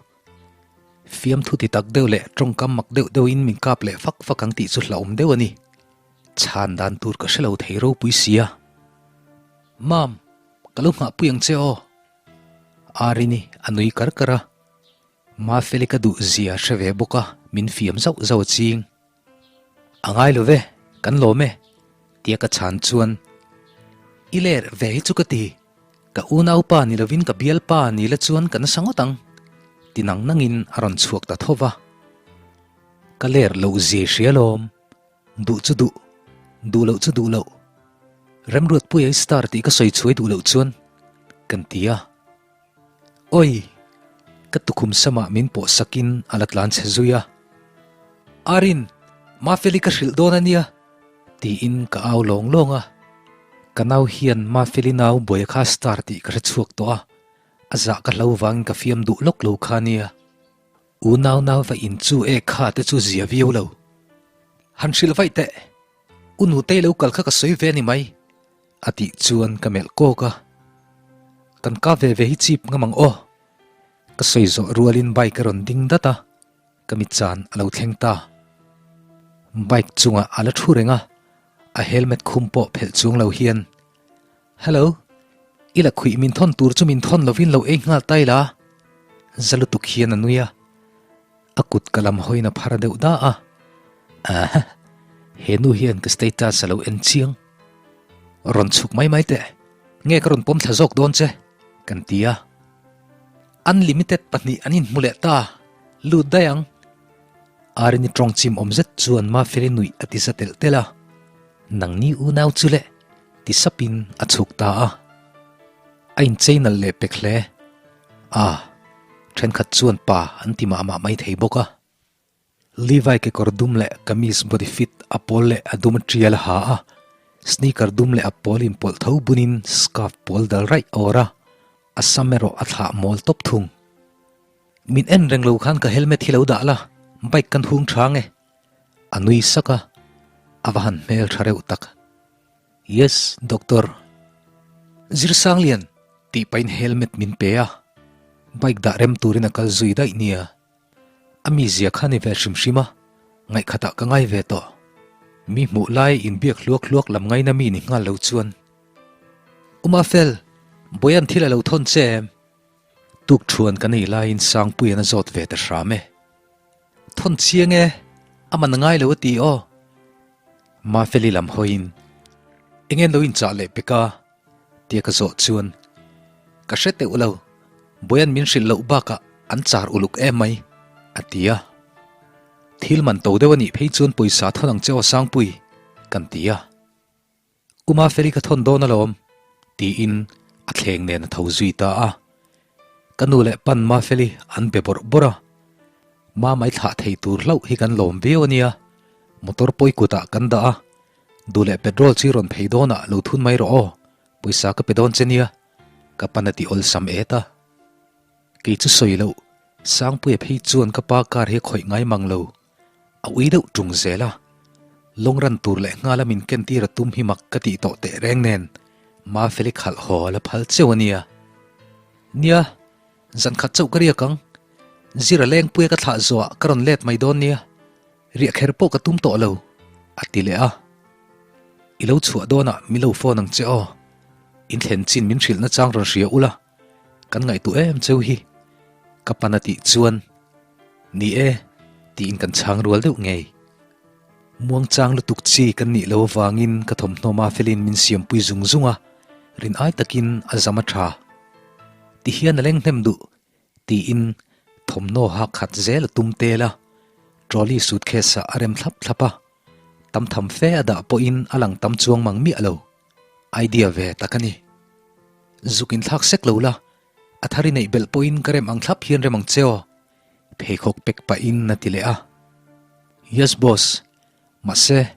[SPEAKER 1] Fiamthu ti tak deuh leh tawngkam mak deuh deuhin min kap leh fak fak ang tih chu hlauhawm deuh a ni. Chhan dan tur ka hre lo thei ropui sia. Mam, ka lo nghahpui ang che aw. Arini a nui kar kar a. Mafeli ka duh zia hre ve bawk a, min fiam zauh zauh a ching. A ngai lo ve, kan lawm e, tia ka chhan chuan, I ler ve hi chu ka ti, ka unaupa ni lovin ka bialpa ni la chuan ka nasa ngawt ang, ti nang nangin a rawn chhuak ta tho va. Ka ler loh zia hria lawm, duh chu duh, duh loh chu duh loh. Remruatpuia i star tih ka sawi chhuai duh loh chuan, kan ti a. Oi! Ka tukhum samah min pawh sakin a la tlan chhe zui a. Arin! Mafeli ka hrilh dawn a nia! Tiin ka au lawng lawng a. Ka nau hian Mafeli nau buai kha star tih ka hre chhuak tawh a, a zah ka hlo vangin ka fiam duh lawk lo kha nia. Unau nau va in chu e kha te chu zia viau lo. Han hrilh vaih teh! U Nutei lo kal kha ka sawi ve a ni mai. A tih chuan ka melh kawk a, Kan ka ve ve hi chip ngam ang aw. Ka sawi zawh rualin bike a rawn ding dat a, ka mi chan a lo thleng ta. Bike chungah a la thu reng a, a helmet khum pawh phelh chuang lo hian, Hello, i la khuih min thawn tur chu min thawn lovin lo ei nghal ta ila? Za lutuk hian a nui a. A kut ka lam hawiin a phar deuh da a, Aha, he nu hian ka status a lo en chiang. Rawn chhuk mai mai teh, nge ka rawn pawm thla zawk dawn che? kan ti a. Unlimited pahnih an inhmu leh ta, lut daih ang. Arini tawng chim awm zet chuan Mafeli nuih a ti za telh telh a, Nangni unau chu le, ti sapin a chhuk ta a. A inchei nalh leh pek hle. A, thenkhat chuan pa an ti mah mah mai thei bawk a. Levi kekawr dum leh kamis body fit a pawl leh a dum a tial a ha a, sneaker dum leh a pawl inpawlh tho bunin scarf pawl dal raih a awrh a, a sam erawh a thlah mawl tawp thung. Min en reng lo khan ka helmet hi lo dah la, bike kan hung tha nge? A nui sak a, a va han hmel tha reuh tak. Yes, Doctor. Zirsanglian, tih pahin helmet min pe a, bike dah rem turin a kal zui daih nia. A mizia kha ni ve hrim hrim a, ngaihkhatah ka ngai ve tawh. Mi hmuh lai inbiak hluak hluak lam ngaina mi ni nghal lo chuan. Umafel, Boyan thil a lo thawn che em? Tukthuan kan ei laiin Sangpuian a zawt ve ta hram e. Thawn chiang e, a man a ngai lo a ti aw. Mafeli lam hawiin, Eng en lo inchah leh pek a? tia ka zawh chuan, Ka hre teuh lo, Boyan min hrilh loh bakah an char uluk em mai, a ti a. Thil man to deuh a nih phei chuan pawisa thawn ang che aw Sangpui, kan ti a. U Mafeli ka thawn dawn alawm, tiin a thleng nen a tho zui ta a. Ka nu leh pan Mafeli an be bawrh bawrh a. Mamai thlah thei tur hlauh hi kan lawm viau a nia, motor pawi kutah kan dah a, duh leh petrol chi rawn phei dawnah lo thun mai rawh aw, pawisa ka pe dawn che nia, ka pan a ti awlsam et a. Kei chu sawi loh, Sangpuia phei chuan ka pa car hi a khawih ngai mang lo, a ui deuh ṭung zel a. Lawng ran tur leh nghala min kentir a tum hi mak ka tih tawh teh reng nen, Mafeli khalh haw a la phal cheu a nia. Nia, zan khat chauh ka riak ang. Zira lengpuia ka thlah zawhah ka rawn let mai dawn nia. Riah kher pawh ka tum tawh lo, a ti leh a. I lo chhuah dawnah min lo phone ang che aw. In thlen chin min hrilhna chang rawn hria ula, kan ngaihtuah em cheu hi, ka pan a tih chuan, Ni e, tiin kan chhang rual deuh ngei. Muangchang lutuk chi kan nih lo avangin ka thawmhnaw Mafelin min siampui zung zung a, rin ai takin a zam a tha. Tihian a leng hnem duh, tiin thawmhnaw hak khat zel a tum tel a, trolley suitcase ah a rem thlap thlap a, tam tham fe a dah pawhin a lang tam chuang mang miah lo. Idea ve tak a ni. Zuk inthlak sek lo la, A thar i neih belh pawhin ka rem ang thlap hian rem ang che aw, pheikhawk pek pahin a ti leh a. Yes boss, mahse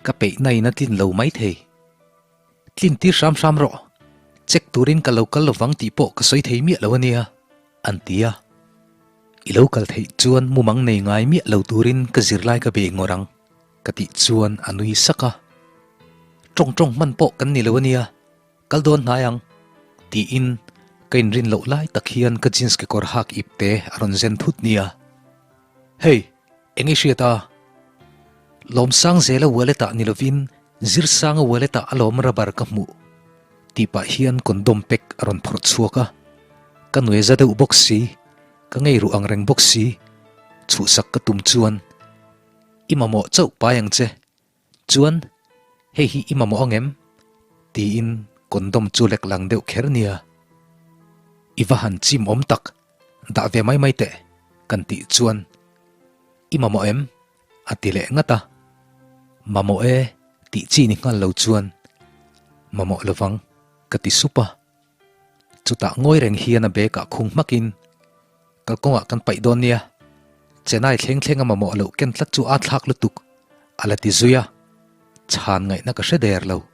[SPEAKER 1] ka peihna in a tlin lo maithei. Tlin tir hram hram rawh, check turin ka lo kal lovang tih pawh ka sawi thei miah lo a nia. An ti a. I lo kal theih chuan mumang nei ngai miah lo turin ka zirlai ka bei ngawr ang, ka tih chuan a nui sak a. Tawng tawng hman pawh kan ni lo a nia, kal dawn hnai ang, tiin ka inrin loh lai tak hian ka jeans kekawr hak ip te a rawn zen thut nia. Hey, eng i hriat a? Lawmsang zela wallet ah ni lovin Zirsanga wallet ah a lawm rubber ka hmuh tih pah hian condom pack a rawn phawrh chhuak a, ka nuai za deuh bawk si, ka ngei ruh ang reng bawk si, chhuhsak ka tum chuan i mamawh chauh pai ang che, chuan hei hi i mamawh ang em? tiin condom chu lek lang deuh kher nia. I va han chim awm tak, dah ve mai mai teh kan tih chuan i mamawh em? A ti leh ngat a, Mamawh e tih chi ni nghal lo chuan mamawh lovang ka ti sup a. Chutah ngawi reng hian a bag ah khung hmakin kalkawngah kan paih dawn nia, Chennai thleng thleng a mamawh loh ken tlat chu aa thlak lutuk a la ti zui a, chhan ngaihna ka hre der lo.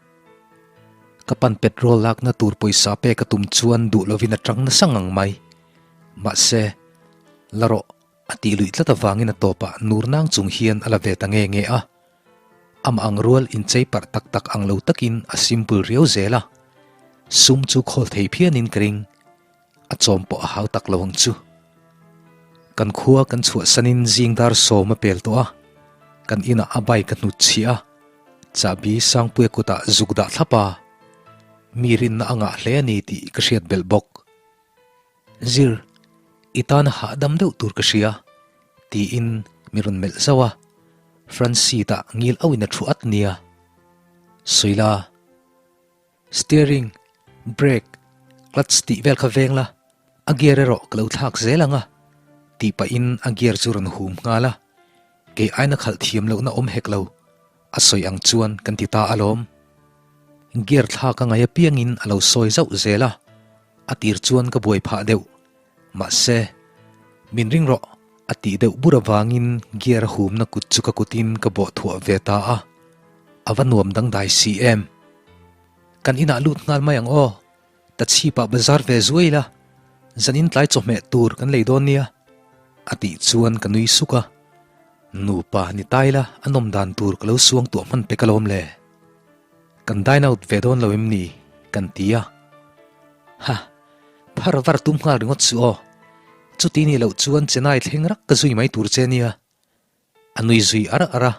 [SPEAKER 1] Ka pan petrol lakna tur pawisa pek a tum chuan duh lovin a tang nasa ngang mai. Mahse, la rawh. A tih luih tlat avangin a tawpah nur nang chung hian a la ve ta nge nge a. Amah ang rual inchei parh tak tak ang lo takin a simple riau zel a. Sum chu khawl thei phianin ka ring. A chawm pawh a hau tak lo ang chu. Kan khua kan chhuahsanin zing dar sawm a pel tawh a. Kan inah a bike a hnut chhiah a. Chahbi Sangpuia kutah zuk dah thlap a. Mi rinna a ngah hle a ni tih ka hriat belh bawk. Zir, i tana hahdam deuh tur ka hria, tiin mi rawn melh zauh a, front seat ah ngil auhin a thu at nia. Sawila, steering, brake, clutch tih vel kha veng la, a gear erawh ka lo thlak zel ang a, tih pahin a gear chu rawn hum nghal a, kei aina khalh thiam lohna awm hek lo, a sawi ang chuan kan ti ta alawm. Gear thlak a ngaih apiangin a lo sawi zauh zel a, A tir chuan ka buai phah deuh. Mahse, min ring rawh, a tih deuh bur avangin gear a humna kut chu ka kutin ka bawh thuah ve ta a. A va nuam dangdai si em. Kan inah lut nghal mai ang aw, ta chhipah bazar ve zuai la, zanin tlai chawhmeh tur kan lei dawn nia, a tih chuan ka nui suk a. Nupa ni tai la, a nawm dan tur ka lo suang tuah hman pek alawm le. Kan dine out ve dawn lo em ni? Kan ti a. Ha! Phar var tum nghal ringawt suh aw. Chuti nih loh chuan Chennai thleng rak ka zui mai tur che nia. A nui zui ar ar a.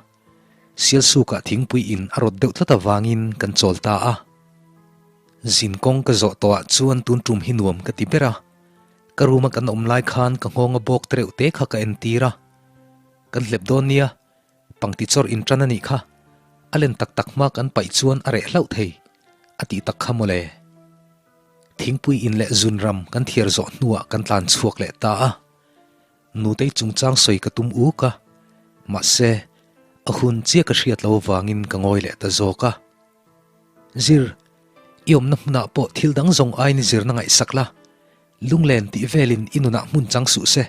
[SPEAKER 1] Sialsukah thingpui in a rawt deuh tlat avangin kan chawl ta a. Zin kawng ka zawh tawhah chuan tun tum hi nuam ka ti ber a. Ka room a kan awm lai khan ka nghawng a bawk tereuh te kha ka entir a. Kan hlep dawn nia. Pangti chawrh in tan a nih kha, a len tak tak hma kan paih chuan a reh hlauh thei, a tih tak kha mawle. Thingpui in leh zun ram kan thiar zawh hnuah kan tlan chhuak leh ta a. Nutei chungchang sawi ka tum uk a, mahse, a hun chiah ka hriat lo avangin ka ngawi leh ta zawk a. Zir, i awmna hmunah pawh thil dang zawng aiin i zirna ngaihsak la, Lunglen tih velin i nunah hmun chang suh se.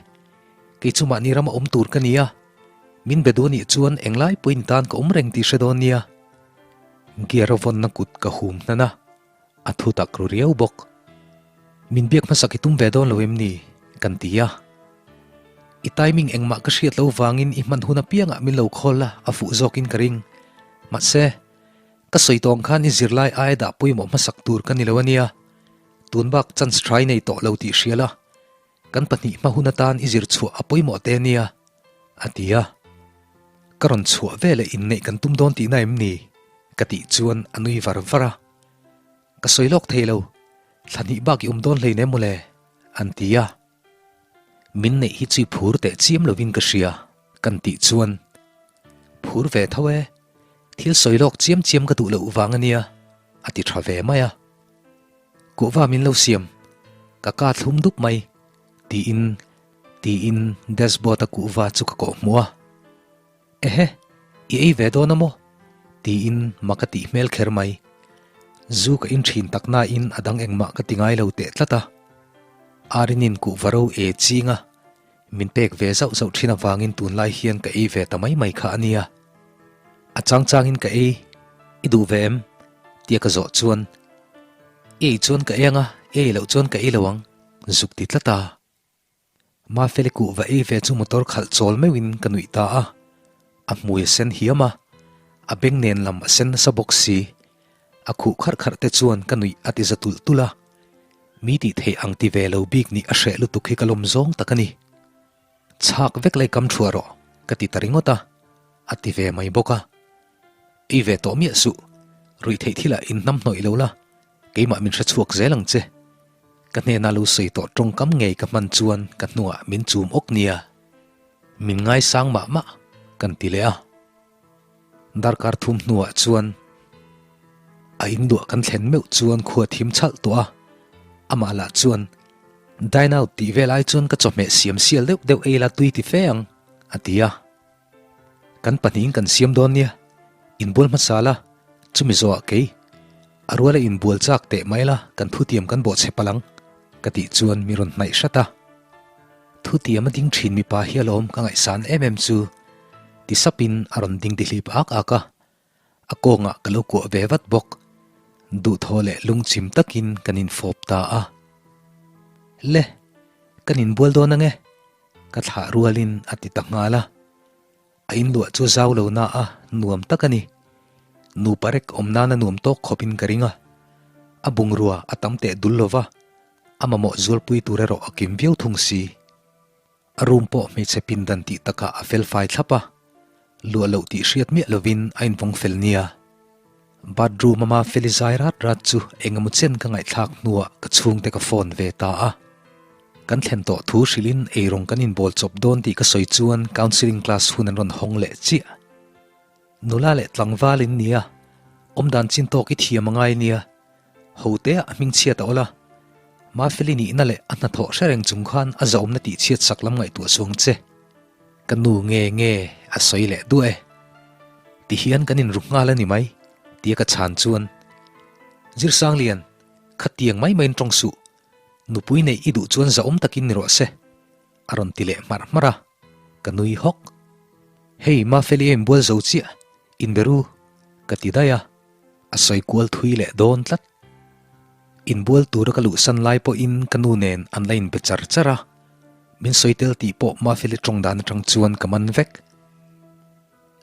[SPEAKER 1] Kei chu mahni rama awm tur ka ni a, min be duh anih chuan englai pawhin tan ka awm reng tih hre dawn nia. Gear a vawnna kut ka hum hnan a, a thu tak ru riau bawk. Min biak hmasak i tum ve dawn lo em ni? kan ti a. I timing engmah ka hriat lo vangin i hman hun apiangah min lo call la a fuh zawkin ka ring. Mahse, ka sawi tawng khan i zirlai aia dah pawimawh hmasak tur ka ni lo a nia. Tun bak chance try nei tawh lo tih hria la, kan pahnih hma hun atan i zir chhuah a pawimawh te nia, a ti a. Ka rawn chhuah veleh inneih kan tum dawn tihna em ni? ka tih chuan a nui var var a. Ka sawi lawk thei lo, thla hnih bak i awm dawn hleinem mawle, an ti a. Min neih hi chu phur teh chiam lovin ka hria, kan tih chuan, Phur ve tho e, thil sawi lawk chiam chiam ka duh loh vang a nia, a ti tha ve mai a. Kuhva min lo siam, ka ka thlum dup mai, tiin tiin dashboard a kuhva chu ka kawh hmuh a. Ehe, i ei ve dawn a maw? tiin mak a tih hmel kher mai. Zu ka in thin tak nain a dang engmah ka ti ngai lo teh tlat a. Arinin kuhva ro e ching a, min pek ve zauh zauh thin avangin tunlai hian ka ei ve ta mai mai kha a nia. A chang changin ka ei, i duh ve em? tia ka zawh chuan, I ei chuan ka ei ang a, i ei loh chuan ka ei lo ang, zuk ti tlat a. Mafeli kuhva ei ve chu motor khalh chawl meuhin ka nuih ta a, a hmui a sen hiam a, a beng nen lam a sen nasa bawk si. A khuh kharh kharh te chuan ka nuih a ti za tulh tulh a, mi tih theih ang ti ve lo bik nih a hreh lutuk hi ka lawm zawng tak a ni. Chhak vek lai kam thuah rawh ka ti ta ringawt a, a ti ve mai bawk a. Ei ve tawh miah suh, ruih theih thilah inhnamhnawih lo la, keimah min hre chhuak zel ang che. Ka hnena lo sawi tawh tawngkam ngei ka hman chuan ka hnuah min chum awk nia. Min ngaisang mah mah kan ti leh a. Darkar thum hnuah chuan a inluah kan thlen meuh chuan khua thim chhalh tawh a, amah lah chuan dine out tih vel ai chuan ka chawhmeh siam sial deuh deuh ei la tui ti fe ang a ti a. Kan pahnihin kan siam dawn nia, inbual hmasa la, chumi zawhah kei a ruala inbual chak teh mai la kan thutiam kan bawhchhe palh ang ka tih chuan mi rawn hnaih hrat a. Thutiam a ding thin mipa hi alawm ka ngaihsan em em chu ti sapin a rawn ding tihlip ak ak a, a kawngah ka lo kuah ve vat bawk. Duhthaw leh lungchim takin kan infawp ta a. Le, kan inbual dawn ange. Ka thlah rualin a ti ta nghal a, a inluah chu zau lo na a nuam tak a ni. Nupa rek awm nana nuam tawk khawpin ka ring a, a bungrua a tam teh dul lo va, a mamawh zualpui tur erawh a kim viau thung si. A room pawh hmeichhe pindan tih takah a fel fai thlap a, Luah loh tih hriat miah lovin a invawng fel nia. Bathroom ama Feli zai rat rat chu engemaw chen ka ngaihthlak hnuah ka chhungte ka phone ve ta a. Kan thlen tawh thu hrilhin eirawng kan inbawl chawp dawn tih ka sawi chuan counselling class hun an rawn hawng leh chiah. Nula leh tlangval in nia, awmdan chin tawk i thiam a ngai nia. Hotea a hmingchhiat a awl a, Mafeli nihna leh a hnathawh hre reng chung khan a zahawmna tihchhiat sak lam ngaihtuah suang che. Ka nu nge nge a sawi leh duah e. Tihian kan inru nghal a ni mai, tia ka chhan chuan, Zirsanglian, khatiang mai maiin tawng suh, nupui neih i duh chuan zahawm takin ni rawh se, a rawn ti leh hmarh hmarh a, ka nui hawk. Hei Mafeli a inbual zo chiah, inbe ru, ka ti daih a, a sawi kual thui leh dawn tlat. Inbual tura ka luhsan lai pawhin ka nu nen an la inbe char char a, min sawi tel tih pawh Mafeli tawng dan atang chuan ka man vek.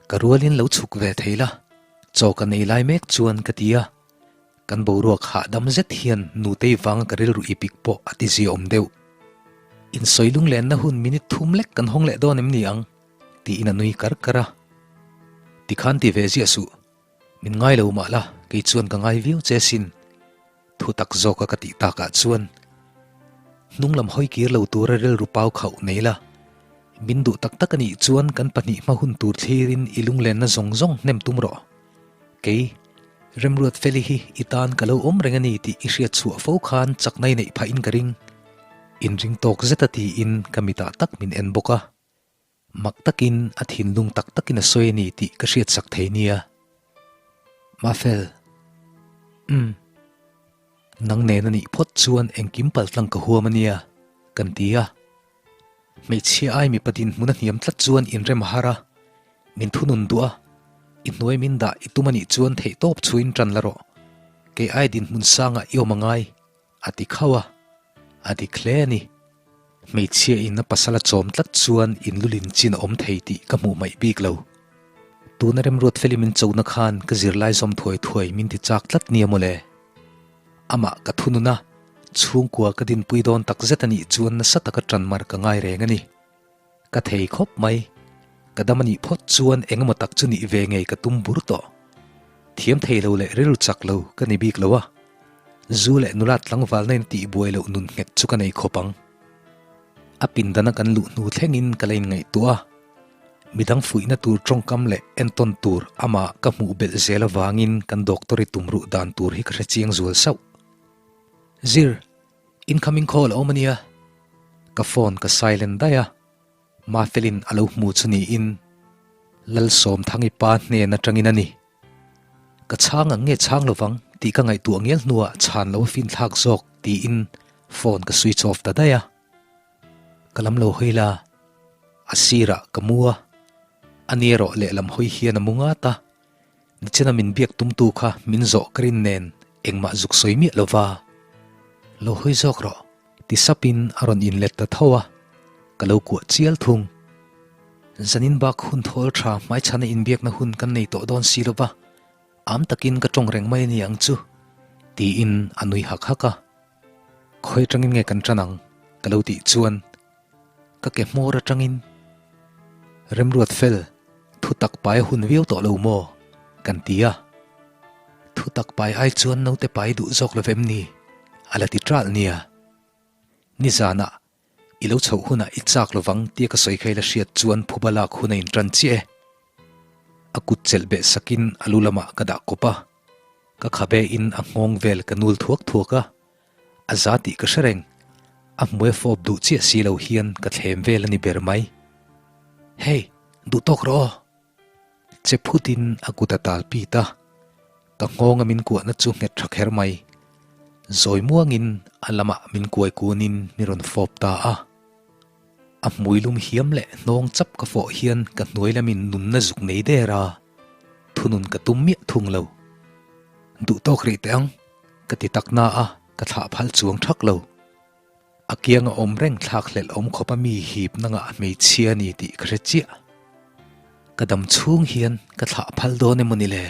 [SPEAKER 1] Ka rualin lo chhuk ve thei la, chaw ka nei lai mek chuan ka ti a, kan boruak hahdam zet hian nutei vanga ka rilru ipik pawh a ti ziaawm deuh. Insawi lunglenna hun minute thum lek kan hawng leh dawn em ni ang? tiin a nui kar kar a. Tikhan ti ve ziah suh. Min ngai lo mah la, kei chuan ka ngai viau che sin. Thu tak zawka ka tih takah chuan hnung lam hawi kir lo tura rilru pau khauh nei la, min duh tak tak a nih chuan kan pahnih hma hun tur thlirin i lunglenna zawng zawng hnem tum rawh. Kei, Remruat Feli hi i tan ka lo awm reng a ni tih i hriat chhuah fo khan chakna i neih phahin ka ring. Inring tawk zeta tiin ka mitah tak min en bawk a. Mak takin a thinlung tak takin a sawi a ni tih ka hriatsak thei nia. Mafel, Umm. Nang nen a nih phawt chuan engkim paltlang ka huam a nia, kan ti a. Hmeichhia ai mipa dinhmun a hniam tlat chuan inrem a har a, min thunun duh a, i hnuai min dah i tum a nih chuan theihtawp chhuin ṭan la rawh. Kei ai dinhmun sangah i awm a ngai. A ti khauh a, a dik hle a ni. Hmeichhia in a pasal a chawm tlat chuan in lulin chin a awm thei tih ka hmuh hmaih bik lo. Tuna Remruat Feli min chona khan ka zirlai zawm thuai thuai min ti chak tlat nia mawle. Amah ka thunun a, chhungkua ka dinpui dawn tak zet a nih chuan nasa taka ṭan mar ka ngai reng a ni. Ka thei khawp mai. Ka dam a nih phawt chuan engemaw tak chu nih ve ngei ka tum bur tawh. Thiam thei lo leh rilru chak lo ka ni bik lo a. Zu leh nula tlangvalna in tihbuai loh nun nghet chu ka nei khawp ang. A pindana kan luh hnu thlengin ka la inngaihtuah a. Midang fuihna tur tawngkam leh entawn tur amah ka hmuh belh zel avangin kan doctor i tumruh dan tur hi ka hre chiang zual sauh. Zir, Incoming call a awm a nia. Ka phone ka silent daih a, Mafelin a lo hmu chu niin Lalsawmthangi pa hnen atangin a ni. Ka chhang ang nge chhang lovang tih ka ngaihtuah ngial hnuah chhan lo a finthlak zawk tiin phone ka switch off ta daih a. Ka lam lo hawi la, a sirah ka mu a, ani erawh lehlam hawi hian a mu ngat a. Nichina min biak tumtu kha min zawh ka rin nen engmah zuk sawi miah lo va. Lo hawi zawk rawh, ti sapin a rawn inlet ta tho a. Ka lo kuah chial thung. Zanin bak hun thawl tha hmaichhana inbiakna hun kan nei tawh dawn si lova, am takin ka tawng reng mai a ni ang chu, tiin a nui hak hak a. Khawi atangin nge kan tan ang? ka lo tih chuan ka ke hmawr atangin Remruat fel, thu tak pai a hun viau tawh lo maw? kan ti a. Thu tak pai ai chuan naute pai duh zawk lo vem ni? a la ti ṭalh nia. Nizanah I lo chhoh hunah i chak lovang tia ka sawi kha i la hriat chuan phuba lak hun a inṭan chiah e. A kut chelh beh sakin a lu lamah ka dah kawp a, ka khabe in a nghawng vel ka nul thuak thuak a, a za tih ka hre reng, a hmui a fawp duh chiah si lo hian ka thlem vel a ni ber mai. Hey, duh tawk rawh aw! Che phutin a kut a tal pit a, ka nghawnga min kuahna chu nghet tha kher mai. Zawi muangin a lamah min kuai kunin mi rawn fawp ta a. A hmui lum hiam leh hnawng chap ka fawh hian ka hnuai lamin nunna zuk nei der a, thunun ka tum miah thung lo. Duh tawk rih teh ang, ka ti tak na a, ka thlah phal chuang thak lo. A kiang a awm reng thlak hlelh awm khawp a mi hip na ngah hmeichhia a ni tih ka hre chiah. Ka dam chhung hian ka thlah phal dawn emaw ni le?